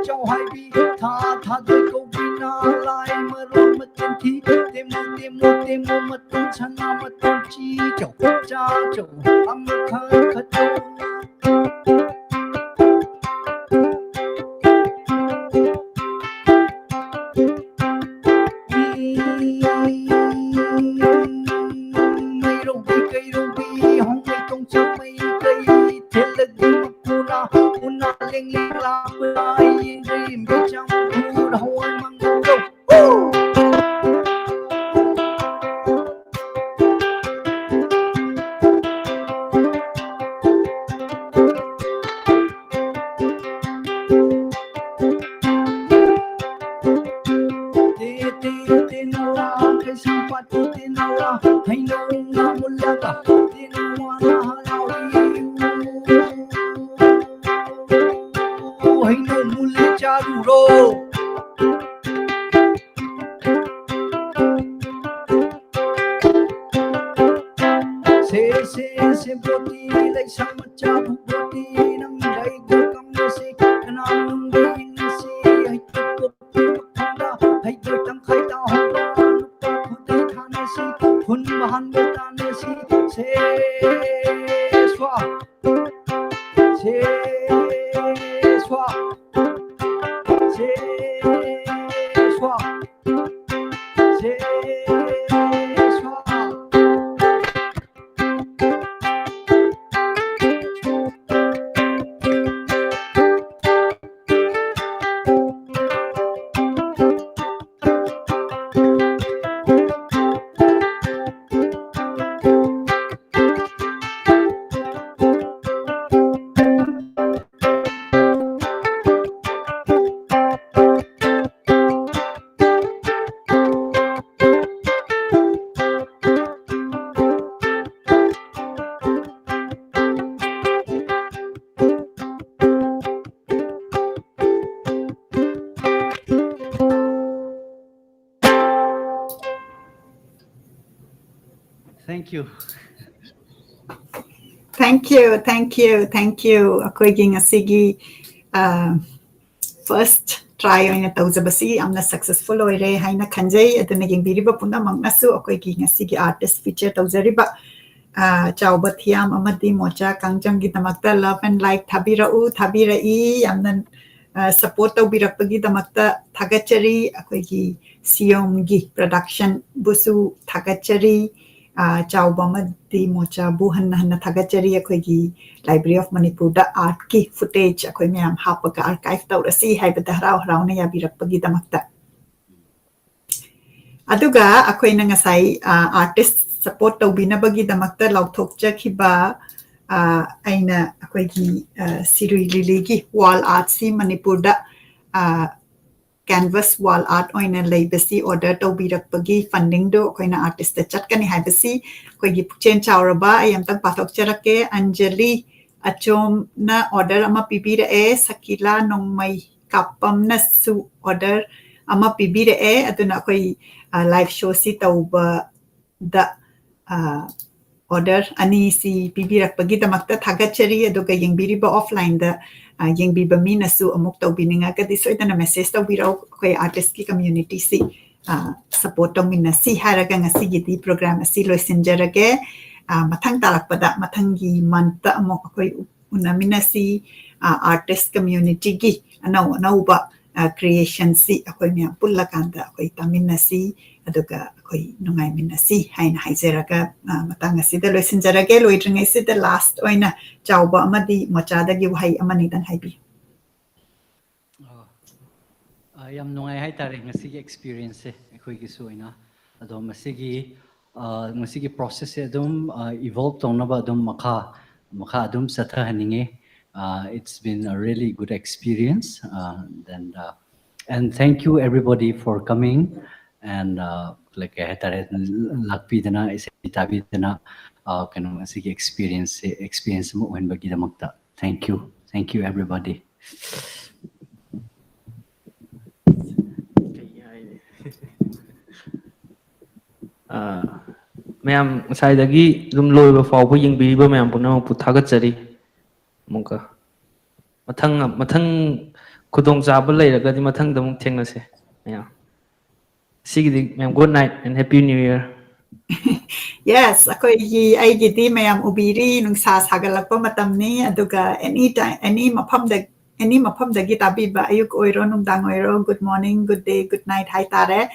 ꯆꯥꯎ ꯍꯥꯏꯕꯤ ꯊꯥ ꯊꯥꯗꯣꯏ ꯀꯧꯕꯤꯅ ꯂꯥꯏ ꯃꯔꯣꯟ ꯃꯆꯤꯟ ꯊꯤ꯫ ꯇꯦꯃꯣ ꯇꯦꯃꯣ ꯇꯦꯃꯣ ꯃꯇꯣꯟ ꯁꯅꯥ ꯃꯇꯣꯟ ꯆꯤ ꯆꯧ ꯆꯥ ꯆꯧ ꯑꯃꯈꯛ ꯈꯛꯇ꯫ ꯃꯩꯔꯧꯕꯤ ꯀꯩꯔꯧꯕꯤ ꯍꯣꯡꯉꯩ ꯇꯣꯡꯆꯥ ꯃꯩ ꯀꯩ ꯊꯦꯜꯂꯗꯤ ꯃꯈꯨꯅ ꯎꯅꯥ ꯂꯦꯡ ꯂꯦꯡ ꯂꯥꯛꯄ ꯌꯦꯡꯗ꯭ꯔꯤꯝꯕꯤ ꯆꯥꯝꯐꯨꯠ ꯍꯋꯥꯏ ꯃꯪꯒꯜ꯫ ꯇꯥꯔꯨꯔꯣ꯫ ꯁꯦ ꯁꯦ ꯁꯦ ꯕꯣꯇꯤ, ꯂꯩꯁꯥ ꯃꯆꯥꯕꯨ ꯕꯣꯇꯤ, ꯅꯪ ꯂꯩꯕ ꯀꯝꯂꯁꯤ, ꯀꯅꯥ ꯅꯨꯡꯒꯤ ꯏꯪꯂꯁꯤ, ꯍꯩꯇꯨꯞ ꯀꯣꯄꯤ ꯃꯈꯣꯡꯗ, ꯍꯩꯕ ꯇꯪꯈꯥꯏ ꯇꯥꯍꯧꯕ, ꯅꯨꯄꯥ ꯈꯨꯗꯩ ꯊꯥꯅꯁꯤ, ꯍꯨꯟꯕ ꯍꯥꯟꯕ ꯇꯥꯅꯁꯤ, ꯁꯦ ꯁ꯭ꯋꯥ꯫ ꯁꯦ ꯁ꯭ꯋꯥ꯫ ꯁꯦ ꯁ꯭ꯋꯥ꯫ ꯁꯦ ꯁ꯭ꯋꯥ꯫ Thank you. Thank you, thank you, thank you. ꯑꯩꯈꯣꯏꯒꯤ ꯉꯁꯤꯒꯤ, ꯑ, first try ꯑꯣꯏꯅ ꯇꯧꯖꯕꯁꯤ ꯌꯥꯝꯅ successful ꯑꯣꯏꯔꯦ ꯍꯥꯏꯅ ꯈꯟꯖꯩ꯫ ꯑꯗꯨꯅ ꯌꯦꯡꯕꯤꯔꯤꯕ ꯄꯨꯝꯅꯃꯛꯅꯁꯨ ꯑꯩꯈꯣꯏꯒꯤ ꯉꯁꯤꯒꯤ artist feature ꯇꯧꯖꯔꯤꯕ, ꯑ, ꯆꯥꯎꯕ ꯊꯤꯌꯥꯝ ꯑꯃꯗꯤ ꯃꯣꯆꯥ ꯀꯥꯡꯖꯝꯒꯤꯗꯃꯛꯇ love and like ꯊꯥꯕꯤꯔꯛꯎ, ꯊꯥꯕꯤꯔꯛꯏ꯫ ꯌꯥꯝꯅ, ꯑ, support ꯇꯧꯕꯤꯔꯛꯄꯒꯤꯗꯃꯛꯇ ꯊꯥꯒꯠꯆꯔꯤ꯫ ꯑꯩꯈꯣꯏꯒꯤ ꯁꯤꯌꯣꯝꯒꯤ production ꯕꯨꯁꯨ ꯊꯥꯒꯠꯆꯔꯤ꯫ ꯑ, ꯆꯥꯎꯕ ꯑꯃꯗꯤ ꯃꯣꯆꯥꯕꯨ ꯍꯟꯅ ꯍꯟꯅ ꯊꯥꯒꯠꯆꯔꯤ꯫ ꯑꯩꯈꯣꯏꯒꯤ Library of Manipur the art ꯀꯤ footage ꯑꯩꯈꯣꯏ ꯃꯌꯥꯝ ꯍꯥꯞꯄꯒ archive ꯇꯧꯔꯁꯤ ꯍꯥꯏꯕꯗ ꯍꯔꯥꯎ ꯍꯔꯥꯎꯅ ꯌꯥꯕꯤꯔꯛꯄꯒꯤꯗꯃꯛꯇ꯫ ꯑꯗꯨꯒ ꯑꯩꯈꯣꯏꯅ ꯉꯁꯥꯏ, ꯑ, artist support ꯇꯧꯕꯤꯅꯕꯒꯤꯗꯃꯛꯇ ꯂꯥꯎꯊꯣꯛꯆꯈꯤꯕ, ꯑ, ꯑꯩꯅ ꯑꯩꯈꯣꯏꯒꯤ, ꯑ, ꯁꯤꯔꯨꯏ ꯂꯤꯂꯤꯒꯤ wall art ꯁꯤ ꯃꯅꯤꯄꯨꯔꯗ, ꯑ, canvas wall art ꯑꯣꯏꯅ ꯂꯩꯕꯁꯤ order ꯇꯧꯕꯤꯔꯛꯄꯒꯤ funding ꯗꯨ ꯑꯩꯈꯣꯏꯅ artist ꯇ ꯆꯠꯀꯅꯤ ꯍꯥꯏꯕꯁꯤ ꯑꯩꯈꯣꯏꯒꯤ ꯄꯨꯛꯆꯦꯜ ꯆꯥꯎꯔꯕ, ꯑꯩ ꯑꯝꯇꯪ ꯄꯥꯊꯣꯛꯆꯔꯛꯀꯦ꯫ ꯑꯟꯖꯂꯤ ꯑꯆꯣꯝꯅ order ꯑꯃ ꯄꯤꯕꯤꯔꯛꯑꯦ, ꯁꯀꯤꯂꯥ ꯅꯣꯡꯃꯩ ꯀꯥꯞꯄꯝꯅꯁꯨ order ꯑꯃ ꯄꯤꯕꯤꯔꯛꯑꯦ꯫ ꯑꯗꯨꯅ ꯑꯩꯈꯣꯏ live showꯁꯤ ꯇꯧꯕꯗ order ꯑꯅꯤꯁꯤ ꯄꯤꯕꯤꯔꯛꯄꯒꯤꯗꯃꯛꯇ ꯊꯥꯒꯠꯆꯔꯤ꯫ ꯑꯗꯨꯒ ꯌꯦꯡꯕꯤꯔꯤꯕ offlineꯗ ꯌꯦꯡꯕꯤꯕ ꯃꯤꯅꯁꯨ ꯑꯃꯨꯛ ꯇꯧꯕꯤꯅꯤꯡꯉꯒꯗꯤ ꯁꯣꯏꯗꯅ message ꯇꯧꯕꯤꯔꯛꯎ꯫ ꯑꯩꯈꯣꯏ artistꯀꯤ communityꯁꯤ support ꯇꯧꯃꯤꯟꯅꯁꯤ ꯍꯥꯏꯔꯒ ꯉꯁꯤꯒꯤꯗꯤ program ꯑꯁꯤ ꯂꯣꯏꯁꯤꯟꯖꯔꯒꯦ꯫ ꯃꯊꯪ ꯇꯥꯔꯛꯄꯗ, ꯃꯊꯪꯒꯤ monthꯇ ꯑꯃꯨꯛ ꯑꯩꯈꯣꯏ ꯎꯅꯃꯤꯟꯅꯁꯤ꯫ Artist communityꯒꯤ ꯑꯅꯧ ꯑꯅꯧꯕ creationꯁꯤ ꯑꯩꯈꯣꯏ ꯃꯌꯥꯝ ꯄꯨꯜꯂꯀꯥꯟꯗ ꯑꯩꯈꯣꯏ ꯇꯥꯃꯤꯟꯅꯁꯤ, ꯑꯗꯨꯒ ꯑꯩꯈꯣꯏ ꯅꯨꯡꯉꯥꯏꯃꯤꯟꯅꯁꯤ ꯍꯥꯏꯅ ꯍꯥꯏꯖꯔꯒ ꯃꯇꯥꯡ ꯑꯁꯤꯗ ꯂꯣꯏꯁꯤꯟꯖꯔꯒꯦ꯫ ꯂꯣꯏꯗ꯭ꯔꯤꯉꯩꯁꯤꯗ last ꯑꯣꯏꯅ ꯆꯥꯎꯕ ꯑꯃꯗꯤ ꯃꯣꯆꯥꯗꯒꯤ ꯋꯥꯍꯩ ꯑꯃꯅꯤꯗꯪ ꯍꯥꯏꯕꯤꯌꯨ꯫ ꯑ, ꯌꯥꯝ ꯅꯨꯡꯉꯥꯏ ꯍꯥꯏꯇꯥꯔꯦ ꯉꯁꯤꯒꯤ experienceꯁꯦ ꯑꯩꯈꯣꯏꯒꯤꯁꯨ ꯑꯣꯏꯅ꯫ ꯑꯗꯣ ꯃꯁꯤꯒꯤ, ꯑ, ꯃꯁꯤꯒꯤ processꯁꯦ ꯑꯗꯨꯝ, ꯑ, evolve ꯇꯧꯅꯕ ꯑꯗꯨꯝ ꯃꯈꯥ, ꯃꯈꯥ ꯑꯗꯨꯝ ꯆꯠꯊꯍꯟꯅꯤꯡꯉꯤ꯫ Uh, it's been a really good experience. Uh, and, uh, and thank you everybody for coming. And, uh, like, ꯀꯩ ꯍꯥꯏꯇꯥꯔꯦ, ꯂꯥꯛꯄꯤꯗꯅ, ꯏꯁꯩ ꯇꯥꯕꯤꯗꯅ, uh, ꯀꯩꯅꯣ, ꯉꯁꯤꯒꯤ experienceꯁꯦ experience ꯑꯃ ꯑꯣꯏꯍꯟꯕꯒꯤꯗꯃꯛꯇ꯫ Thank you. Thank you everybody. ꯑ, ꯃꯌꯥꯝ ꯉꯁꯥꯏꯗꯒꯤ ꯑꯗꯨꯝ ꯂꯣꯏꯕ ꯐꯥꯎꯕ ꯌꯦꯡꯕꯤꯔꯤꯕ ꯃꯌꯥꯝ ꯄꯨꯝꯅꯃꯛꯄꯨ ꯊꯥꯒꯠꯆꯔꯤ꯫ ꯑꯃꯨꯛꯀ ꯃꯊꯪ, ꯃꯊꯪ ꯈꯨꯗꯣꯡꯆꯥꯕ ꯂꯩꯔꯒꯗꯤ ꯃꯊꯪꯗ ꯑꯃꯨꯛ ꯊꯦꯡꯅꯁꯦ ꯃꯌꯥꯝ꯫ ꯁꯤꯒꯤꯗꯤ ꯃꯌꯥꯝ good night and happy new year. Yes, ꯑꯩꯈꯣꯏꯒꯤ, ꯑꯩꯒꯤꯗꯤ ꯃꯌꯥꯝ ꯎꯕꯤꯔꯤ, ꯅꯨꯡꯁꯥ ꯁꯥꯒꯠꯂꯛꯄ ꯃꯇꯝꯅꯤ, ꯑꯗꯨꯒ any time, any ꯃꯐꯝꯗ, any ꯃꯐꯝꯗꯒꯤ ꯇꯥꯕꯤꯕ, ꯑꯌꯨꯛ ꯑꯣꯏꯔꯣ, ꯅꯨꯡꯗꯥꯡ ꯑꯣꯏꯔꯣ, good morning, good day, good night ꯍꯥꯏꯇꯥꯔꯦ꯫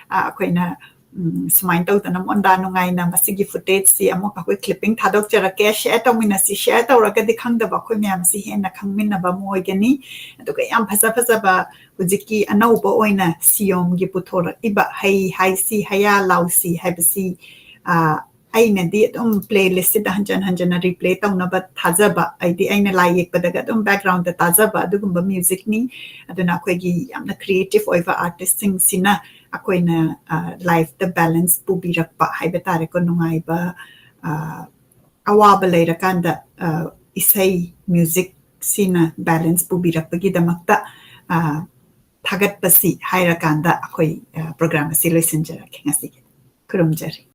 ꯑ, ꯑꯩꯈꯣꯏꯅ, ꯎꯝ, ꯁꯨꯃꯥꯏꯅ ꯇꯧꯗꯅ ꯃꯣꯟꯗꯥ ꯅꯨꯡꯉꯥꯏꯅ ꯃꯁꯤꯒꯤ footageꯁꯤ ꯑꯃꯨꯛ ꯑꯩꯈꯣꯏ clipping ꯊꯥꯗꯣꯛꯆꯔꯛꯀꯦ꯫ Share ꯇꯧꯃꯤꯟꯅꯁꯤ, share ꯇꯧꯔꯒꯗꯤ ꯈꯪꯗꯕ ꯑꯩꯈꯣꯏ ꯃꯌꯥꯝꯁꯤ ꯍꯦꯟꯅ ꯈꯪꯃꯤꯟꯅꯕ ꯑꯃ ꯑꯣꯏꯒꯅꯤ꯫ ꯑꯗꯨꯒ ꯌꯥꯝ ꯐꯖ ꯐꯖꯕ ꯍꯧꯖꯤꯛꯀꯤ ꯑꯅꯧꯕ ꯑꯣꯏꯅ ꯁꯤꯌꯣꯝꯒꯤ ꯄꯨꯊꯣꯔꯛꯏꯕ ꯍꯩ ꯍꯥꯏꯁꯤ, ꯍꯩꯌꯥ ꯂꯥꯎꯁꯤ ꯍꯥꯏꯕꯁꯤ, ꯑ, ꯑꯩꯅꯗꯤ ꯑꯗꯨꯝ playlistꯁꯤꯗ ꯍꯟꯖꯟ ꯍꯟꯖꯟꯅ replay ꯇꯧꯅꯕ ꯊꯥꯖꯕ, ꯍꯥꯏꯗꯤ ꯑꯩꯅ ꯂꯥꯏ ꯌꯦꯛꯄꯗꯒ ꯑꯗꯨꯝ backgroundꯗ ꯇꯥꯖꯕ ꯑꯗꯨꯒꯨꯝꯕ musicꯅꯤ꯫ ꯑꯗꯨꯅ ꯑꯩꯈꯣꯏꯒꯤ ꯌꯥꯝꯅ creative ꯑꯣꯏꯕ artistꯁꯤꯡꯁꯤꯅ ꯑꯩꯈꯣꯏꯅ, ꯑ, lifeꯇ balance ꯄꯨꯕꯤꯔꯛꯄ ꯍꯥꯏꯕ ꯇꯥꯔꯦꯀꯣ, ꯅꯨꯡꯉꯥꯏꯕ, ꯑ, ꯑꯋꯥꯕ ꯂꯩꯔꯀꯥꯟꯗ, ꯑ, ꯏꯁꯩ, musicꯁꯤꯅ balance ꯄꯨꯕꯤꯔꯛꯄꯒꯤꯗꯃꯛꯇ, ꯑ, ꯊꯥꯒꯠꯄꯁꯤ ꯍꯥꯏꯔꯀꯥꯟꯗ ꯑꯩꯈꯣꯏ, ꯑ, program ꯑꯁꯤ ꯂꯣꯏꯁꯤꯟꯖꯔꯒꯦ ꯉꯁꯤꯒꯤ꯫ ꯈꯨꯔꯨꯝꯖꯔꯤ꯫